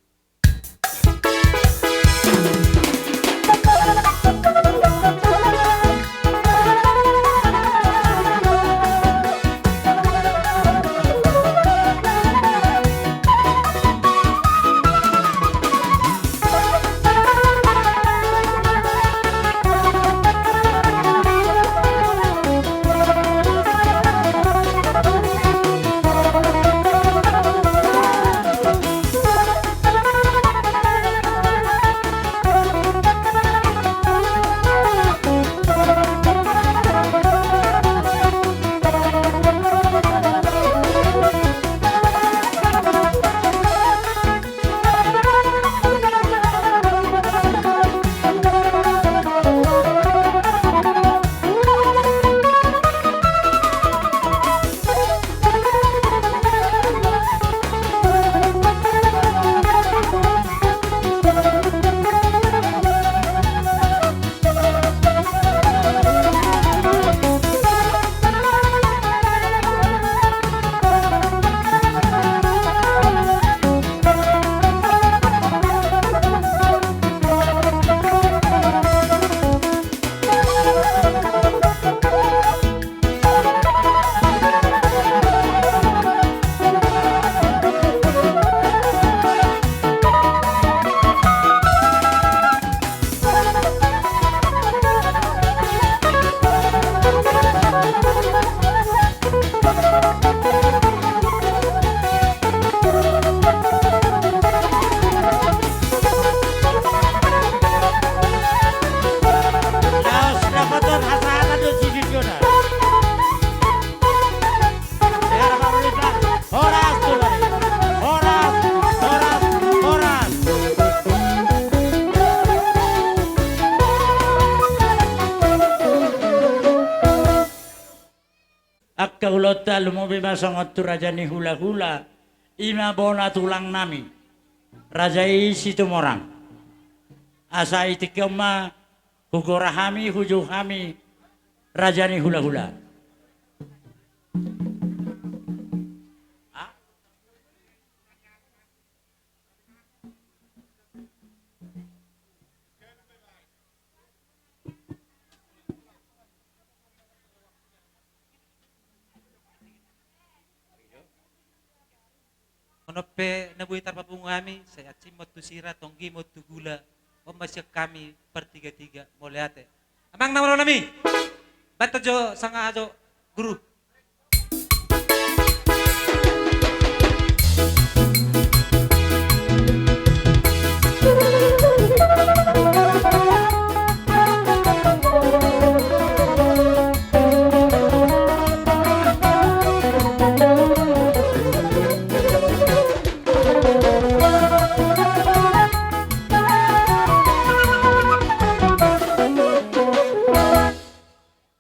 Angka ulaonta lumobi ma songon tu raja ni hulahula, i ma bona tulang nami, raja i Situmorang. Asa i tingki on ma hugora hami, hujou hami, raja ni hulahula. Onon pe na boi tarpapungu hami, sai ansi ma on tu sira, tonggi ma on tu gula, on ma sian hami partiga-tiga, mauliate. Amang na marhaha nami, bantu jo sanga jo guru.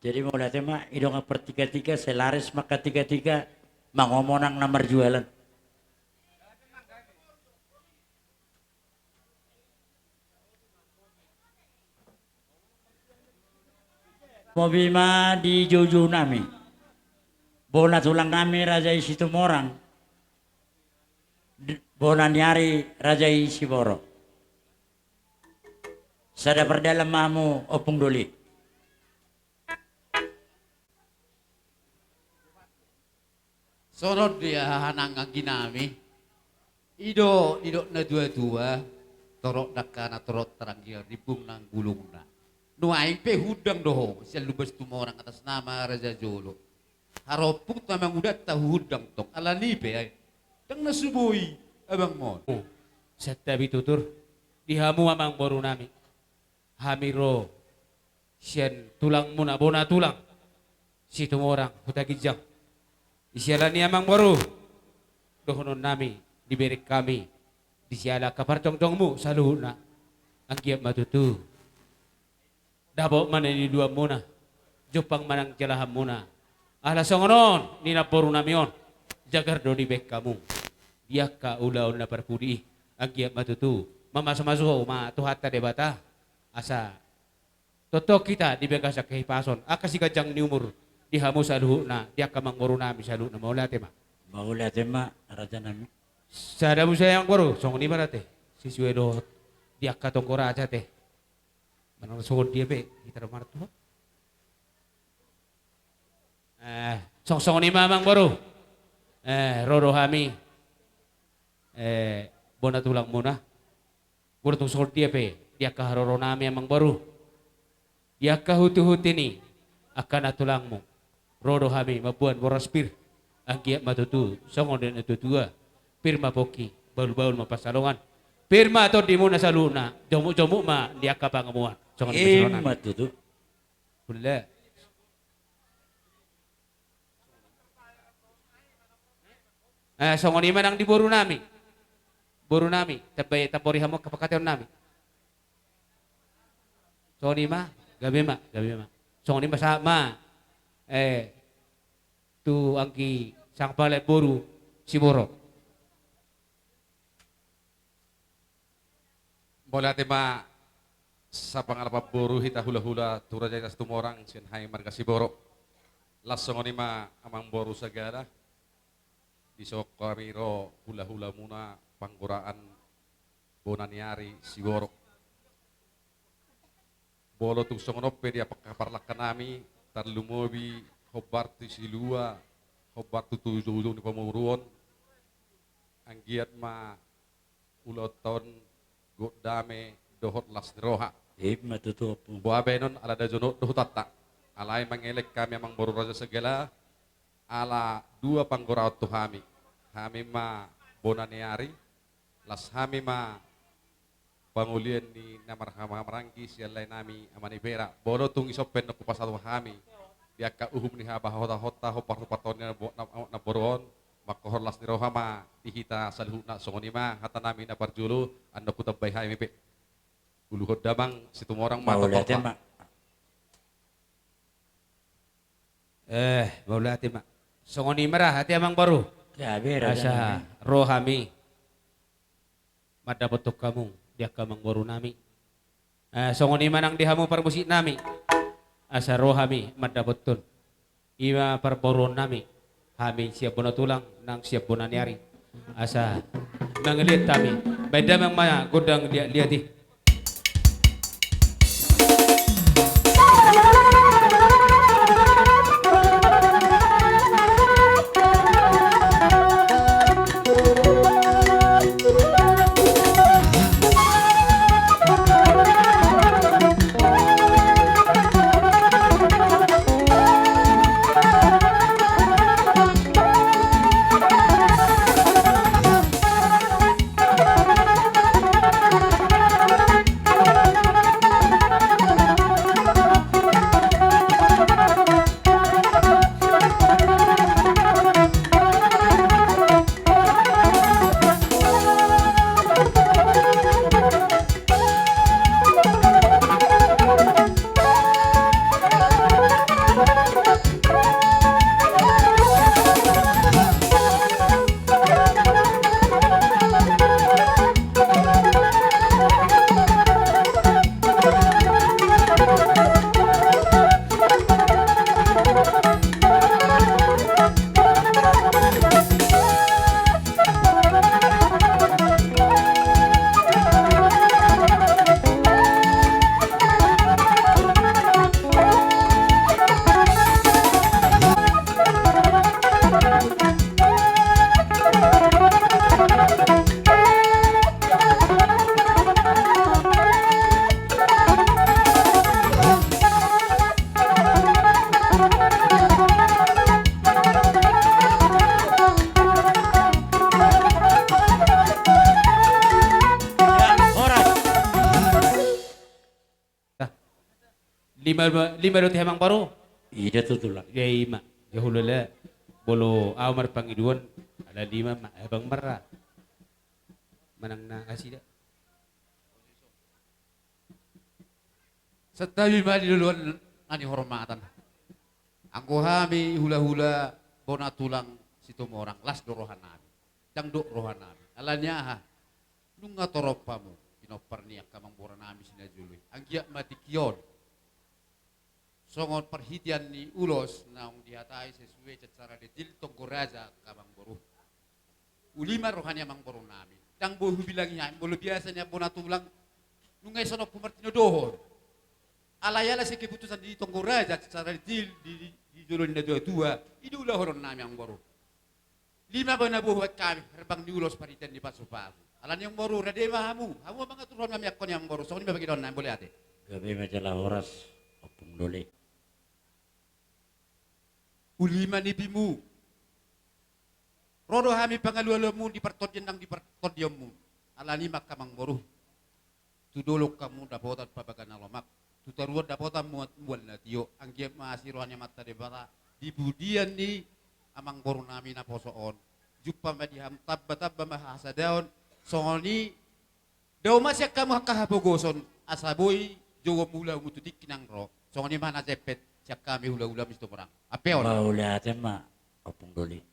Jadi mauliate ma, i dongan partiga-tiga, sai laris ma angka tiga-tiga, mangomo nang na marjualan. Mobi ma di joujou nami, bona tulang nami raja i Situmorang, d-, bona ni ari raja i Siboro. Sada pardalan ma hamu ompung doli. Songon dia hanang anggi nami. I do didok na tua-tua, torop dangkana torop taranggian rimbung nang bulungna. Nuaeng pe huundang do ho sian Lumban Situmorang atas nama raja jolo. Harompung tu amang udanta huundang tong, alani pe ai ndang na so boi amang mon. Santabi tutur di hamu amang boru nami. Hami ro sian tulangmuna bona tulang Situmorang Huta Ginjang. Di siala ni amang boru, dohonon nami, dibereng hami di siala angka parjongjongmu saluhutna. Anggiat ma tutu dapot ma na niluluanmuna, jumpang ma nang jalahanmuna. Ala songon on ninna boru nami on, jagar do dibaen hamu di angka ulaon na parpudi i. Anggiat ma tutu mamasumasu ma Tuhanta Debata asa tongtong hita di bagasan hahipason, angka siganjang ni umur di hamu saluhutna, di angka amang boru nami saluhutna. Mauliate ma. Mauliate ma raja nami. Sada muse amang boru, songon i ma ate, sesuai dohot di angka tonggo raja ate. Manang songon dia pe hita do martua. Eh, song-, songon i ma amang boru. Eh, ro do hami, eh, bona tulangmuna. Molo tung songon dia pe di angka haroro nami amang boru, di angka huti-huti ni angka na tulangmu, ro do hami mamboan boras pir. Anggiat ma tutu songon dia na tua-tua, pir ma pongki, bahul-bahul ma pansalongan, pir ma tondimuna saluhutna, jomuk-jomuk ma di angka pangomoan. Songon i ma tutu. Bulle. Eh, songon i ma nang di boru nami. Boru nami, tambai, tambori hamu angka pangkataion nami. Songon i ma, gabe ma, gabe ma. Songon i ma sahat ma, eh, tu anggi sangkapala boru Siboro. Mauliate ma sapangalapan boru hita hulahula tu raja i Situmorang sian hami marga Siboro. Laos songon i ma amang boru sagala, dison hami ro hulahulamuna panggoraan bona ni ari Siboro. Molo tung songon on pe di angka parlangka nami, tarlumobi hombar tu silua, hombar tu, tu uju-uju ni pamoruon, anggiat ma ulaonta on gok dame dohot las ni roha. I ma tutu, Ompung. Boha baenon, ala da jonok do hutanta. Alai mangelek hami amang boru raja sagala, ala dua panggoraon tu hami. Hami ma bona ni ari, las hami ma pangolian ni na marhaha-, marhaha maranggi sian lae nami Ama ni Pera. Molo tung ison pe nunga hupasahat hami di angka uhum ni habahotaonta, hombar tu partondion na bo-, na, na, na boru on, mangkohor las ni roha ma di hita saluhutna. Songon i ma hata nami na parjolo, andok hutambai hami pe. Uluhon damang Situmorang ma. Mauliate ma. Eh, mauliate ma. Songon i ma ra ate amangboru. Gabe ra. Asa ro hami mandapothon hamu di angka amangboru nami. Eh, songon i ma nang di hamu parmusik nami. Asa ro hami mandapothon. I ma parboruon nami. Hami sian bona tulang nang sian bona ni ari. Asa mangaliat hami. Baen damang ma gondang liat-liat i. Lima, lima do ate amangboru. Ida tutu lah. Ya ima. Ya hulala. Bolo au marpangidoan. Ala lima ma abang mera. Manang na asida. Santabi ma di loloan na nihormatan. Anggo hami hulahula bona tulang Situmorang, las do rohanami. Dang dok rohanami. Alani aha? Nunga torop hamu pinompar ni angka amangboru nami si na jolo i. Anggiat ma tingki on songon parhitean ni ulos naung dihatai sesuai secara detil tonggo raja angka amangboru. Uli ma roha ni amangboru nami. Dang boi hubilangi hami, molo biasa ni bona tulang nunga i songon humartinodohon. Alai ala sian keputusan ni tonggo raja secara detil di, di, di jolo ni na tuatua, i do ulahonon nami amangboru. Lima do na boi hubaen hami herbang ni ulos parhitean ni pasupasu. Alani amangboru, rade ma hamu. Hamu ma mangaturhon hami angkon i amangboru. Songon i ma pangidoan nami, mauliate. Gabe ma jala horas, Ompung Doli. Uli ma nipimu. Ro do hami pangalualuanmu di partondian nang di partondionmu. Alani i ma angka amangboru. Tu dolok hamu dapotan pabaga na lomak, tu toruan dapotan mual, mual na tio, anggiat ma asi roha ni Amanta Debata di pudian ni amangboru nami naposo on. Jumpa ma di hamu, tamba-tamba ma hasadaon, songon i dao ma sian hamu angka hapogoson, asa boi jouonmu ulaonmu tu tingki nang ro, songon i ma na jempek sian hami hulahula Situmorang. Ampe on. Mauliate ma, Ompung Doli.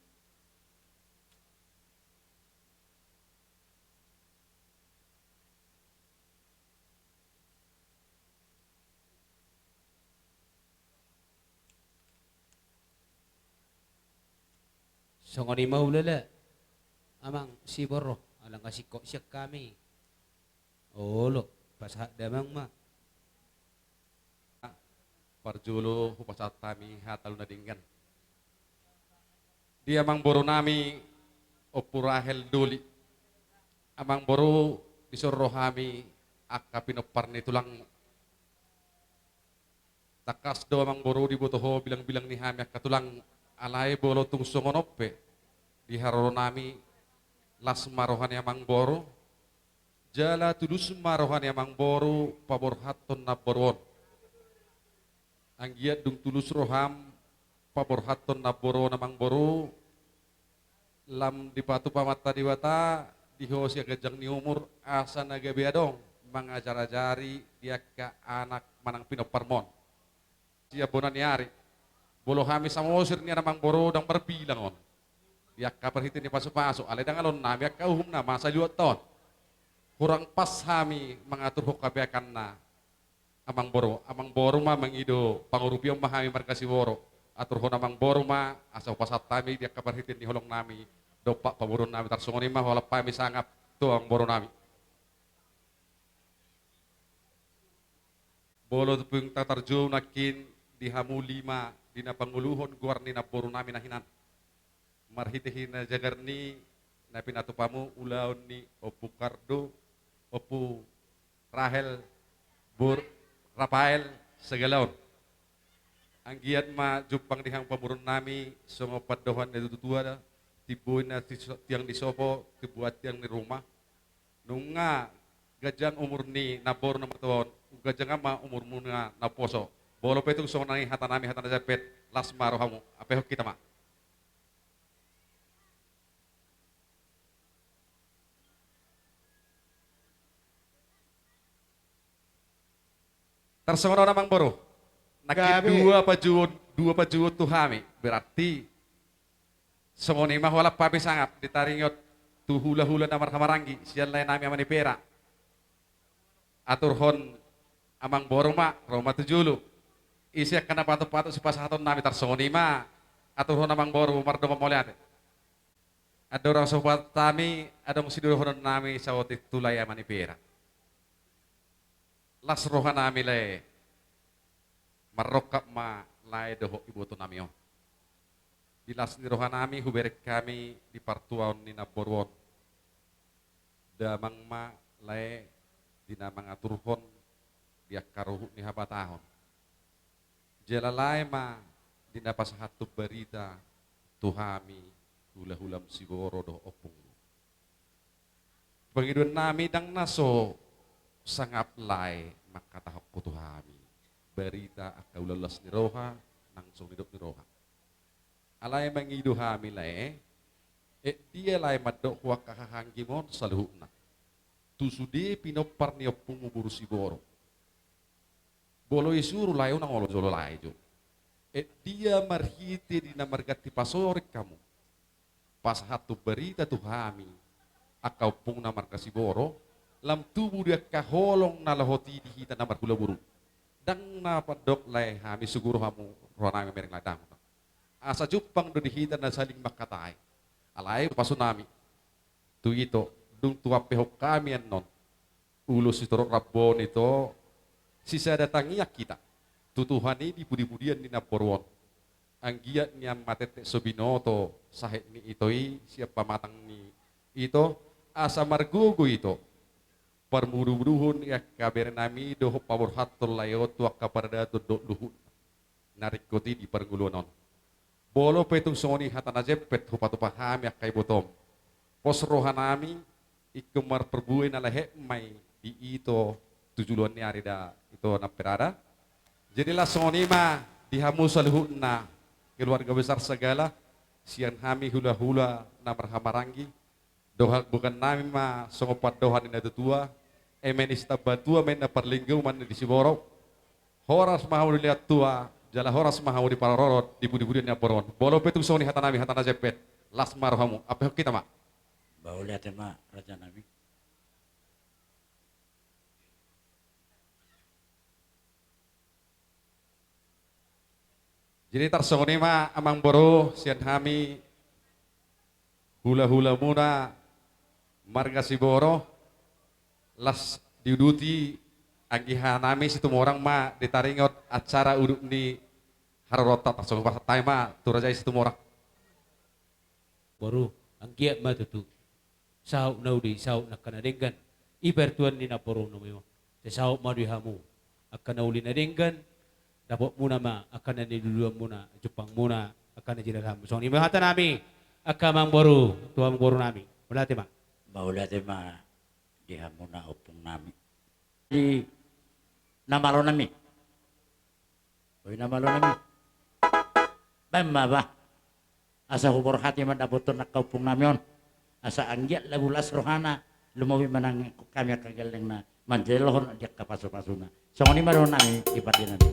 Songon i ma hulala, amang siborok, ala nga singkop sian hami. Olo, pasahat damang ma. Parjolo hupasahat hami hata na denggan di amangboru nami Ompu Rahel Doli. Amangboru, dison ro hami angka pinompar ni tulangmu. Tangkas do amangboru diboto ho bilang-bilang ni hami angka tulang, alai molo tung songon on pe di haroro nami, las ma roha ni amangboru, jala tulus ma roha ni amangboru paborhathon namboru on. Anggiat dung tulus roham paborhathon namboru on amangboru, lam dipatupa Amanta Debata di ho sian ganjang ni umur, asa na gabe adong mangajar-ajari di angka anak manang pinomparmon. Sian bona ni ari, Molo hami Samosir nian amang boru, ndang marbilang on di angka parhite ni pasupasu, alai ndang aloonnami angka uhumna masa liwat on. Hurang pas hami mangaturhon habeakanna. Amang boru, amang boru ma mangido pangurupion ma hami marga Siboro. Aturhon amang boru ma asa hupasahat hami di angka parhite ni holongnami dompak pamoruonnami. Tarsongon i ma hualap hami sangap tu amang borunami. Molo tung tatarjou nangkin di hamu lima di na panguluhon goar ni namborunami na hinan, marhitehite na jagar ni na pinatupamu ulaon ni Ompu Kardo, Ompu Rahel, Bur, Rafael, sagala on. Anggiat ma jumpang di hamu pamoruonnami songon pandohan ni natuatua, timbo ni na ti-, tiang ni sopo, timbo tiang ni ruma. Nunga ganjang umur ni namboru na matua on, ganjang ma umurmuna na poso. Molo pe tung songon i hatanami, hata na jempek, las ma rohamu, ampehon hita ma. Tarsongon on amang boru. Nangkin gabe. Dua pajuon, dua pajuon tu hami. Berarti songon i ma hualap hami sangap di taringot tu hulahula na marhahamaranggi sian laenami Ama ni Pera. Aturhon amang boru ma, ro ma tu jolo. Ise angka na patupatup sipasahatonnami? Tarsongon i ma, aturhon amang boru mardongan mauliate. Andorang so hupasahat hami, adong sidohononnami saotik tu lae Ama ni Pera. Las rohanami lae, marrongkap ma lae dohot ibotonami on. Di las ni rohanami hubereng hami di partuaon ni namboru on. Damang ma lae di na mangaturhon di angka ruhut ni habatahon. Jala lae ma di na pasahathon barita tu hami hulahulam Siboro dohot ompungmu. Pangidoannami ndang na so sangap lae mangkatahon ho tu hami barita angka ulaon las ni roha nang so nidok ni roha. Alai mangido hami lae, eh, dia lae mandok ho angka hahaanggim on saluhutna tu sude pinompar ni ompungmu boru Siboro. Molo isuru lae unang olo jolo lae jo. Eh, dia marhite di na marganti pasoring hamu pasahathon barita tu hami angka ompungna marga Siboro, lam tubu di angka holong na lohot i di hita na marhula boru. Ndang na pandok lae hami suguru hamu rohanami mereng lae damang. Asa jumpang do di hita na saling mangkatai. Alai pasunami tu ito, dung tuampehon hami annon ulos sitorop rambu on ito, sisada tangiang hita tu Tuhan i di pudipudian ni namboru on. Anggiat nian ma tenteng so binoto sahet ni ito i sian pamatang ni ito, asa margogo ito parmudubuduhon i angka berenami dohot paborhathon lae on tu angka paradaton dohot luhut na ringkot i di parngoluon on. Molo pe tung songon i hata na jempek hupatupa hami angka ibotom, pos rohanami ingkon marparbue na lehet ma i di ito tu joloan ni ari da ito na marada. Jadi las songon i ma di hamu saluhutna keluarga besar Sagala, sian hami hulahula na marhahamaranggi, dohot bukan nami ma songon pandohan ni natuatua, eme ni Sitambatua ma inna parlinggoman ni Siboro. Horas ma hamu di liat tua, jala horas ma hamu di parorot, di pudipudian ni namboru on. Molo pe tung songon i hatanami, hata na jempek, las ma rohamu, ampehon hita ma. Mauliate ma rajanami. Jadi tarsongon i ma amang boru sian hami hulahulamuna marga Siboro, las diuduti anggihanami Situmorang ma di taringot acara udut ni haroroanta. Tarsongon i pasahat hami ma tu raja i Situmorang. Boru, anggiat ma tutu saut na uli, saut na angka na denggan. I partuaon ni namboru nami on. Sai saut ma di hamu angka na uli na denggan, dapotmuna ma angka na niluluanmuna, jumpangmuna angka na jinalahanmu. Songon i ma hatanami angka amang boru tu amang borunami. Mauliate ma. Mauliate ma di hamuna ompungnami. Di na malonami. Oi na malonami. Baen ma bah. Asa huborhati mandapothon angka ompungnami on. Asa anggiat labu las rohana, lumobi manang hami angka gellengna manjalohon di angka pasupasuna. Songon i ma dohononnami di partinami.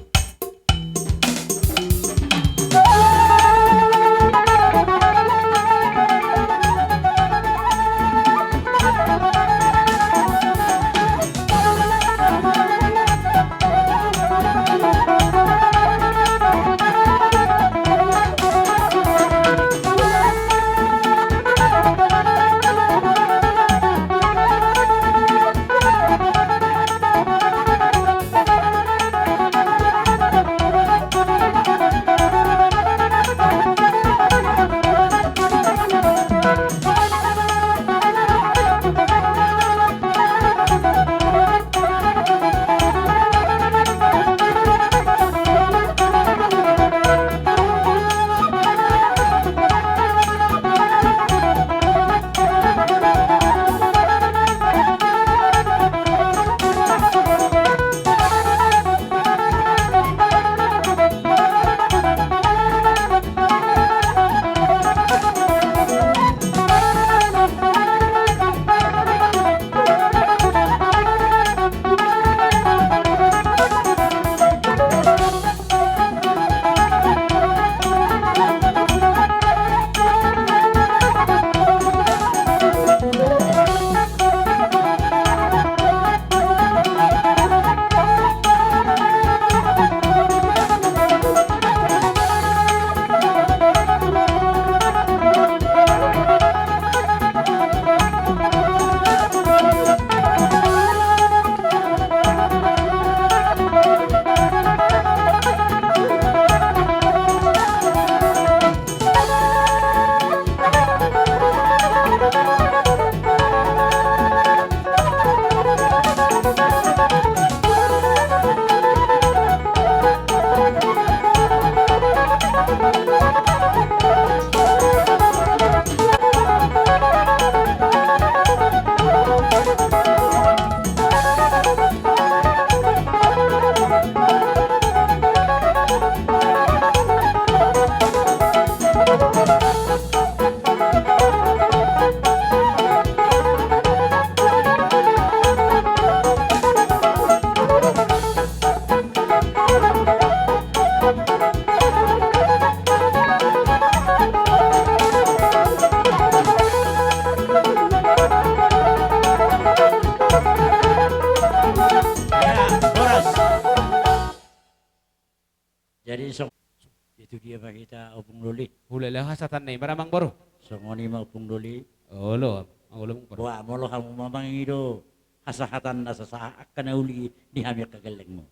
Hita Ompung Doli. Hulala hasahatan na i ma amang boru. Songon i ma Ompung Doli. Olo, olo Ompung boru. Boha molo hamu ma mangido hasahatan na sasahat angka na uli di hami angka gellengmu.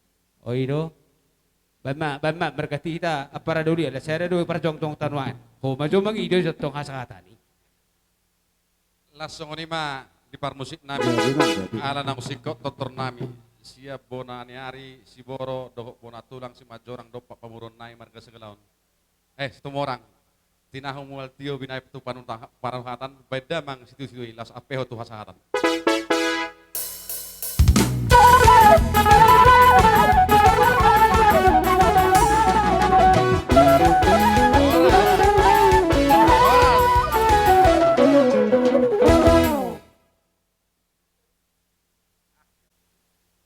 O i do. Baen ma, baen ma, marganti hita ampara doli, ala sada do parjongjong tanoan. Ho ma jo mangido jo tong hasahatan i. Las songon i ma di parmusik nami. Jadi, jadi. Ala naung singkop tortor nami. Sian bona ni ari, Siboro, dohot bona tulang, Simanjorang, dompak pamoruon nami marga Segalaon. Eh, Situmorang. Tinahu mual tio binaen tu panutaha-, panuhatan, baen damang situ-situ i, las ampe ho tu hasahatan.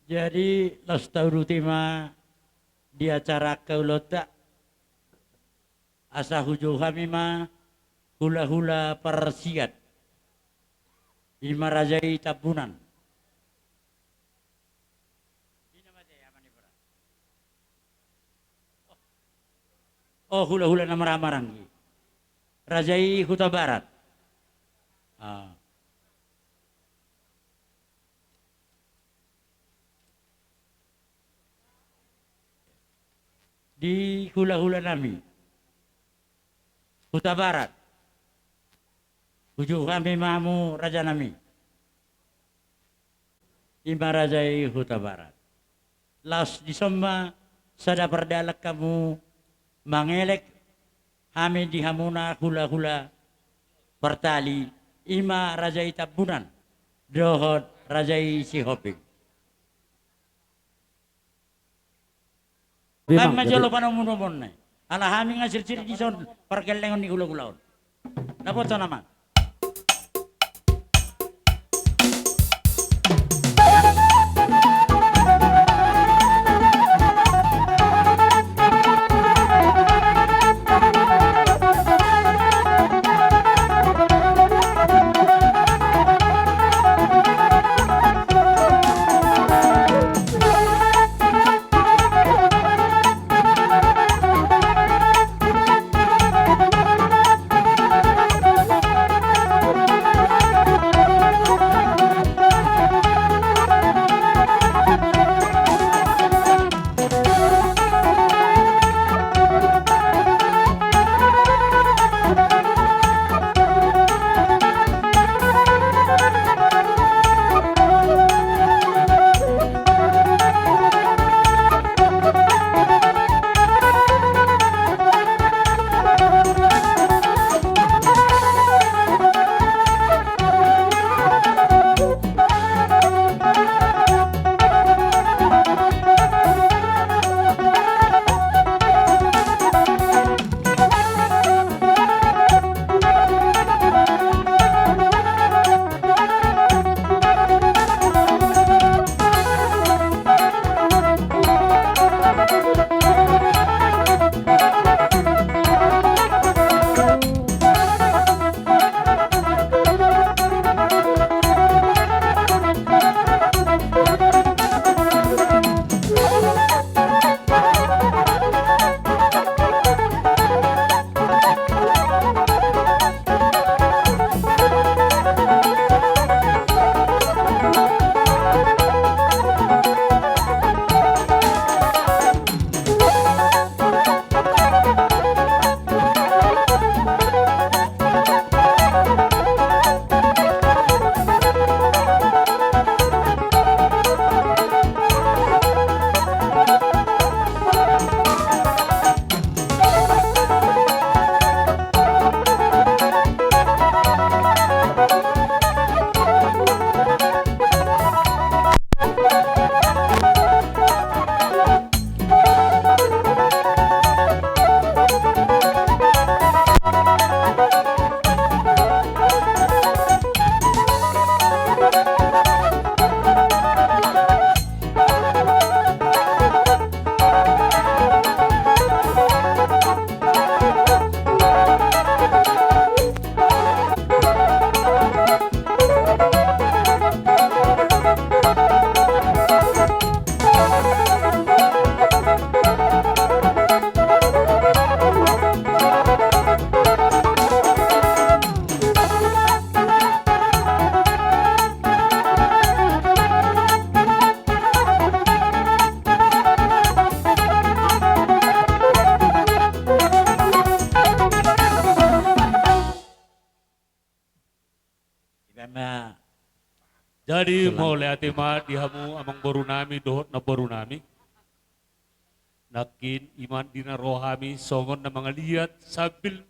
Jadi, las tauduti ma di acara angka ulaonta. Asa hujou hami ma hulahula parsiat. I ma raja i Tambunan. O, hulahula na marhahamaranggi. Raja i Hutabarat. Ah. Di hulahula nami Hutabarat. Hujou hami ma hamu raja nami. I ma raja i Hutabarat. Laos dison ma sada pardalan hamu mangelek hami di hamuna hulahula partali, i ma raja i Tambunan dohot raja i Sihombing. Memang, memang, jadi, jolo panomunomuonna i. Ala hami nga sirsir dison pargellengon ni hulahula on. Dapothon amang. Jadi mauliate ma di hamu amangboru nami dohot namboru nami. Nangkin ima di na ro hami songon na mangaliat sambil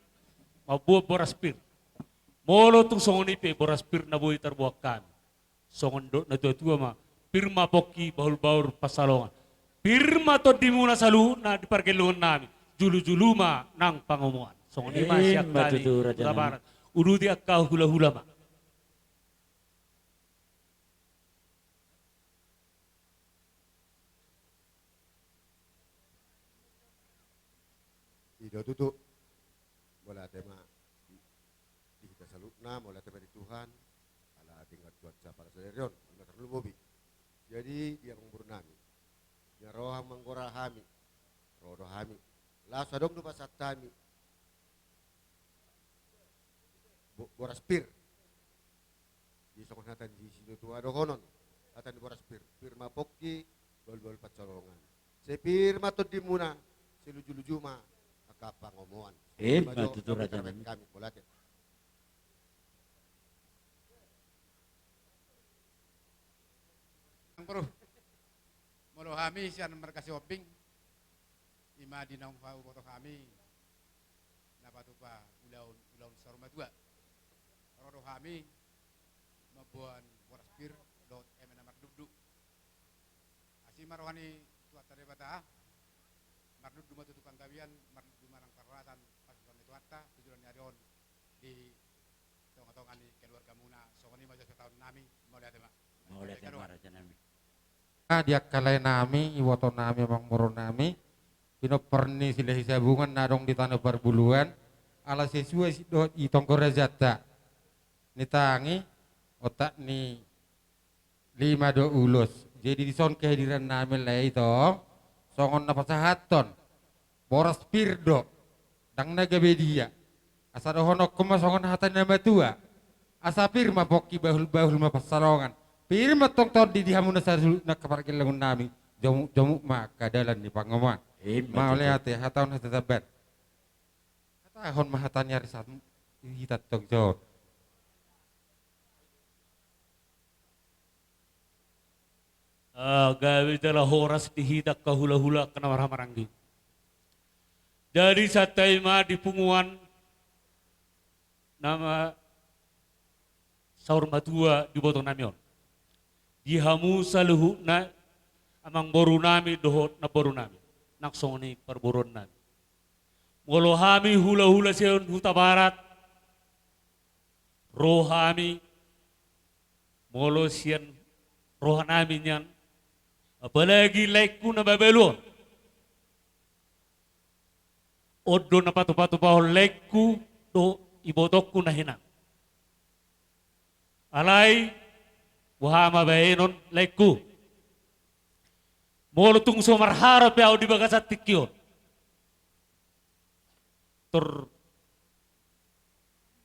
mamboan boras pir. Molo tung songon i pe boras pir na boi tarboan hami, songon didok natuatua ma: Pir ma pongki, bahulbahul pansalongan. Pir ma tondimuna saluhutna di pargellengonnami. Julujulu ma nang pangomoan. Songon i ma sian hami Huta Barat. Uduti angka hulahula ma. I do tutu. Mauliate ma di, di hita saluhutna, mauliate ma di Tuhan. Ala denggan Tuhan sapa ala sadari on, ima tarlumobi. Jadi di amangboru nami, na ro hamu manggora hami, ro do hami. Laos adong do pasahat hami. Bo-, boras pir. Di songon hata ni situatua dohonon, hata ni boras pir: Pir ma pongki, bahulbahul pansalongan. Sai pir ma tondimuna, sai lujuluju ma angka pangomoan. Ima jo tutu, raja nami. Mauliate. Amangboru, molo hami sian marga Sihombing, ima di naung huboto hami na patupa ulaon, ulaon saur matua, ro do hami mamboan boras pir dohot eme na marnundu. Asi ma roha ni Tuhanta Debata, marnundu ma tu tukang gabean, marnundu ma nang parhorasan, pasu-pasu ni Tuhanta tu joloan ni ari on di tongatonga ni keluargamuna. Songon i ma jo sitaon nami. Mauliate ma. Mauliate ma, raja nami. Ah, di angka lae nami, iboto nami, amangboru nami, pinompar ni Silahisabungan na adong di Tano Parbuluan, ala sesuai si dohot i tonggo rajanta. Nitangi otak ni lima do ulos. Jadi dison kehadiran nami lae i tong, songon na pasahathon. Boras pir do, ndang na gabe dia. Asa dohononku ma songon hata ni na matua: Asa pir ma pongki, bahulbahul ma pansalongan. Pir ma tong tondi di hamuna saluhutna angka pargellengon nami. Jomuk-jomuk ma angka dalan ni pangomoan. Ima tutu. Mauliate, hatahon hata tamban. Hatahon ma hata ni arisan i tong jo. Ah, gabe jala horas di hita angka hulahula, angka na marhahamaranggi. Jadi santabi ma di punguan na saur matua di iboto nami on. Di hamu saluhutna amangboru nami dohot namboru nami, nang songon i parboruon nami. Molo hami hulahula sian Hutabarat, ro hami, molo sian roha nami nian, apalagi laengku na mabalu on. On do na patupatupahon laengku dohot ibotongku na hinan. Alai boha ma baenon laengku? Molo tung so marharap pe ahu di bagasan tingki on, tor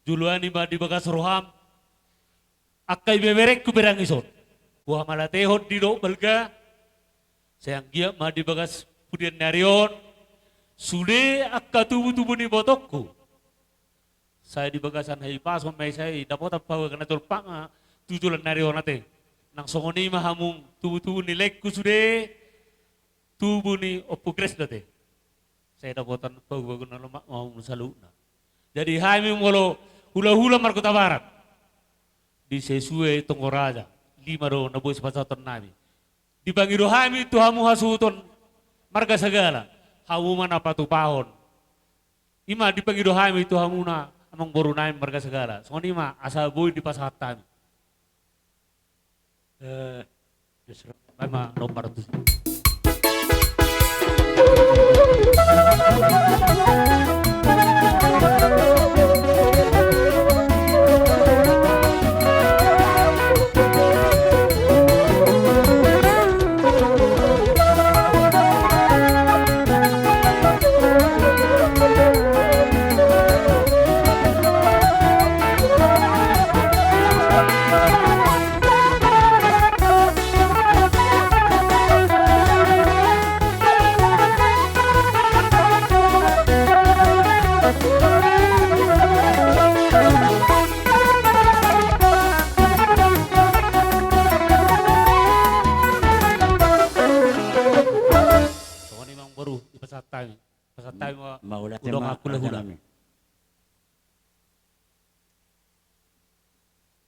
joloani ma di bagas roham angka ibeberengku pe dang dison. Boha ma latehon didok balga, sai anggiat ma di bagas pudian ni ari on sude angka tubutubu ni ibotongku. Sai di bagasan hahipason ma i, sai dapotan pahuaga na jolma tu joloan ni ari on ate. Nang songon i ma hamu tubutubu ni laengku sude, tubu ni Ompu Grace do ate. Sai dapotan pahuaga na lomak ma hamu saluhutna. Jadi hami molo hulahula marga Hutabarat, di sesuai tonggo raja, lima do na boi sipasahaton nami. Dipangido hami tu hamu hasuhuton marga Sagala, hamu ma na patupahon. Ima dipangido hami tu hamuna amangboru nami marga Sagala. Songon i ma asa boi dipasahat hami. Eh, ima nomor tu.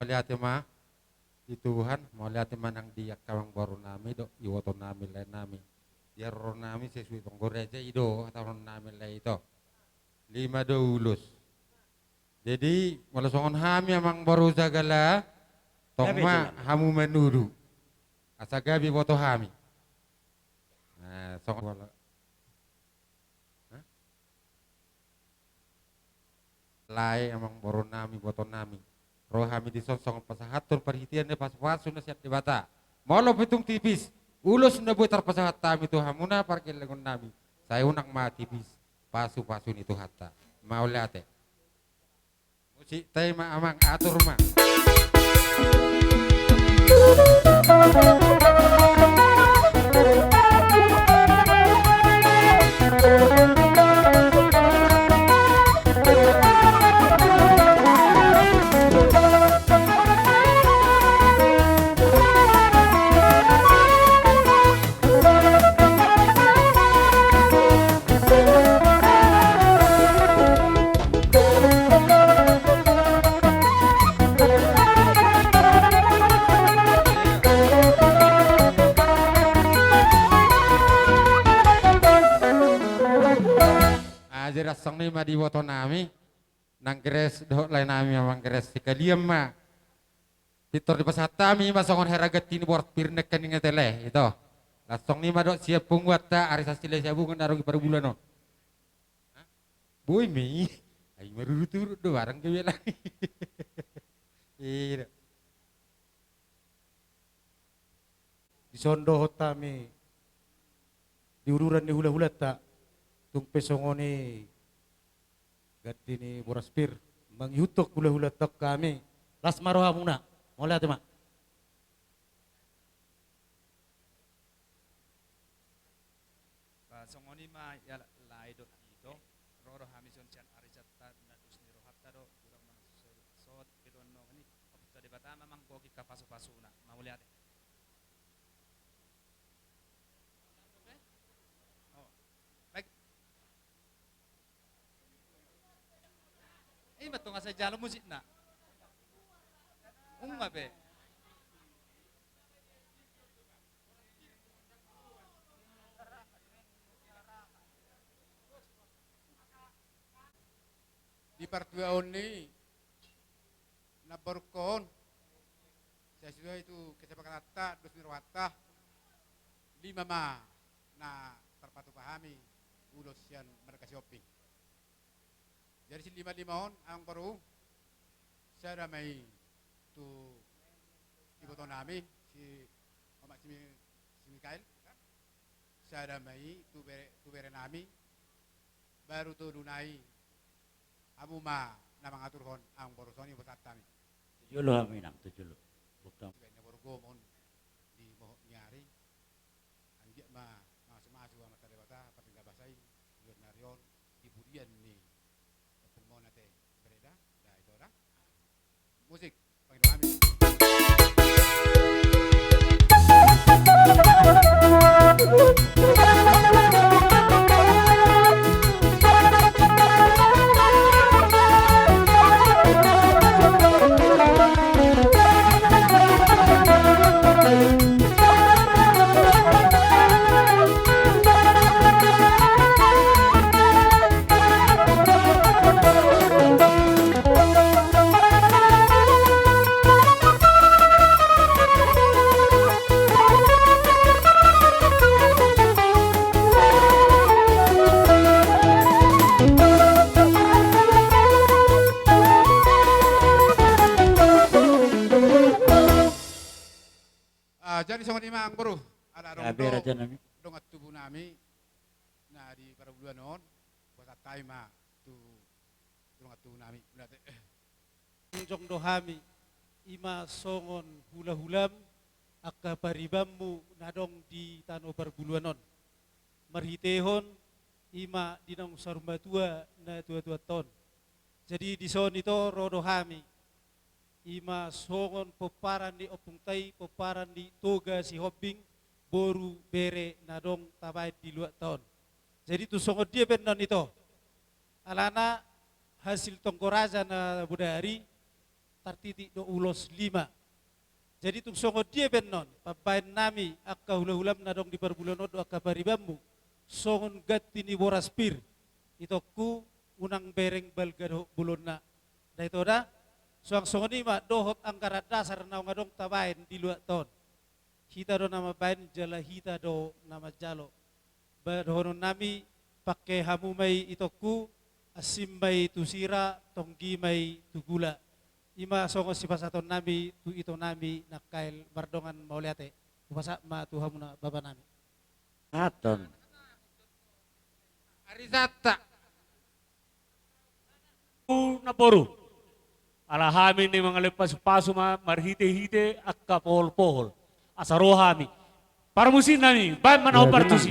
Mauliate ma di Tuhan, mauliate ma nang di angka amangboru nami dohot iboto nami, lae nami. Di haroro nami sesuai tonggo raja i do hatahon nami, lae, ito. Lima do ulos. Jadi molo songon hami amangboru jagala, tong ma hamu manudu asa gabe iboto hami. Nah, songon Lae, amangboru nami, iboto nami, ro hami dison songon pasahathon parhitean ni pasupasu na sian Debata. Molo pe tung tipis ulos na boi tarpasahat hami tu hamuna pargellengon nami, sai unang ma tipis pasupasu ni Tuhanta. Mauliate. Musik, tai ma amang, atur ma. Jadi songon i ma di iboto nami. Nang Gres dohot lae nami amang Gres, sekalian ma pintor dipasahat hami ma songon hera ganti ni boras pir nangkaning ate, lae, ito. Laos songon i ma dohot sian punguanta ari Sasila Siabungan na adong di parbuluan on. Boi ma i. Ai marurut-urut do barang gabe lae. Ida. Dison dohot hami di uduran ni hula-hulanta, tung pe songon i ganti ni boras pir mangihuthon hula-hulanta hami, las ma rohamuna. Mauliate ma. Ba songon i ma ia lae dohot ito, ro do hami songon sian ari santa na dos ni rohanta do, godang manang sohot, beton no ni, Ompunta Debata ma manggohi angka pasu-pasuna. Mauliate. Oh. Baik. Eh, ima tung asa jalo musikna. Unga be. Di partuaon ni namborungkon, sesuai tu kesepakatanta, dos ni rohanta, lima ma na tarpatupa hami ulos sian marga Sihombing. Jadi silima-lima on, amangboru, sada ma i tu iboto nami, si omak si Mi-, si Mikael, sada ma i tu bere, tu bere nami, baru tolu nai, hamu ma na mangaturhon, amangboru, songon i pasahat hami. Tu jolo hami nang, tu jolo. Bukan. Sibaen na borgom on di mohop ni ari, anggiat ma mamasu-masu Amanta Debata, partinggal basa i, di ulos ni ari on, di pudian ni ompungmuna ate, bereda, da ito da. Musik. Ah, jadi songon i ma, amangboru, ala adong do dongan tubu nami na di parbuluan on, pasahat hami ma tu dongan tubu nami, mauliate. Jongjong do hami, ima songon hula-hulam, angka paribanmu na adong di tano parbuluan on. Marhitehon ima di naung saurmatua na tua-tuanta on. Jadi dison ito ro do hami, ima songon pomparan ni ompungta i, pomparan ni Toga Sihombing, boru bere na adong tabaen di luatta on. Jadi tung songon dia pe annon ito, alana hasil tonggo raja na bodari, tartitik do ulos lima. Jadi tung songon dia pe annon pambahen nami angka hulahulam na adong di parbulan on dohot angka paribanmu, songon ganti ni boras pir, itongku, unang bereng balga dohot bolonna. Ndai, ito da, suang songon i ma dohot anggaran dasar naung adong tabahen di luat on. Hita do na mambahen jala hita do na manjalo. Ba dohonon nami, pangke hamu ma i, itongku, ansim ma i tu sira, tonggi ma i tu gula. I ma songon sipasahaton nami tu ito nami Nangkail Mardongan, mauliate. Hupasahat ma tu hamuna bapa nami. Aton. Arisanta. Naboru. Ala hami na mangalehon pasupasu ma marhitehite angka pohol-pohol. Asa ro hami. Parmusik nami, baen ma na hombar tusi.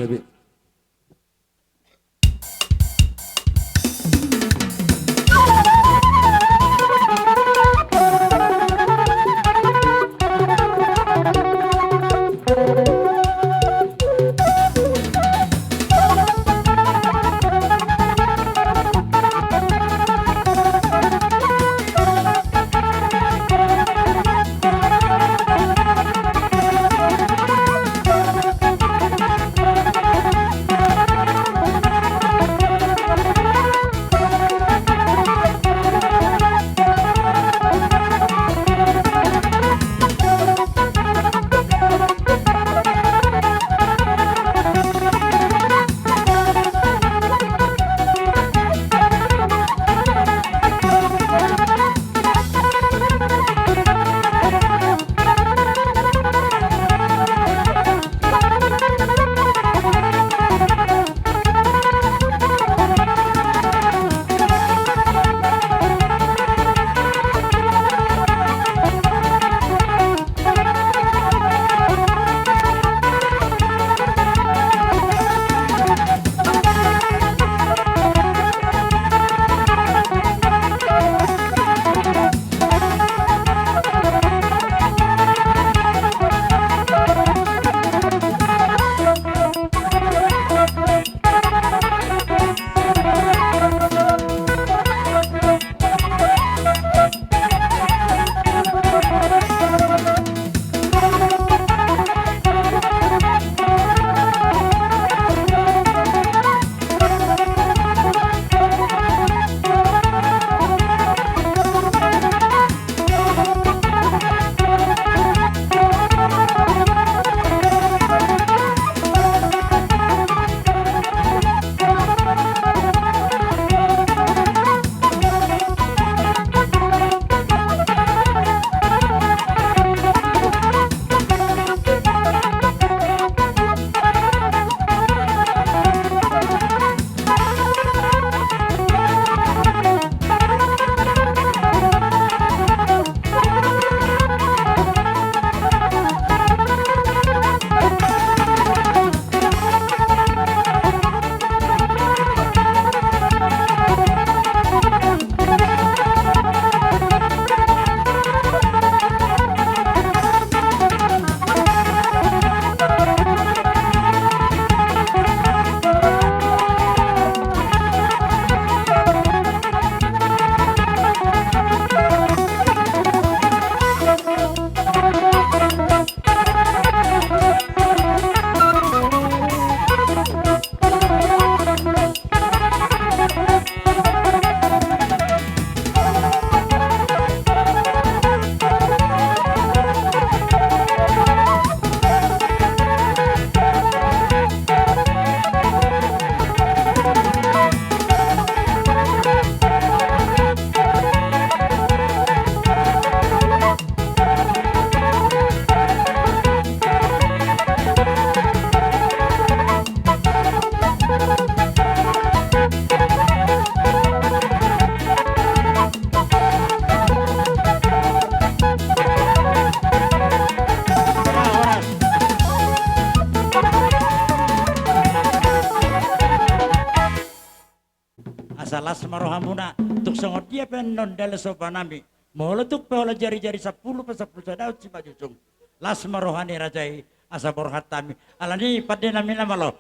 Asa las ma rohamuna, tung songon dia pe annon dala somba nami, molo tung pe holan jarijari sampulu pe sampulu sada on simanjujung. Las ma roha ni raja i, asa borhat hami. Alani i pande nami na malo.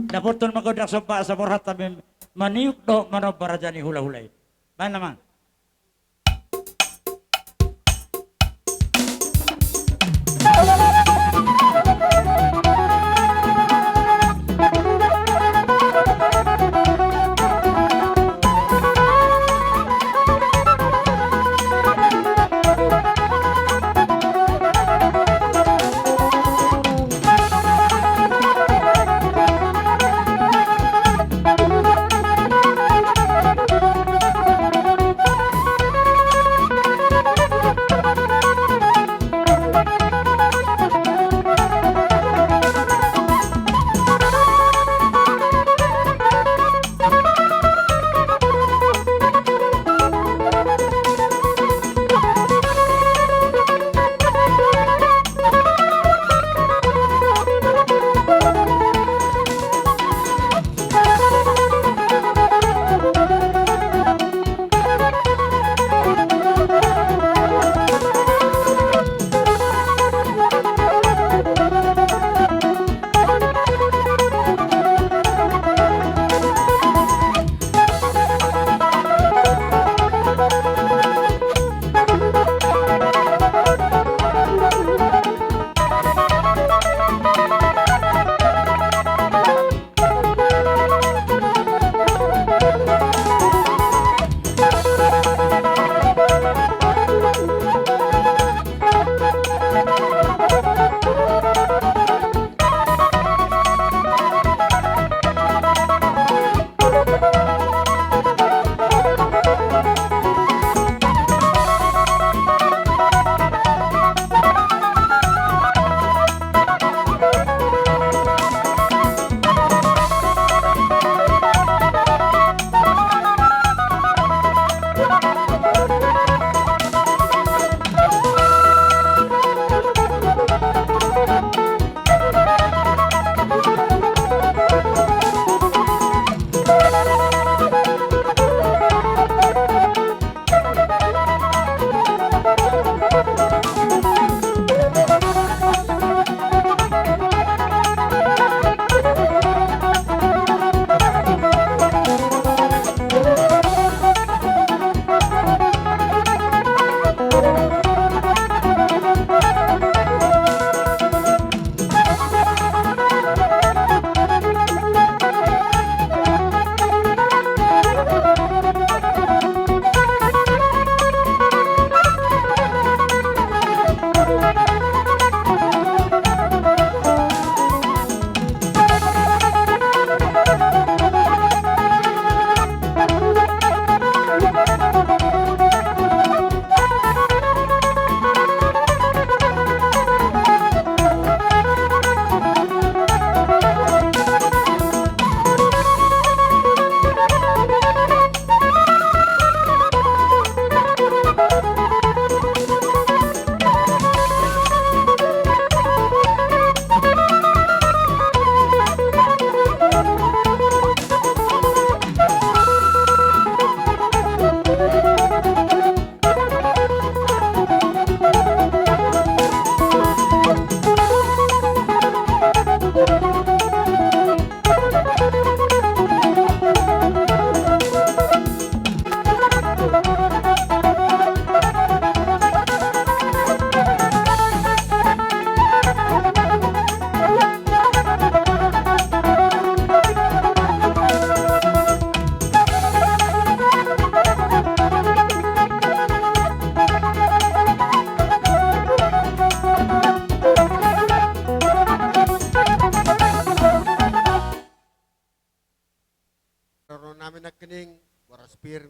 Dapothon ma gondang somba asa borhat hami maniuk dohot manomba raja ni hulahula i. Baen ma.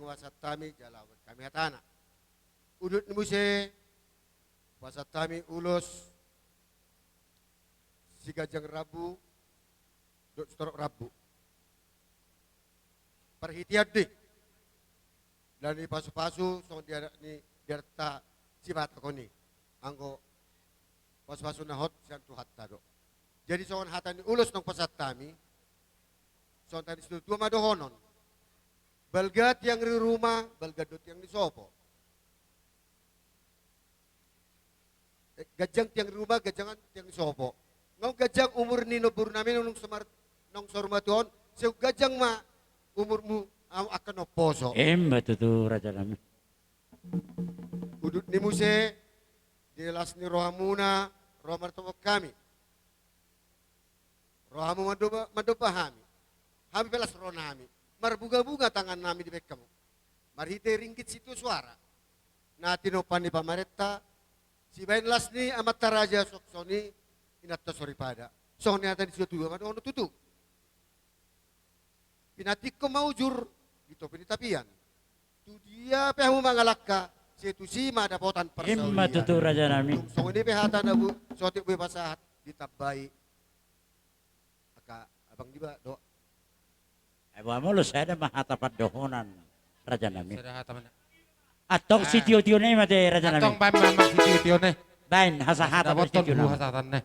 Pasahat hami jala hubaen hami hatana. Udut ni muse, pasahat hami ulos siganjang rambu dohot sitorop rambu. Parhitean do i. Alani pasu-pasu songon dia ni, dia ta sibatakon i. Anggo pasu-pasu na hot sian Tuhanta do. Jadi songon hata ni ulos naung pasahat hami, songon hata ni situatua ma dohonon. Balga tiang ni ruma, balga do tiang ni sopo. Eh, ganjang tiang ni ruma, ganjang tiang ni sopo. Naung ganjang umur ni boru nami naung saur, naung saur matua on, sai ganjang ma umurmu, angka na umposo. Ima tutu raja nami. Udut ni muse, di las ni rohamuna, ro martopot hami. Rohamu mandomba, mandomba hami. Hami pe las roha nami. Marbunga-bunga tangan nami dibaen hamu. Marhite ringgit sitio suara na tinompa ni pamarenta, sibaen las ni amanta raja songon i inanta soripada. Songon i hata ni situatua ma dohonon tutu. Pinantikhon ma ujur di topi ni tapian. Tu dia pe hamu mangalangka, sai tusi ma dapotan parsaulian. Ima tutu raja nami. Dung songon i pe hata na boi, saotik boi pasahat, ditambai angka abang, diba do. Ai boha molo sada ma hata pandohonan raja nami. Sada hata ma. Antong sitio-tio nai ma te raja nami. Antong baen ma, ma sitio-tio nai. Baen hasahatan, dapotan sitio nami. Hasahatan nai.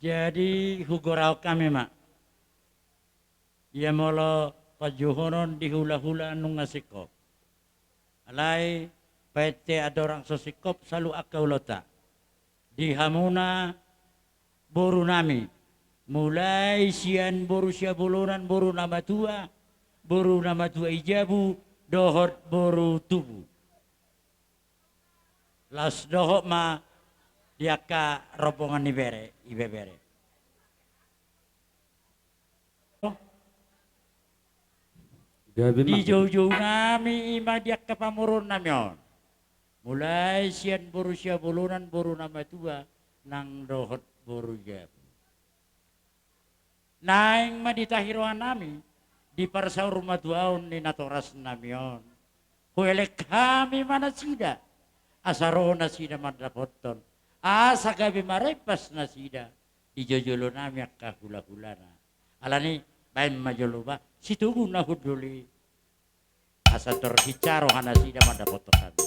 Jadi hugorahon hami ma. Ia molo panjouhonon di hula-hula nunga singkop. Alai painte andorang so singkop salu angka ulaonta. Di hamuna boru nami. Mulai sian boru Siabolonan, boru na matua, boru na matua i jabu, dohot boru tubu. Laos dohot ma di angka rombongan ni bere, ibebere. Gabe ma. Di joujou nami ima di angka pamoruon nami on. Mulai sian boru Siabolonan, boru na matua, nang dohot boru jabu. Naeng ma ditahi roha nami, di parsaurmatuaon ni natoras nami on. Huelek hami ma nasida, asa ro nasida mandapothon, asa gabe marempas nasida, di jolo-jolo nami angka hula-hulana. Alani, baen ma jolo ba, sitogu na hundul i. Asa tor hinsa roha nasida mandapothon hami.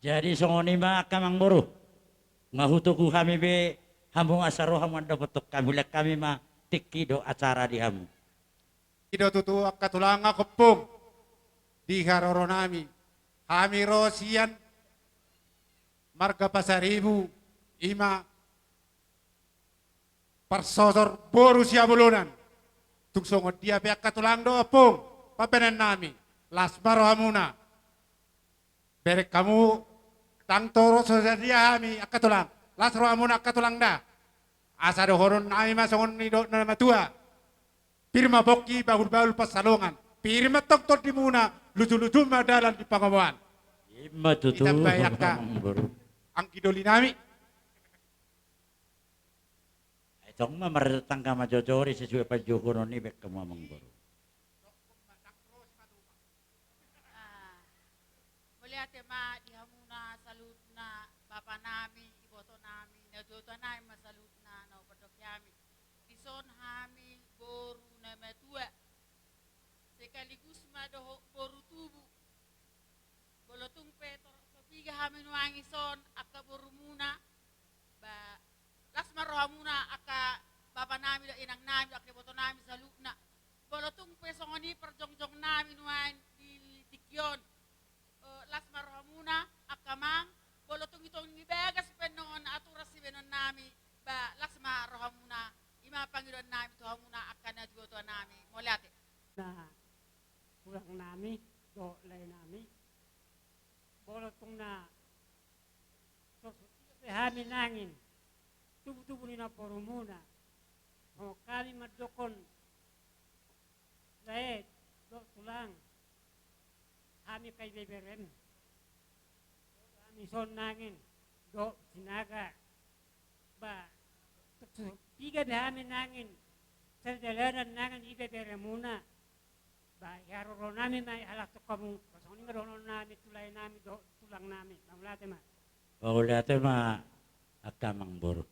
Jadi songon i ma angka amangboru. Nga hutogu hami be hamu asa ro hamu mandapothon hami, huelek hami ma tingki dohot acara di hamu. I do tutu angka tulang angka ompung di haroro nami. Hami ro sian marga Pasaribu, ima parsosor boru Siabolonan. Tung songon dia pe angka tulang dohot ompung, pambahenan nami, las ma rohamuna. Bereng hamu, ndang torop so sadia hami angka tulang. Las rohamuna angka tulang da. Asa dohonon nami ma songon nidok na matua. Pir ma pongki, bahul-bahul pansalongan. Pir ma tongtong tondimuna, luju-luju ma dalan di pangomoan. Ima tutu. Ditambai angka anggi doli nami. Ai tong ma martetangga manjojori sesuai panjouhonon i, baen hamu amangboru. Ah, mauliate ma di hamuna saluhutna, bapa nami, iboto nami, natuatua nami ma saluhutna na hupandok hami. Dison hami boru na matua, sekaligus ma dohot boru tubu. Molo tung pe torop so piga hami nuaeng dison angka borumuna, ba las ma rohamuna angka Bapa nami dohot inang nami dohot angka iboto nami saluhutna. Molo tung pe songon i parjongjong nami nuaeng di tingki on, eh, las ma rohamuna angka amang. Molo tung i tong di bagas pe annon aturan sibahenon nami, ba las ma rohamuna. I ma pangidoan nami tu hamuna angka natuatua nami. Mauliate. Na tulang nami dohot lae nami, molo tung na so, so, pe hami nangkin tubutubu ni namborumuna, songon hami mandokkon lae dohot tulang, hami angka ibeberem. Hami songon nangkin dohot sinaga, ba, tuk so piga be hami nangkin sada dalanan nangkin ibeberemuna. Ba, haroro nami ma i halak tu hamu, songon i ma dohonon nami tu lae nami dohot tulang nami. Mauliate ma. Mauliate ma angka amang boru.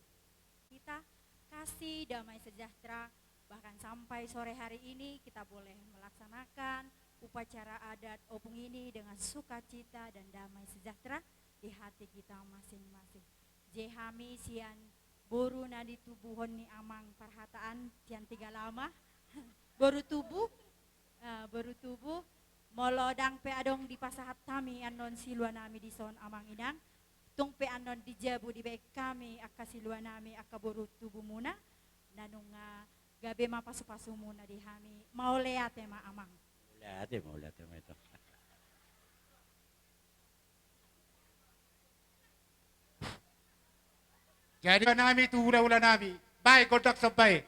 Kita kasih damai sejahtera, bahkan sampai sore hari ini kita boleh melaksanakan upacara adat opung ini dengan sukacita dan damai sejahtera di hati kita masing-masing. Jadi hami sian boru na ditubuhon ni amang parhataan sian Tiga Lama. Boru tubu, eh, boru tubu, molo ndang pe adong dipasahat hami annon silua nami dison amang inang, tung pe annon di jabu dibaen hami angka silua nami angka boru tubumuna, na nunga gabe ma pasupasumuna di hami. Mauliate ma amang. Mauliate, mauliate ma ito. Jadi nami tu hulahula nami, bae gondang somba i.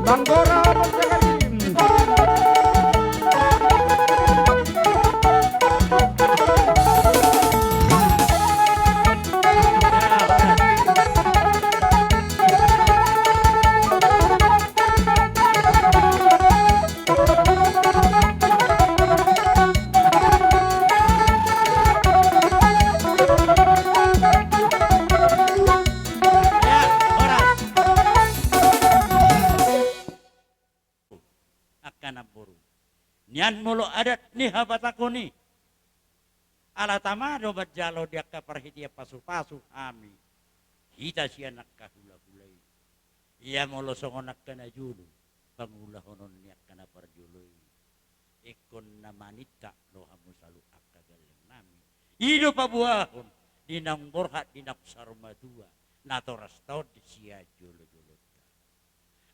Bang Gora Borjakalim. Ya, horas. Angka namboru, nian molo adat ni habatahon i, ala tama do manjalo di angka parhitean pasupasu hami, hita sian angka hulahula i. Ia molo songon angka na jolo pangulahonon ni angka na parjolo i, ingkon na maninta do hamu saluhut angka gelleng nami. I do paboahon di naung borhat, di naung saur matua, natorasta on di sian jolojolonta.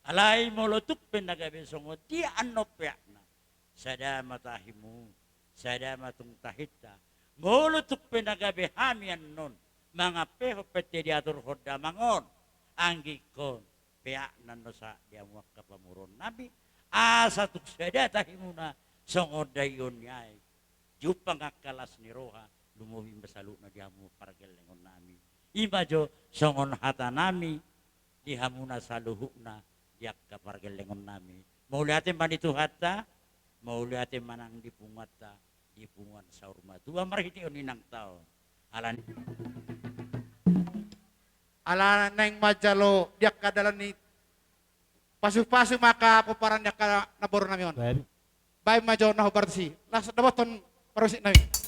Alai molo tung pe na gabe songon dia annon peakna, sada ma tahimu, sada ma tung tahinta. Molo tung pe na gabe hami annon mangampehon pette diaturhon damang on, anggingkon peakna annon sahat di hamu angka pamoruon nami, asa tung sada tahimuna songon daion i ai. Jumpang angka las ni roha, lumobi ma saluhutna di hamu pargellengon nami. I ma jo songon hata nami di hamuna saluhutna di angka pargellengon nami. Mauliate ma di Tuhanta, mauliate ma nang di punguanta, di punguan saur matua marhiteon inangta on. Ala ni, ala naeng manjalo di angka dalan ni pasupasu ma angka pomparan ni angka namboru nami on. Baen. Baen ma jo na hombar tusi. Laos dapothon parmusik nami.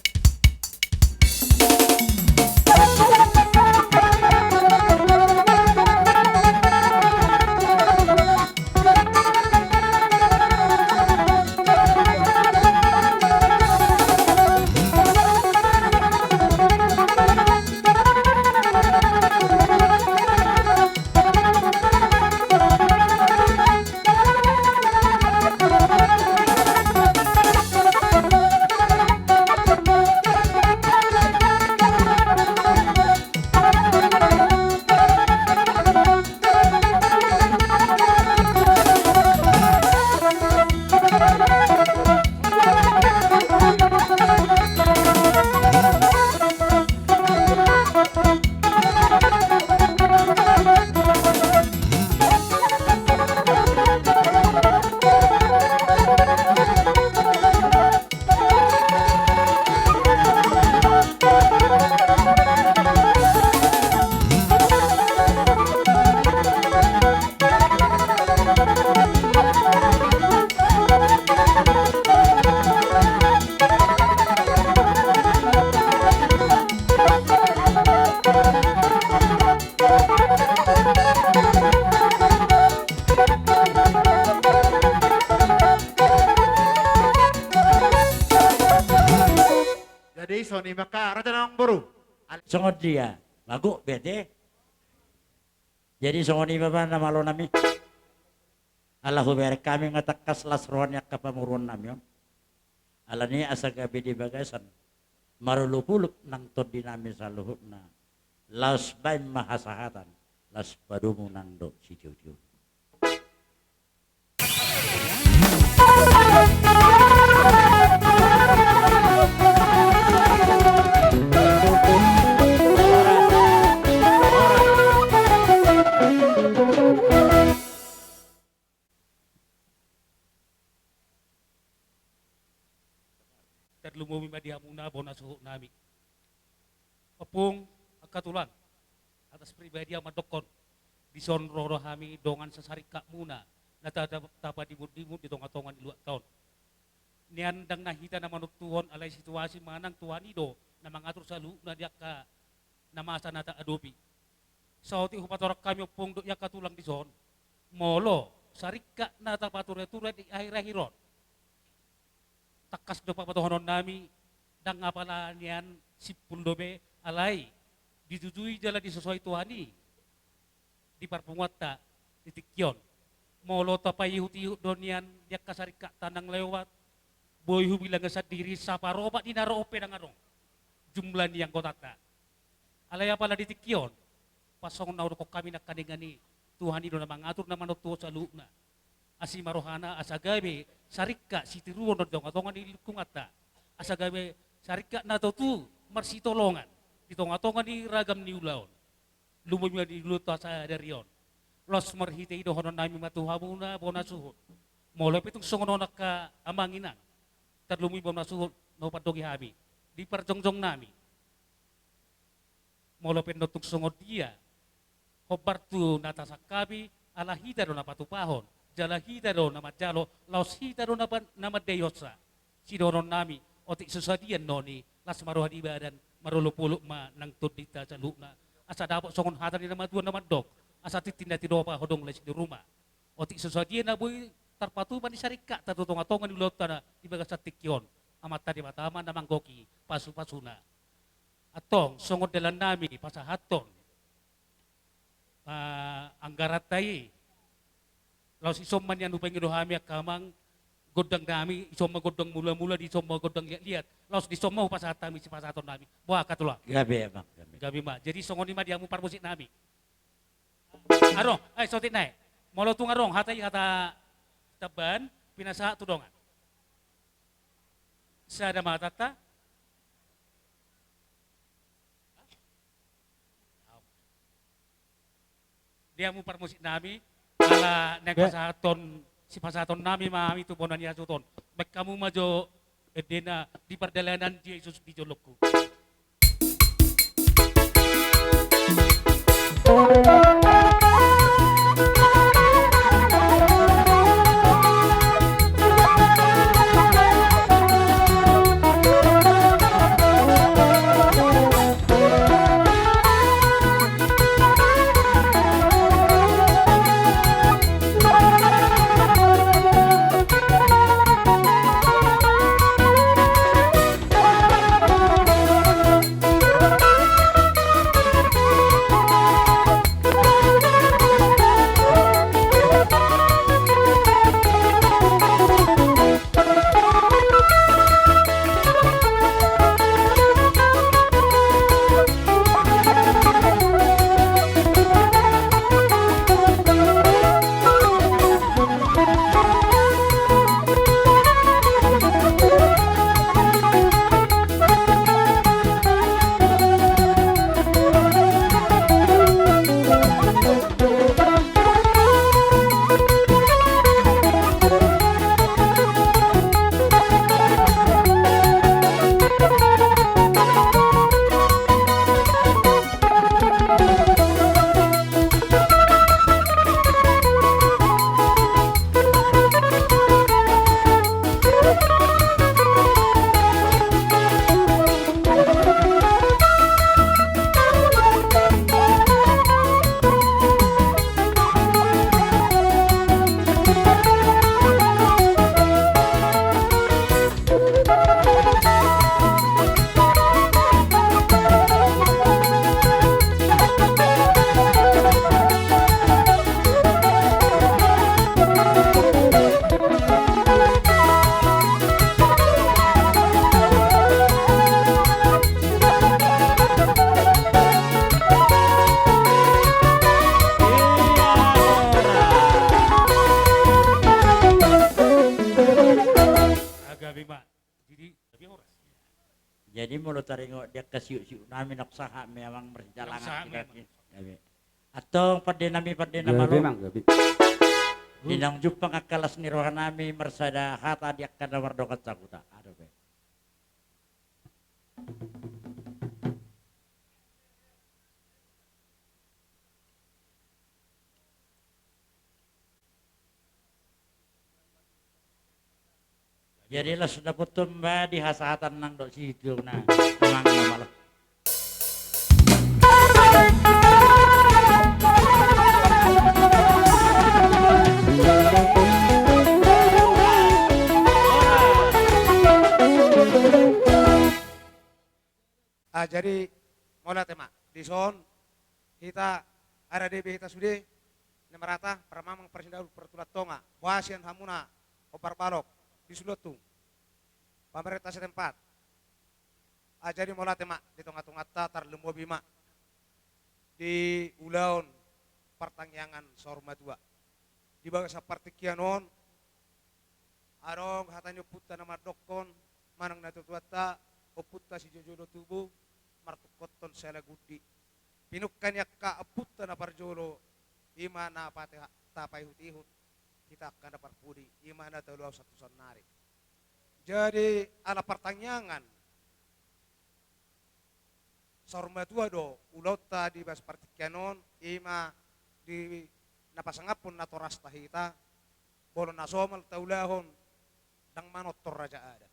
Jadi songon i ma angka raja nami namboru. Songon dia, bagus bete. Jadi songon i ma ba na malo nami. Ala hubereng hami nga tangkas las roha ni angka pamoruon nami on. Ala ni asa gabe di bagasan marolopolop nang tondi nami saluhutna. Laos baen ma hasahatan, laos padomu nang dohot sitiotio. Tarlumobi ma di hamuna bona suhut nami. Ompung, angka tulang, atas pribadi ahu mandokkon, dison ro do hami dongan sasaringkatmuna na ta-, ta-, tapadimundimut di tongatonga ni luatta on. Nian ndang na hita na manontuhon, alai situasi manang Tuhan i do na mangatur saluhutna di angka na masa na taadopi. Saotik hupatorang hami ompung dohot angka tulang dison, molo saringkat na tapatureture di akhirakhir on, tangkas do pabotohonon nami, ndang apala nian simpul dope, alai ditutui jala disosoi Tuhan i di parpunguanta di tingki on. Molo tapaihutihut do nian di angka saringkatta na lewat, boi hubilang sandiri saparopat ni na ro on pe ndang adong jumlah ni anggotanta. Alai apala di tingki on, pas songon na hudokkon hami nangkaningan i, Tuhan i do na mangatur na manontuhon saluhutna. asi ma rohana asa gabe saringkak sitiruon di tongatonga ni lingkunganta, asa gabe saringkak na tutu marsitolongan di tongatonga ni ragam ni ulaon. Lumobi ma di ulaonta sadari on. Laos marhite i dohonon nami ma tu hamuna bona suhut. Molo pe tung songon on angka amang inang, tarlumobi bona suhut na hupandongi hami di parjongjong nami. Molo pe na tung songon dia hombar tu na tasangkapi, ala hita do na patupahon, jala hita do na manjalo, laos hita do na pan-, na mandaihonsa. Sidohonon nami, otik so sadia annon i, las ma roha di badan, marolopolop ma nang tondinta saluhutna. Asa dapot songon hata ni na matua na mandok, asa tintin na tinopa hodong las ni ruma. Otik so sadia na boi tarpatupa ni saringkakta tu tongatonga ni ulaonta na di bagasan tingki on, Amanta Debata ma na manggohi pasupasuna. Antong songon dalan nami pasahathon, ah, anggaranta i. Laos dison ma nian hupangido hami angka amang, gondang nami, dison ma gondang mulamula, dison ma gondang liatliat. Laos dison ma hupasahat hami sipasahaton nami. Boha angka tulang? Gabe, Amang, gabe. Gabe ma. Jadi songon i ma di hamu parmusik nami. Adong, ai, saotik nai. Molo tung adong hata i, hata tambahan, pinasahat tu dongan. Sada ma hatanta. Di hamu parmusik nami, ala naeng pasahaton, sipasahaton nami ma hami tu bona ni hasuhuton. Baen hamu ma jo endena, Di Pardalanan Jesus di Jolongku. Gabe ma. Jadi, gabe horas. Jadi, molo taringot di angka siuk-siuk nami, naung sahat ma i, Amang, marsijalangan. Antong pande nami, pande na malo. Gabe, Amang, gabe. Di naung jumpang angka las ni roha nami marsada hata di angka na mardongan sahuta. Adong pe. Jadi, laos dapothon ma di hasahatan nang dohot sitiruonna, Amang, na malo. Ah, jadi, mauliate ma. Dison, hita, adat be hita sude, na marata, paramang parsindaul partulang tonga, boha sian hamuna, hombar balok, di suluan tung, pamarenta setempat. Ah, jadi, mauliate ma, di tongatonganta, tarlumobi ma di ulaon partangiangan saur matua. Di bagasan partingkian on, adong hata ni ompunta na mandokkon, manang na tuatuanta, ompunta sijolojolo tubu, martungkothon siala gundi. Pinungka ni angka ompunta na parjolo, i ma na pate-, tapaihutihut hita angka na parpudi, i ma na taluahon sahat tu saonnari. Jadi, ala partangiangan saur matua do ulaonta di bagasan partingkian on, i ma di na pasangaphon natorasta hita, molo na somal taulahon, ndang manortor raja adat.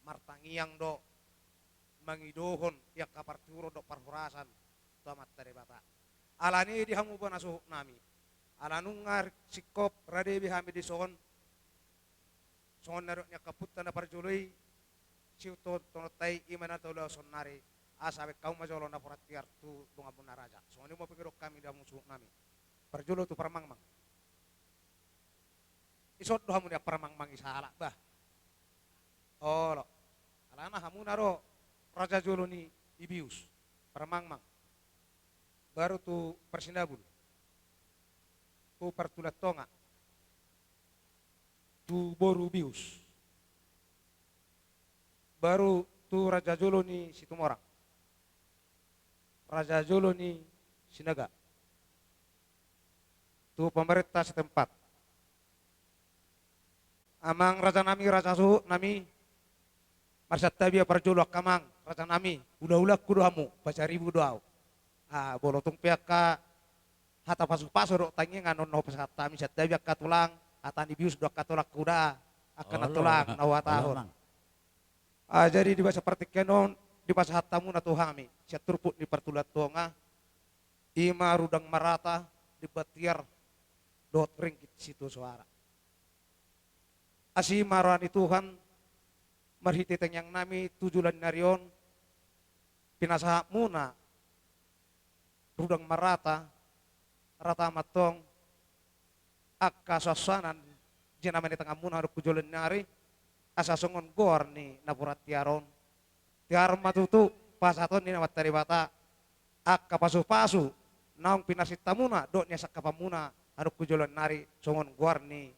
Martangiang do, mangidohon di angka partuturon dohot parhorasan tu Amanta Debata. Alani i di hamu bona suhutnami, ala nunga singkop rade be hami dison, songon na nidok ni angka ompunta na parjolo i, siutotononta i, i ma na taulahon saonnari, asa bahen hamu ma jolo napuran tiar tu donganmuna raja. Songon i ma pangidoan hami di hamu suhutnami. Parjolo tu parmangmang. Ison do hamu nian parmangmang i sahalak, bah. Olo. Alana hamuna do raja jolo ni Ibius. Parmangmang. Baru tu Parsinabul. Tu Partulan Tonga. Tu boru Bius. Baru tu raja jolo ni Situmorang. Raja jolo ni Sinaga. Tu pamarenta setempat. Amang rajanami, raja suhutnami, marsantabi au parjolo angka amang rajanami, hulahulangku do hamu, Pasaribu do au. Ah, molo tung pe angka hata pasupasu dohot tangiangan on na hupasahat hami, santabi angka tulang, hata ni Bius do angka tulang, huda angka na tulang na huhatahon. Ah, jadi di bagasan partingkian on, dipasahat hamuna tu hami sian turpuk ni Partulan Tonga, i ma rudang marata, demban tiar dohot ringgit sitio soara. Asi ma roha ni Tuhan, marhite tangiangnami tu joloan ni ari on, pinasahatmuna rudang marata, rata ma antong angka suansuanan jinama ni tanganmuna adong tu joloan ni ari, asa songon goar ni napuran tiar on. Tiar ma tutu pasahaton ni Amanta Debata angka pasupasu naung pinarsinta muna dohot niasangkapan muna adong tu joloan ni ari songon goar ni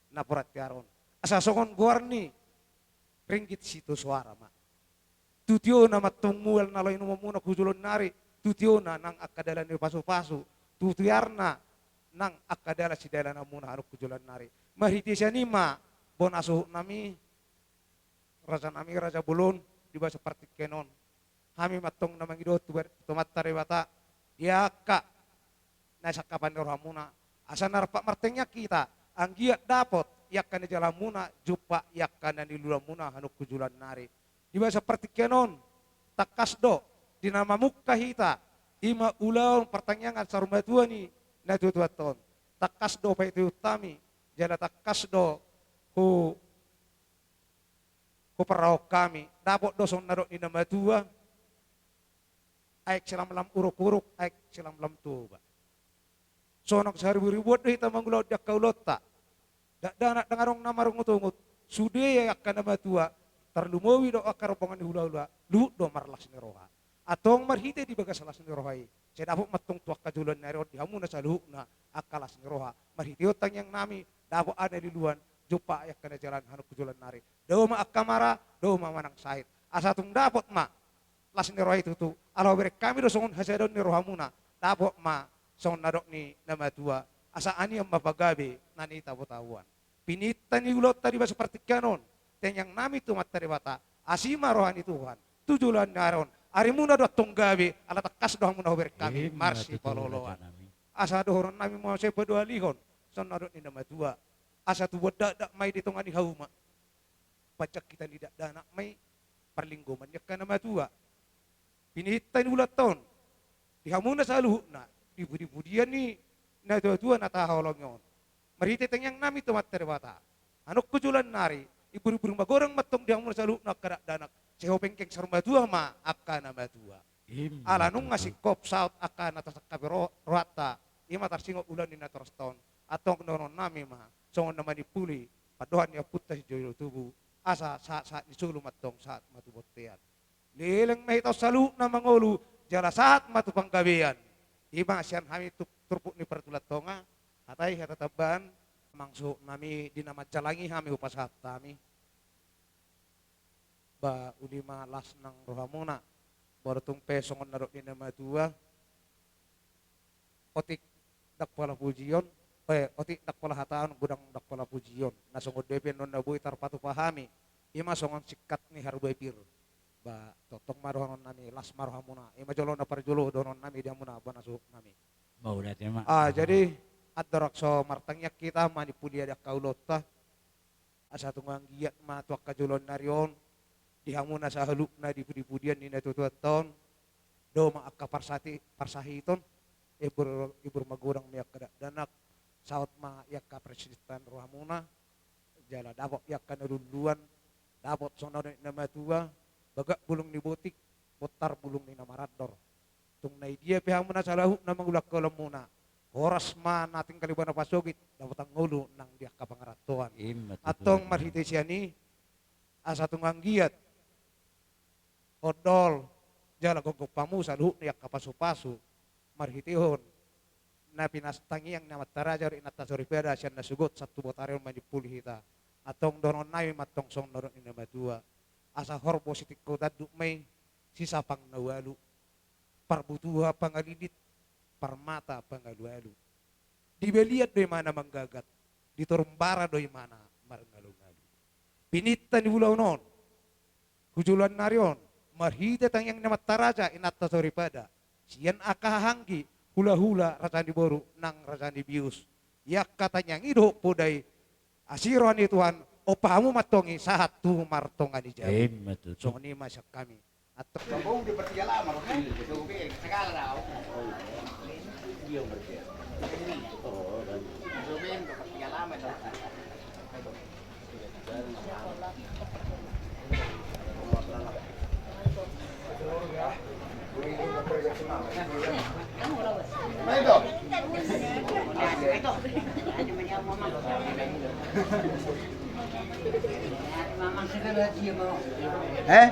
napuran tiar on. Asa songon goar ni ringgit sitio soara ma. Tu tiona ma antong mual na laho inumonmuna tu joloan ni ari, tu tiona nang angka dalan ni pasupasu, tu tiarna nang angka dalan sidalananmuna adong tu joloan ni ari. Marhite sian i ma bona suhutnami, rajanami, raja bolon, di bagasan partingkian on. Hami ma antong na mangido tu Amanta Debata, di angka na sangkapan ni rohamuna, asa na rap martangiang hita, anggiat dapot i angka na jalanmuna, jumpa i angka na niluluanmuna adong tu joloan ni ari. Di bagasan partingkian on, tangkas do, di na mamungka hita, i ma ulaon partangiangan saur matua ni natuatuanta on. Tangkas do paihutihut hami, jala tangkas do hu huparrohahon hami, dapot do songon na nidok ni na matua, aek silamlam uruk-uruk, aek silamlam Toba. Sonang saribu-ribuan do hita mangulahon di angka ulaonta. Dakdanak ndang adong na marungutungut, sude angka na matua, tarlumobi do angka rombongan ni hulahula, luhut do marlas ni roha. Antong marhite di bagasan las ni roha i, sai dapot ma antong tu angka joloan ni ari on di hamuna saluhutna angka las ni roha. Marhitehon tangiangnami, dapot i na niluluan, jumpa i angka na jalan adong tu joloan ni ari. Dao ma angka mara, dao ma manang sahit. Asa tung dapot ma las ni roha i tutu. Ala hubereng hami do songon hasadaon ni rohamuna. Dapot ma songon na nidok ni na matua. Asa anian ma pagabe na nitabo-taboan. Pininta ni ulaonta di bagasan partingkian on, tangiangnami tu Amanta Debata, asi ma roha ni Tuhan tu joloan ni ari on. Arimuna do antong gabe, ala tangkas do hamuna hubereng hami marsipaloloan. Asa dohononnami ma sai paduahalihon songon na nidok ni na matua. Asa tubuan dakdak ma i di tonga ni hauma. Panjang hita ni dakdanak ma i, parlinggoman ni angka na matua. Pininta ni ulaonta on di hamuna saluhutna, di pudipudian ni natuatua na tahaholongi on. Marhite tangiangnami tu Amanta Debata, adong tu joloan ni ari, imbur-imbur magodang ma antong di hamuna saluhutna angka dakdanak. Sai hupengkeng saur matua ma angka na matua. Ala nunga singkop saut angka na tasangkapi ro-, rohanta, i ma tarsingot ulaon ni natorasta on. Antong dohononnami ma songon na manimpuli pandohan ni ompunta sijolojolo tubu, asa sahat-sahat ni solu ma antong sahat ma tu bontean. Leleng ma hita on saluhutna mangolu, jala sahat ma tu panggabean. I ma sian hami tu turpuk ni Partulan Tonga, Hata i hata tambahan, mangsuhut nami di na manjalangi hami hupasahat hami. Ba uli ma las nang rohamuna, boru tung pe songon na dok ni na matua. Otik ndang pola pujion, eh, otik ndang pola hataon, godang ndang pola pujion. Na songon dia pe annon na boi tarpatupa hami, i ma songon singkat ni harbapir. Ba tongtong ma dohonon nami, las ma rohamuna. I ma jolo na parjolo dohonon nami di hamuna, bona suhut nami. Mauliate ma. Ah, jadi andorang so martangiang hita manimpuli angka ulaonta, asa tung anggiat ma tu angka joloan ni ari on, di hamuna sahalukna di pudipudian ni natuatuanta on, dao ma angka parsati-, parsahiton, ibur, ibur magodang ma i angka dakdanak, saut ma i angka parsidentan rohamuna, jala dapot i angka na luluan, dapot songon na dok ni na matua, bagak bulung ni botik, bontar bulung ni na marandor. Tung na i dia pe hamuna saluhutna mangulahon holongmuna, horas ma na tinggal i bona pasogit, dapotan ngolu nang di angka pangarantoan. Ima tutu. Antong marhite sian i, asa tung anggiat ondol jala gonggom hamu saluhutna i angka pasupasu, marhitehon na pinasahat tangiang ni amanta raja dohot inanta soripada sian na sogot sahat tu botari on manimpuli hita. Antong dohonon nami ma antong songon na dok ni na matua, asa horbo sitingko tanduk ma i, sisapang na ualu, parbutuha pangalilit, parmata pangalualu. Di balian do imana manggagat, di torumbara do imana marngalungalu. Pininta ni ulaon on, hu joloan ni ari on, marhite tangiang ni amanta raja inanta soripada, sian angka hahaanggi, hulahula, raja ni boru nang raja ni bius. I angka tangiang i dohot poda i, asi roha ni Tuhan, ompa hamu ma antong i sahat tu martonga ni jabu. Ima tutu. Songon i ma sian hami. Antong. Bang, bang, udah bertiga lama, Bang. Hah? Udah segala dah. Dia bertiga. Oh, dan. Udah bertiga lama, dah. Eh?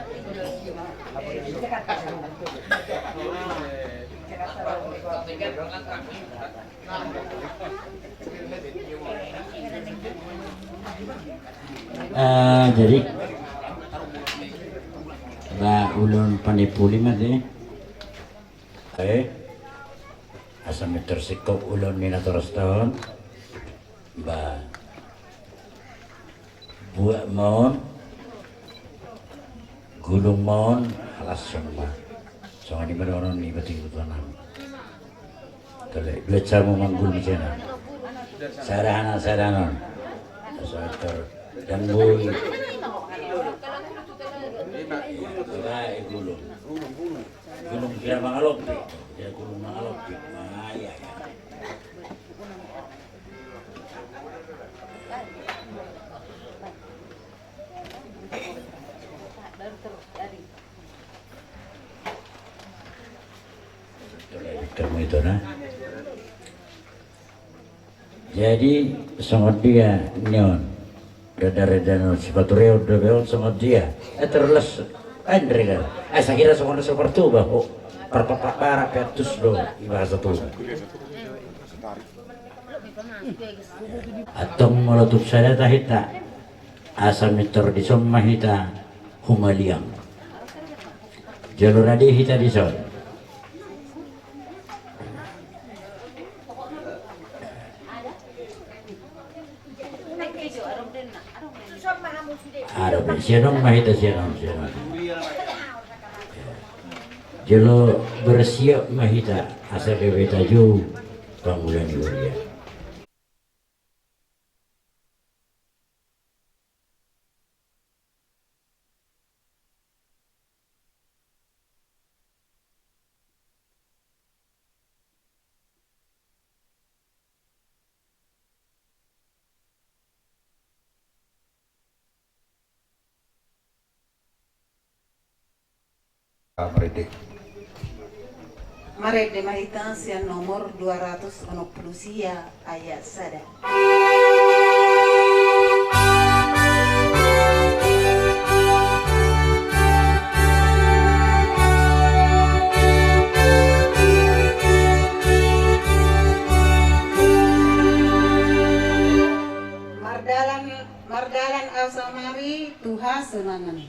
Eh, jadi, ba ulaon panimpuli ma te. Eh, asa mintor singkop ulaon ni natorasta on. Ba buat ma on, gulung ma on, las on ma. Songon i ma dohonon ni patingki Tuhan nami. Tole, dua jamu manggulung sian on. Sada hana, sada non. Asa tor dan boi. Bae gulung. Gulung pira mangalompi. Ya, gulung mangalompi. Nah, iya, iya. Kamu itu, nah. Jadi songon dia nion. Dadare dano sipatu reon dope on songon dia. Eh, terles. Andre kan. Eh, saya kira songon seperti itu, bah. Parpapak barak petus do. Ibahasa tu. Antong molo tung sada tahita. Asa mintor dison ma hita humaliang. Jolo rade hita dison. Adong, sian on ma hita, sian on, sian on. Jolo bersiap ma hita, asa gabe tajou pangula ni huria. Marende. Marende ma hita sian nomor dua ratus onom pulu sia ayat sada. Mardalan, mardalan au saonari tu hasonangan.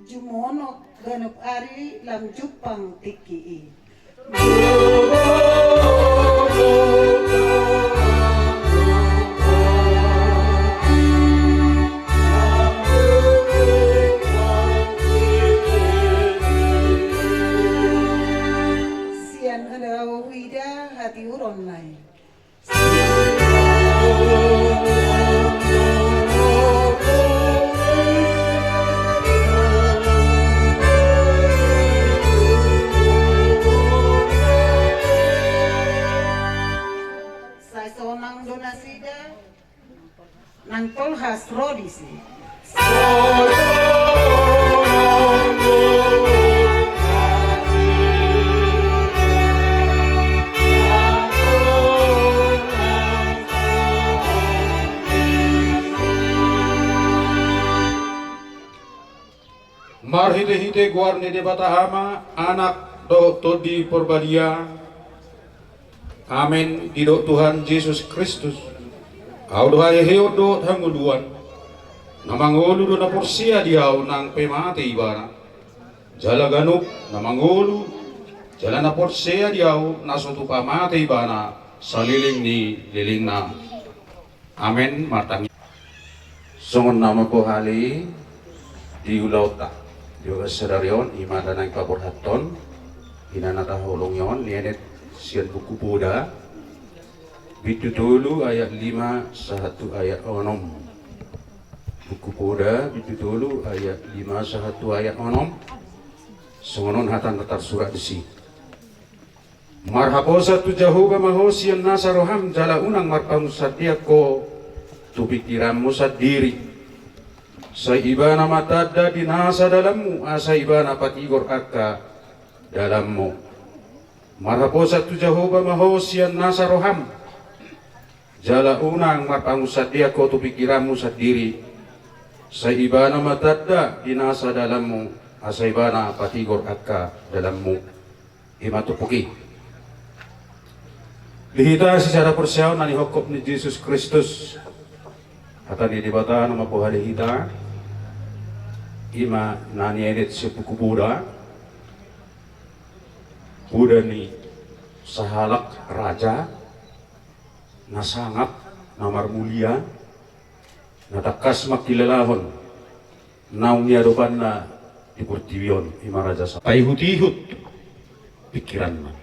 Jumonok ganup ari lam jumpang tingki i. Sian hadaohu ida hatiuron nai. Sai sonang do nasida, nang tolhas ro disi. Marhitehite goar ni Debata Ama, Anak, dohot Tondi Porbadia. Amen. Didok Tuhan Jesus Kristus: Ahu do haheheon dohot hangoluan. Na mangolu do na porsea di Ahu nang pe mate ibana. Jala ganup na mangolu jala na porsea di Ahu, na so tupa mate ibana saleleng ni lelengna. Amen. Martangiang. Songon na mambohali di ulaonta di bagasan sadari on, i ma na naeng paborhathon inna na taholongi on, nienet sian Buku Poda bindu tolu ayat lima sahat tu ayat onom. Buku Poda bindu tolu ayat lima sahat tu ayat onom. Songon on hata na tarsurat disi. Marhaposan tu Jahowa ma ho sian nasa roham, jala unang marpangunsandean ho tu pingkiranmu sandiri. Sai Ibana ma tanda di nasa dalanmu, asa Ibana patigor angka dalanmu. Marhaposan tu Jahowa ma ho sian nasa roham, jala unang marpangunsandean ho tu pingkiranmu sandiri. Sai Ibana ma tanda di nasa dalanmu, asa Ibana patigor angka dalanmu. I ma turpuk i. Di hita sisada parsiaon na nihophop ni Jesus Kristus, hata ni Debata na mambohali hita, i ma na nienet sian Buku Poda, poda ni sahalak raja na sangap, na marmulia, na tangkas mangkilalahon naung niadopanna di portibi on, i ma raja sa. Paihutihut pingkiranna,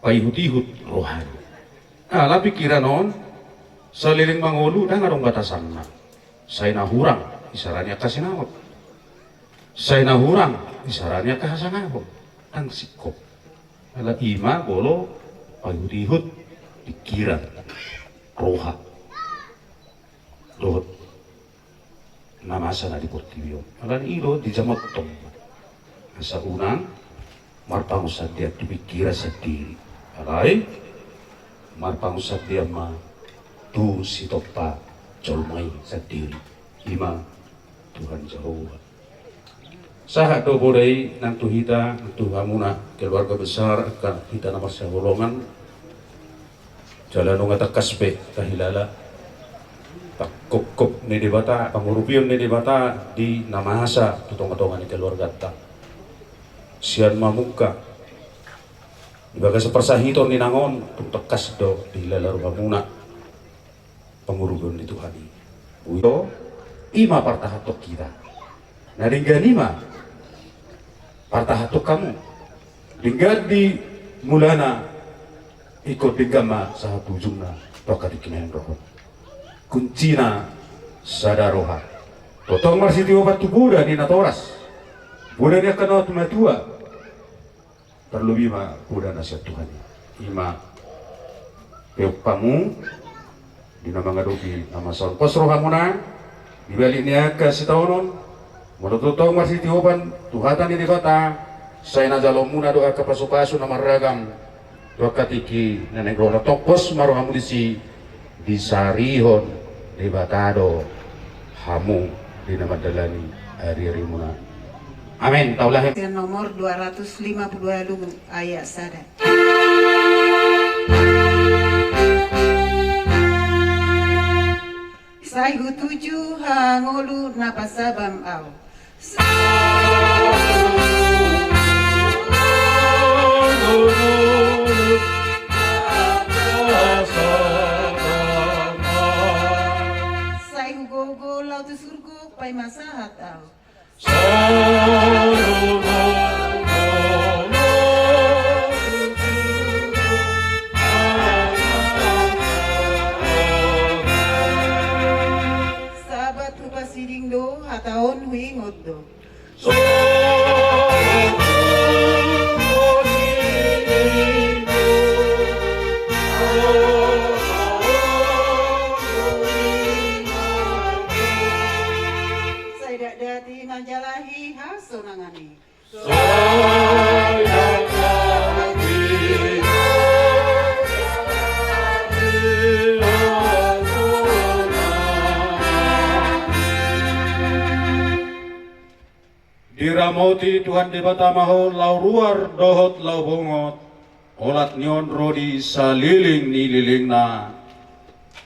paihutihut rohana. Ala pingkiran on saleleng mangolu ndang adong batasanna. Sai na hurang isarani angka sinamot. Sai na hurang isarani angka hasangapon. Ndang singkop. Ala i ma molo paihutihut pingkiran, roha dohot na masa na di portibi on. Alani i do dijamothon asa unang marpangunsandean tu pingkiran sandiri, alai marpangunsandean ma tu sitompa jolma i sandiri, i ma Tuhan Jahowa. Sahat do poda i nang tu hita, nang tu hamuna keluarga besar angka hita na marsihaholongan. Jala nunga tangkas pe tahilala panghophop ni Debata, pangurupion ni Debata di na masa tu tongatonga ni keluarganta. Sian mamungka di bagasan parsahiton ni inang on, tung tangkas do dihilala rohamuna pangurupion ni Tuhan i. Boi do, i ma partahathon hita. Na denggan i ma partahathon hamu. Denggan di mulana, ingkon denggan ma sahat tu ujungna, tu angka tingki na naeng ro on. Kuncina sada roha. Tongtong marsitiopan tu poda ni natoras, poda ni angka natuatua. Tarlobi ma poda na sian Tuhan i. I ma peop hamu di na mangadopi na masa on. Pos rohamuna di balik ni angka sitaonon. Molo tongtong marsitiopan tu hata ni Debata, sai na jaloonmuna do angka pasupasu na marragam tu angka tingki na naeng ro on. Tongtong pos ma rohamu disi, disarihon Debata do hamu di na mandalani ari-arimuna. Amen. Taulahon. Sian nomor dua ratus lima puluh walu ayat sada. Sai hutuju hangolu na pasabam au. Sai hugogo laho tu surgo paima sahat au. Sabat hupasiding do, hata on huingot do. Sai dakdanak manjalahi hasonangan i. Diramoti Tuhan Debata ma ho laho ruar dohot laho bongot, olat ni on ro di saleleng ni lelengna.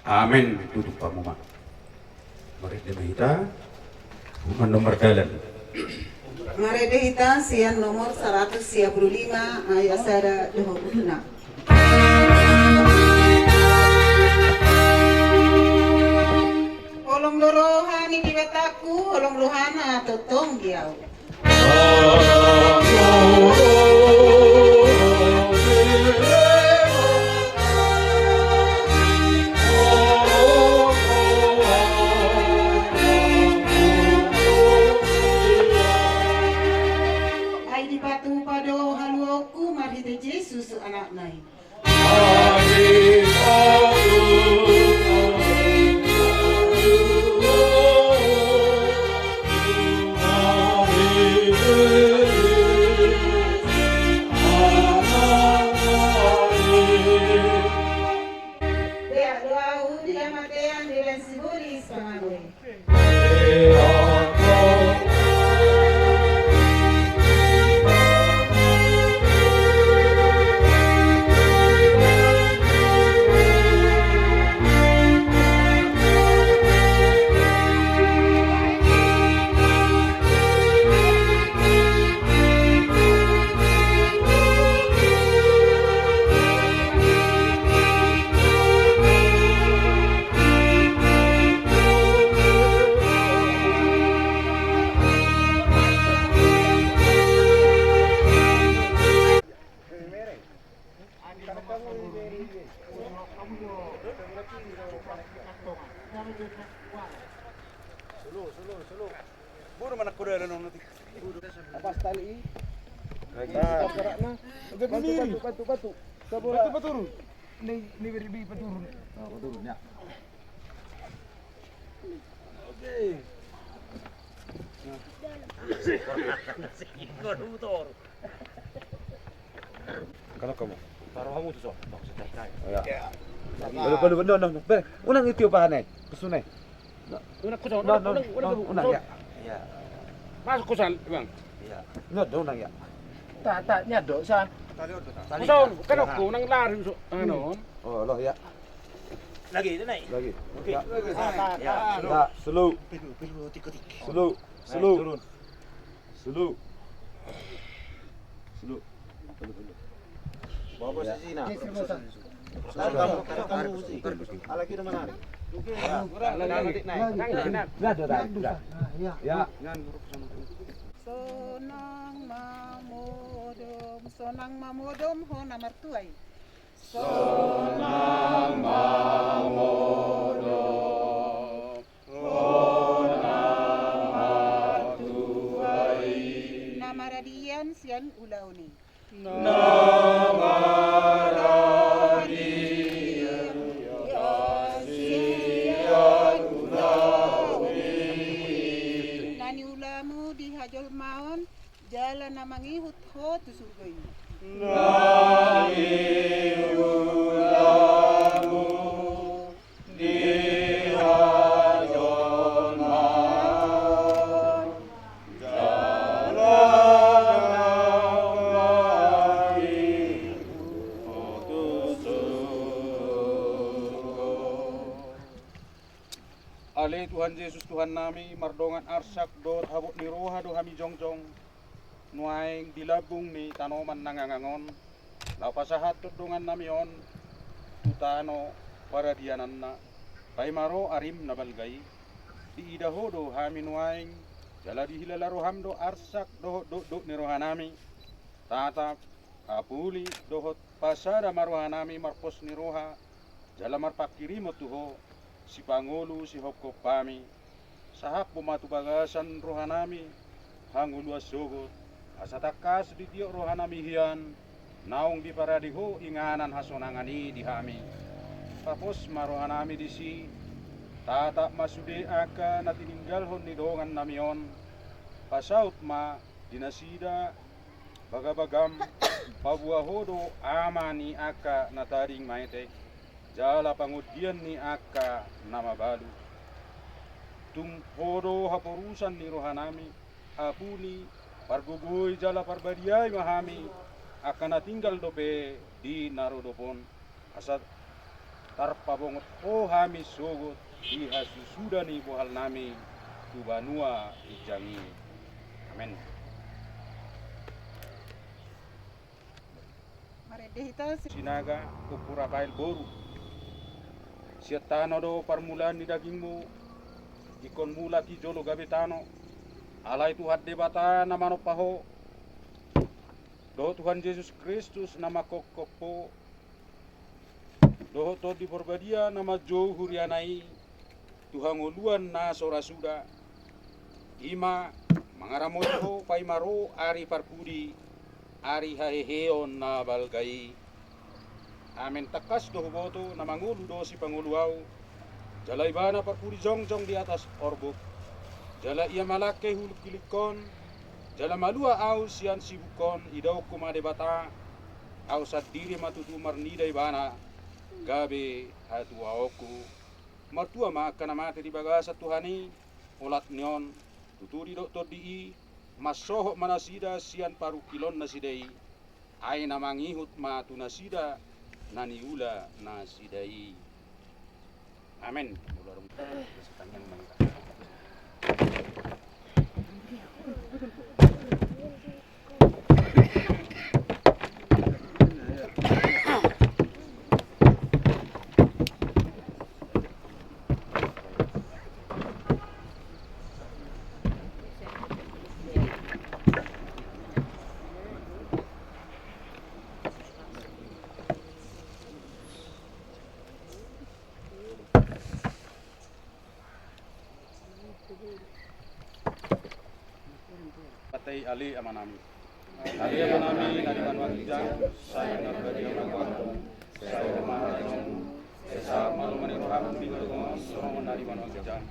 Amen. Tutup hamu ma. Marende ma hita. Umandom mardalan. Marende hita sian nomor saratus sia pulu lima ayat sada dohot onom. Holong do roha ni Debatangku, holong rohana tongtong di au. Ai dipatupa do haluaonku marhite Jesus Anakna i. Beak do ahu di hamatean, dibaen sibolis pangago i. Solo, solo, solo. Boru ma na kuda lalu nanti. Apas tali i. Lagi. Nah. Bantu, bantu, bantu, bantu. Bantu, bantu, turun. Ini, ini beri, beri, turun. Oh, turun, ya. Oke. Kalau kamu. Taruh kamu tuh, Sok. Bagus, Sok. Oh, ya. Ya. Belum, belum, belum, belum. Ber, unang itu apa, Nay? Pesun, Nay. Unang, Sok, no, unang, no, unang, no, unang, unang, Sok. Ya. Ya. Masuk, Sok, Bang. Ya. Nyodong, unang, ya. Tak, tak, nyodong, Sa. Tali odong, tak. Tali, Sok, ya. Kan aku, unang lari, Sok. Anu. Oh, lo, ya. Lagi, itu, Nay. Lagi. Oke. Ya. Ah, tak, ya. Tak. Ya, slow. Pilu, pilu, tiko, tiko. Slow, slow. Turun. Slow. Slow. Bawa posisi, nah. Tarik kamu, tarik kamu posisi. Ala kiri mana? Oke. Ya. Lagi, lagi. Lagi. Lagi. Ya. Sonang mamodom, sonang mamodom ho na martua i. Sonang mamodom ho na martua i. Na maradian sian ulaon i. Na maradian sian ulaon i. Na niulamu di hajolmaon, jala na mangihut ho tu surgo i. Na niulamu di Tuhan Jesus Tuhannami, mardongan arsak dohot habot ni roha do hami jongjong nuaeng di lambung ni tanoman na gangan on, laho pasahathon dongannami on tu tano paradiananna, paima ro arim na balga i. Diida Ho do hami nuaeng, jala dihilala roham do arsak dohot dokdok ni rohanami. Tatap, apuli dohot pasada ma rohanami marpos ni roha, jala marpanghirimon tu Ho, sipangolu sihomhom hami. Sahapmu ma tu bagasan rohanami hangoluan sogot, asa tangkas ditiop rohanami hian, naung diparade Ho inganan hasonangan i di hami. Papos ma rohanami disi, tatap ma sude angka na tininggalhon ni dongannami on, pasaut ma di nasida bagabagam, paboa Ho do ama ni angka na tading maetek, jala pangondian ni angka na mabalu. Tung Ho do haporusan ni rohanami, apuli, pargogoi jala parbadiai ma hami, angka na tinggal dope di na rodop on, asa tarpabongot Ho hami sogot di hasusuda ni bohalnami tu banua ginjang i. Amen. Marende hita. Sinaga, Ompu Rafael boru. Sian tano do parmulaan ni dagingmu, ingkon mulak i jolo gabe tano. Alai Tuhan Debata na manompa ho, dohot Tuhan Jesus Kristus na mangkophop ho, dohot Tondi Porbadia na manjou huriana i tu hangoluan na so ra suda, i ma mangaramoti ho paima ro ari parpudi, ari haheheon na balga i. Amen. Tangkas do huboto na mangolu do sipangolu ahu, jala ibana parpudi jongjong di atas orbuk. Jala ia ma langke hulingkilingkon, jala malua ahu sian sibukon, idaonku ma Debata, ahu sandiri ma tutu marnida ibana, gabe hatuaonku. Martua ma angka na mate di bagasan Tuhan i, olat ni on, tutu didok Tondi i, mansohot ma nasida sian parungkilon nasida i, ai na mangihut ma tu nasida na niula nasida i. Amen. Patai ale Amanami. Ale Amanami na di banua ginjang, sai na badia ma goarmu, sai ro ma harajaonmu, sai saut ma lomo ni roham di banua tonga on songon na di banua ginjang.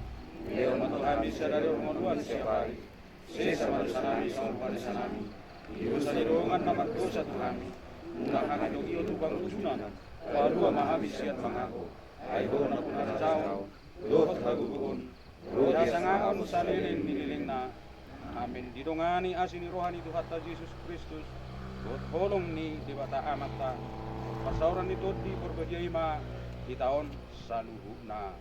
Dilehon ma tu hami sadari on hangoluan siapari. Sesa ma dosanami songon panesanami di dosa ni dongan na mardosa tu hami. Unang hami togihon tu pangunjunan, palua ma hami sian pangago. Ai Ho do nampuna harajaon dohot hagogoon dohot hasangapon saleleng ni lelengna. Amen. Didongani asi ni roha ni Tuhanta Jesus Kristus, dohot holong ni Debata Amanta, parsaoran ni Tondi Porbadia i ma hita on saluhutna.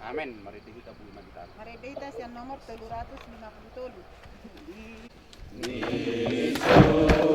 Amen. Marende hita, boi ma hita. Marende hita sian nomor tolu ratus lima puluh tolu. Ni so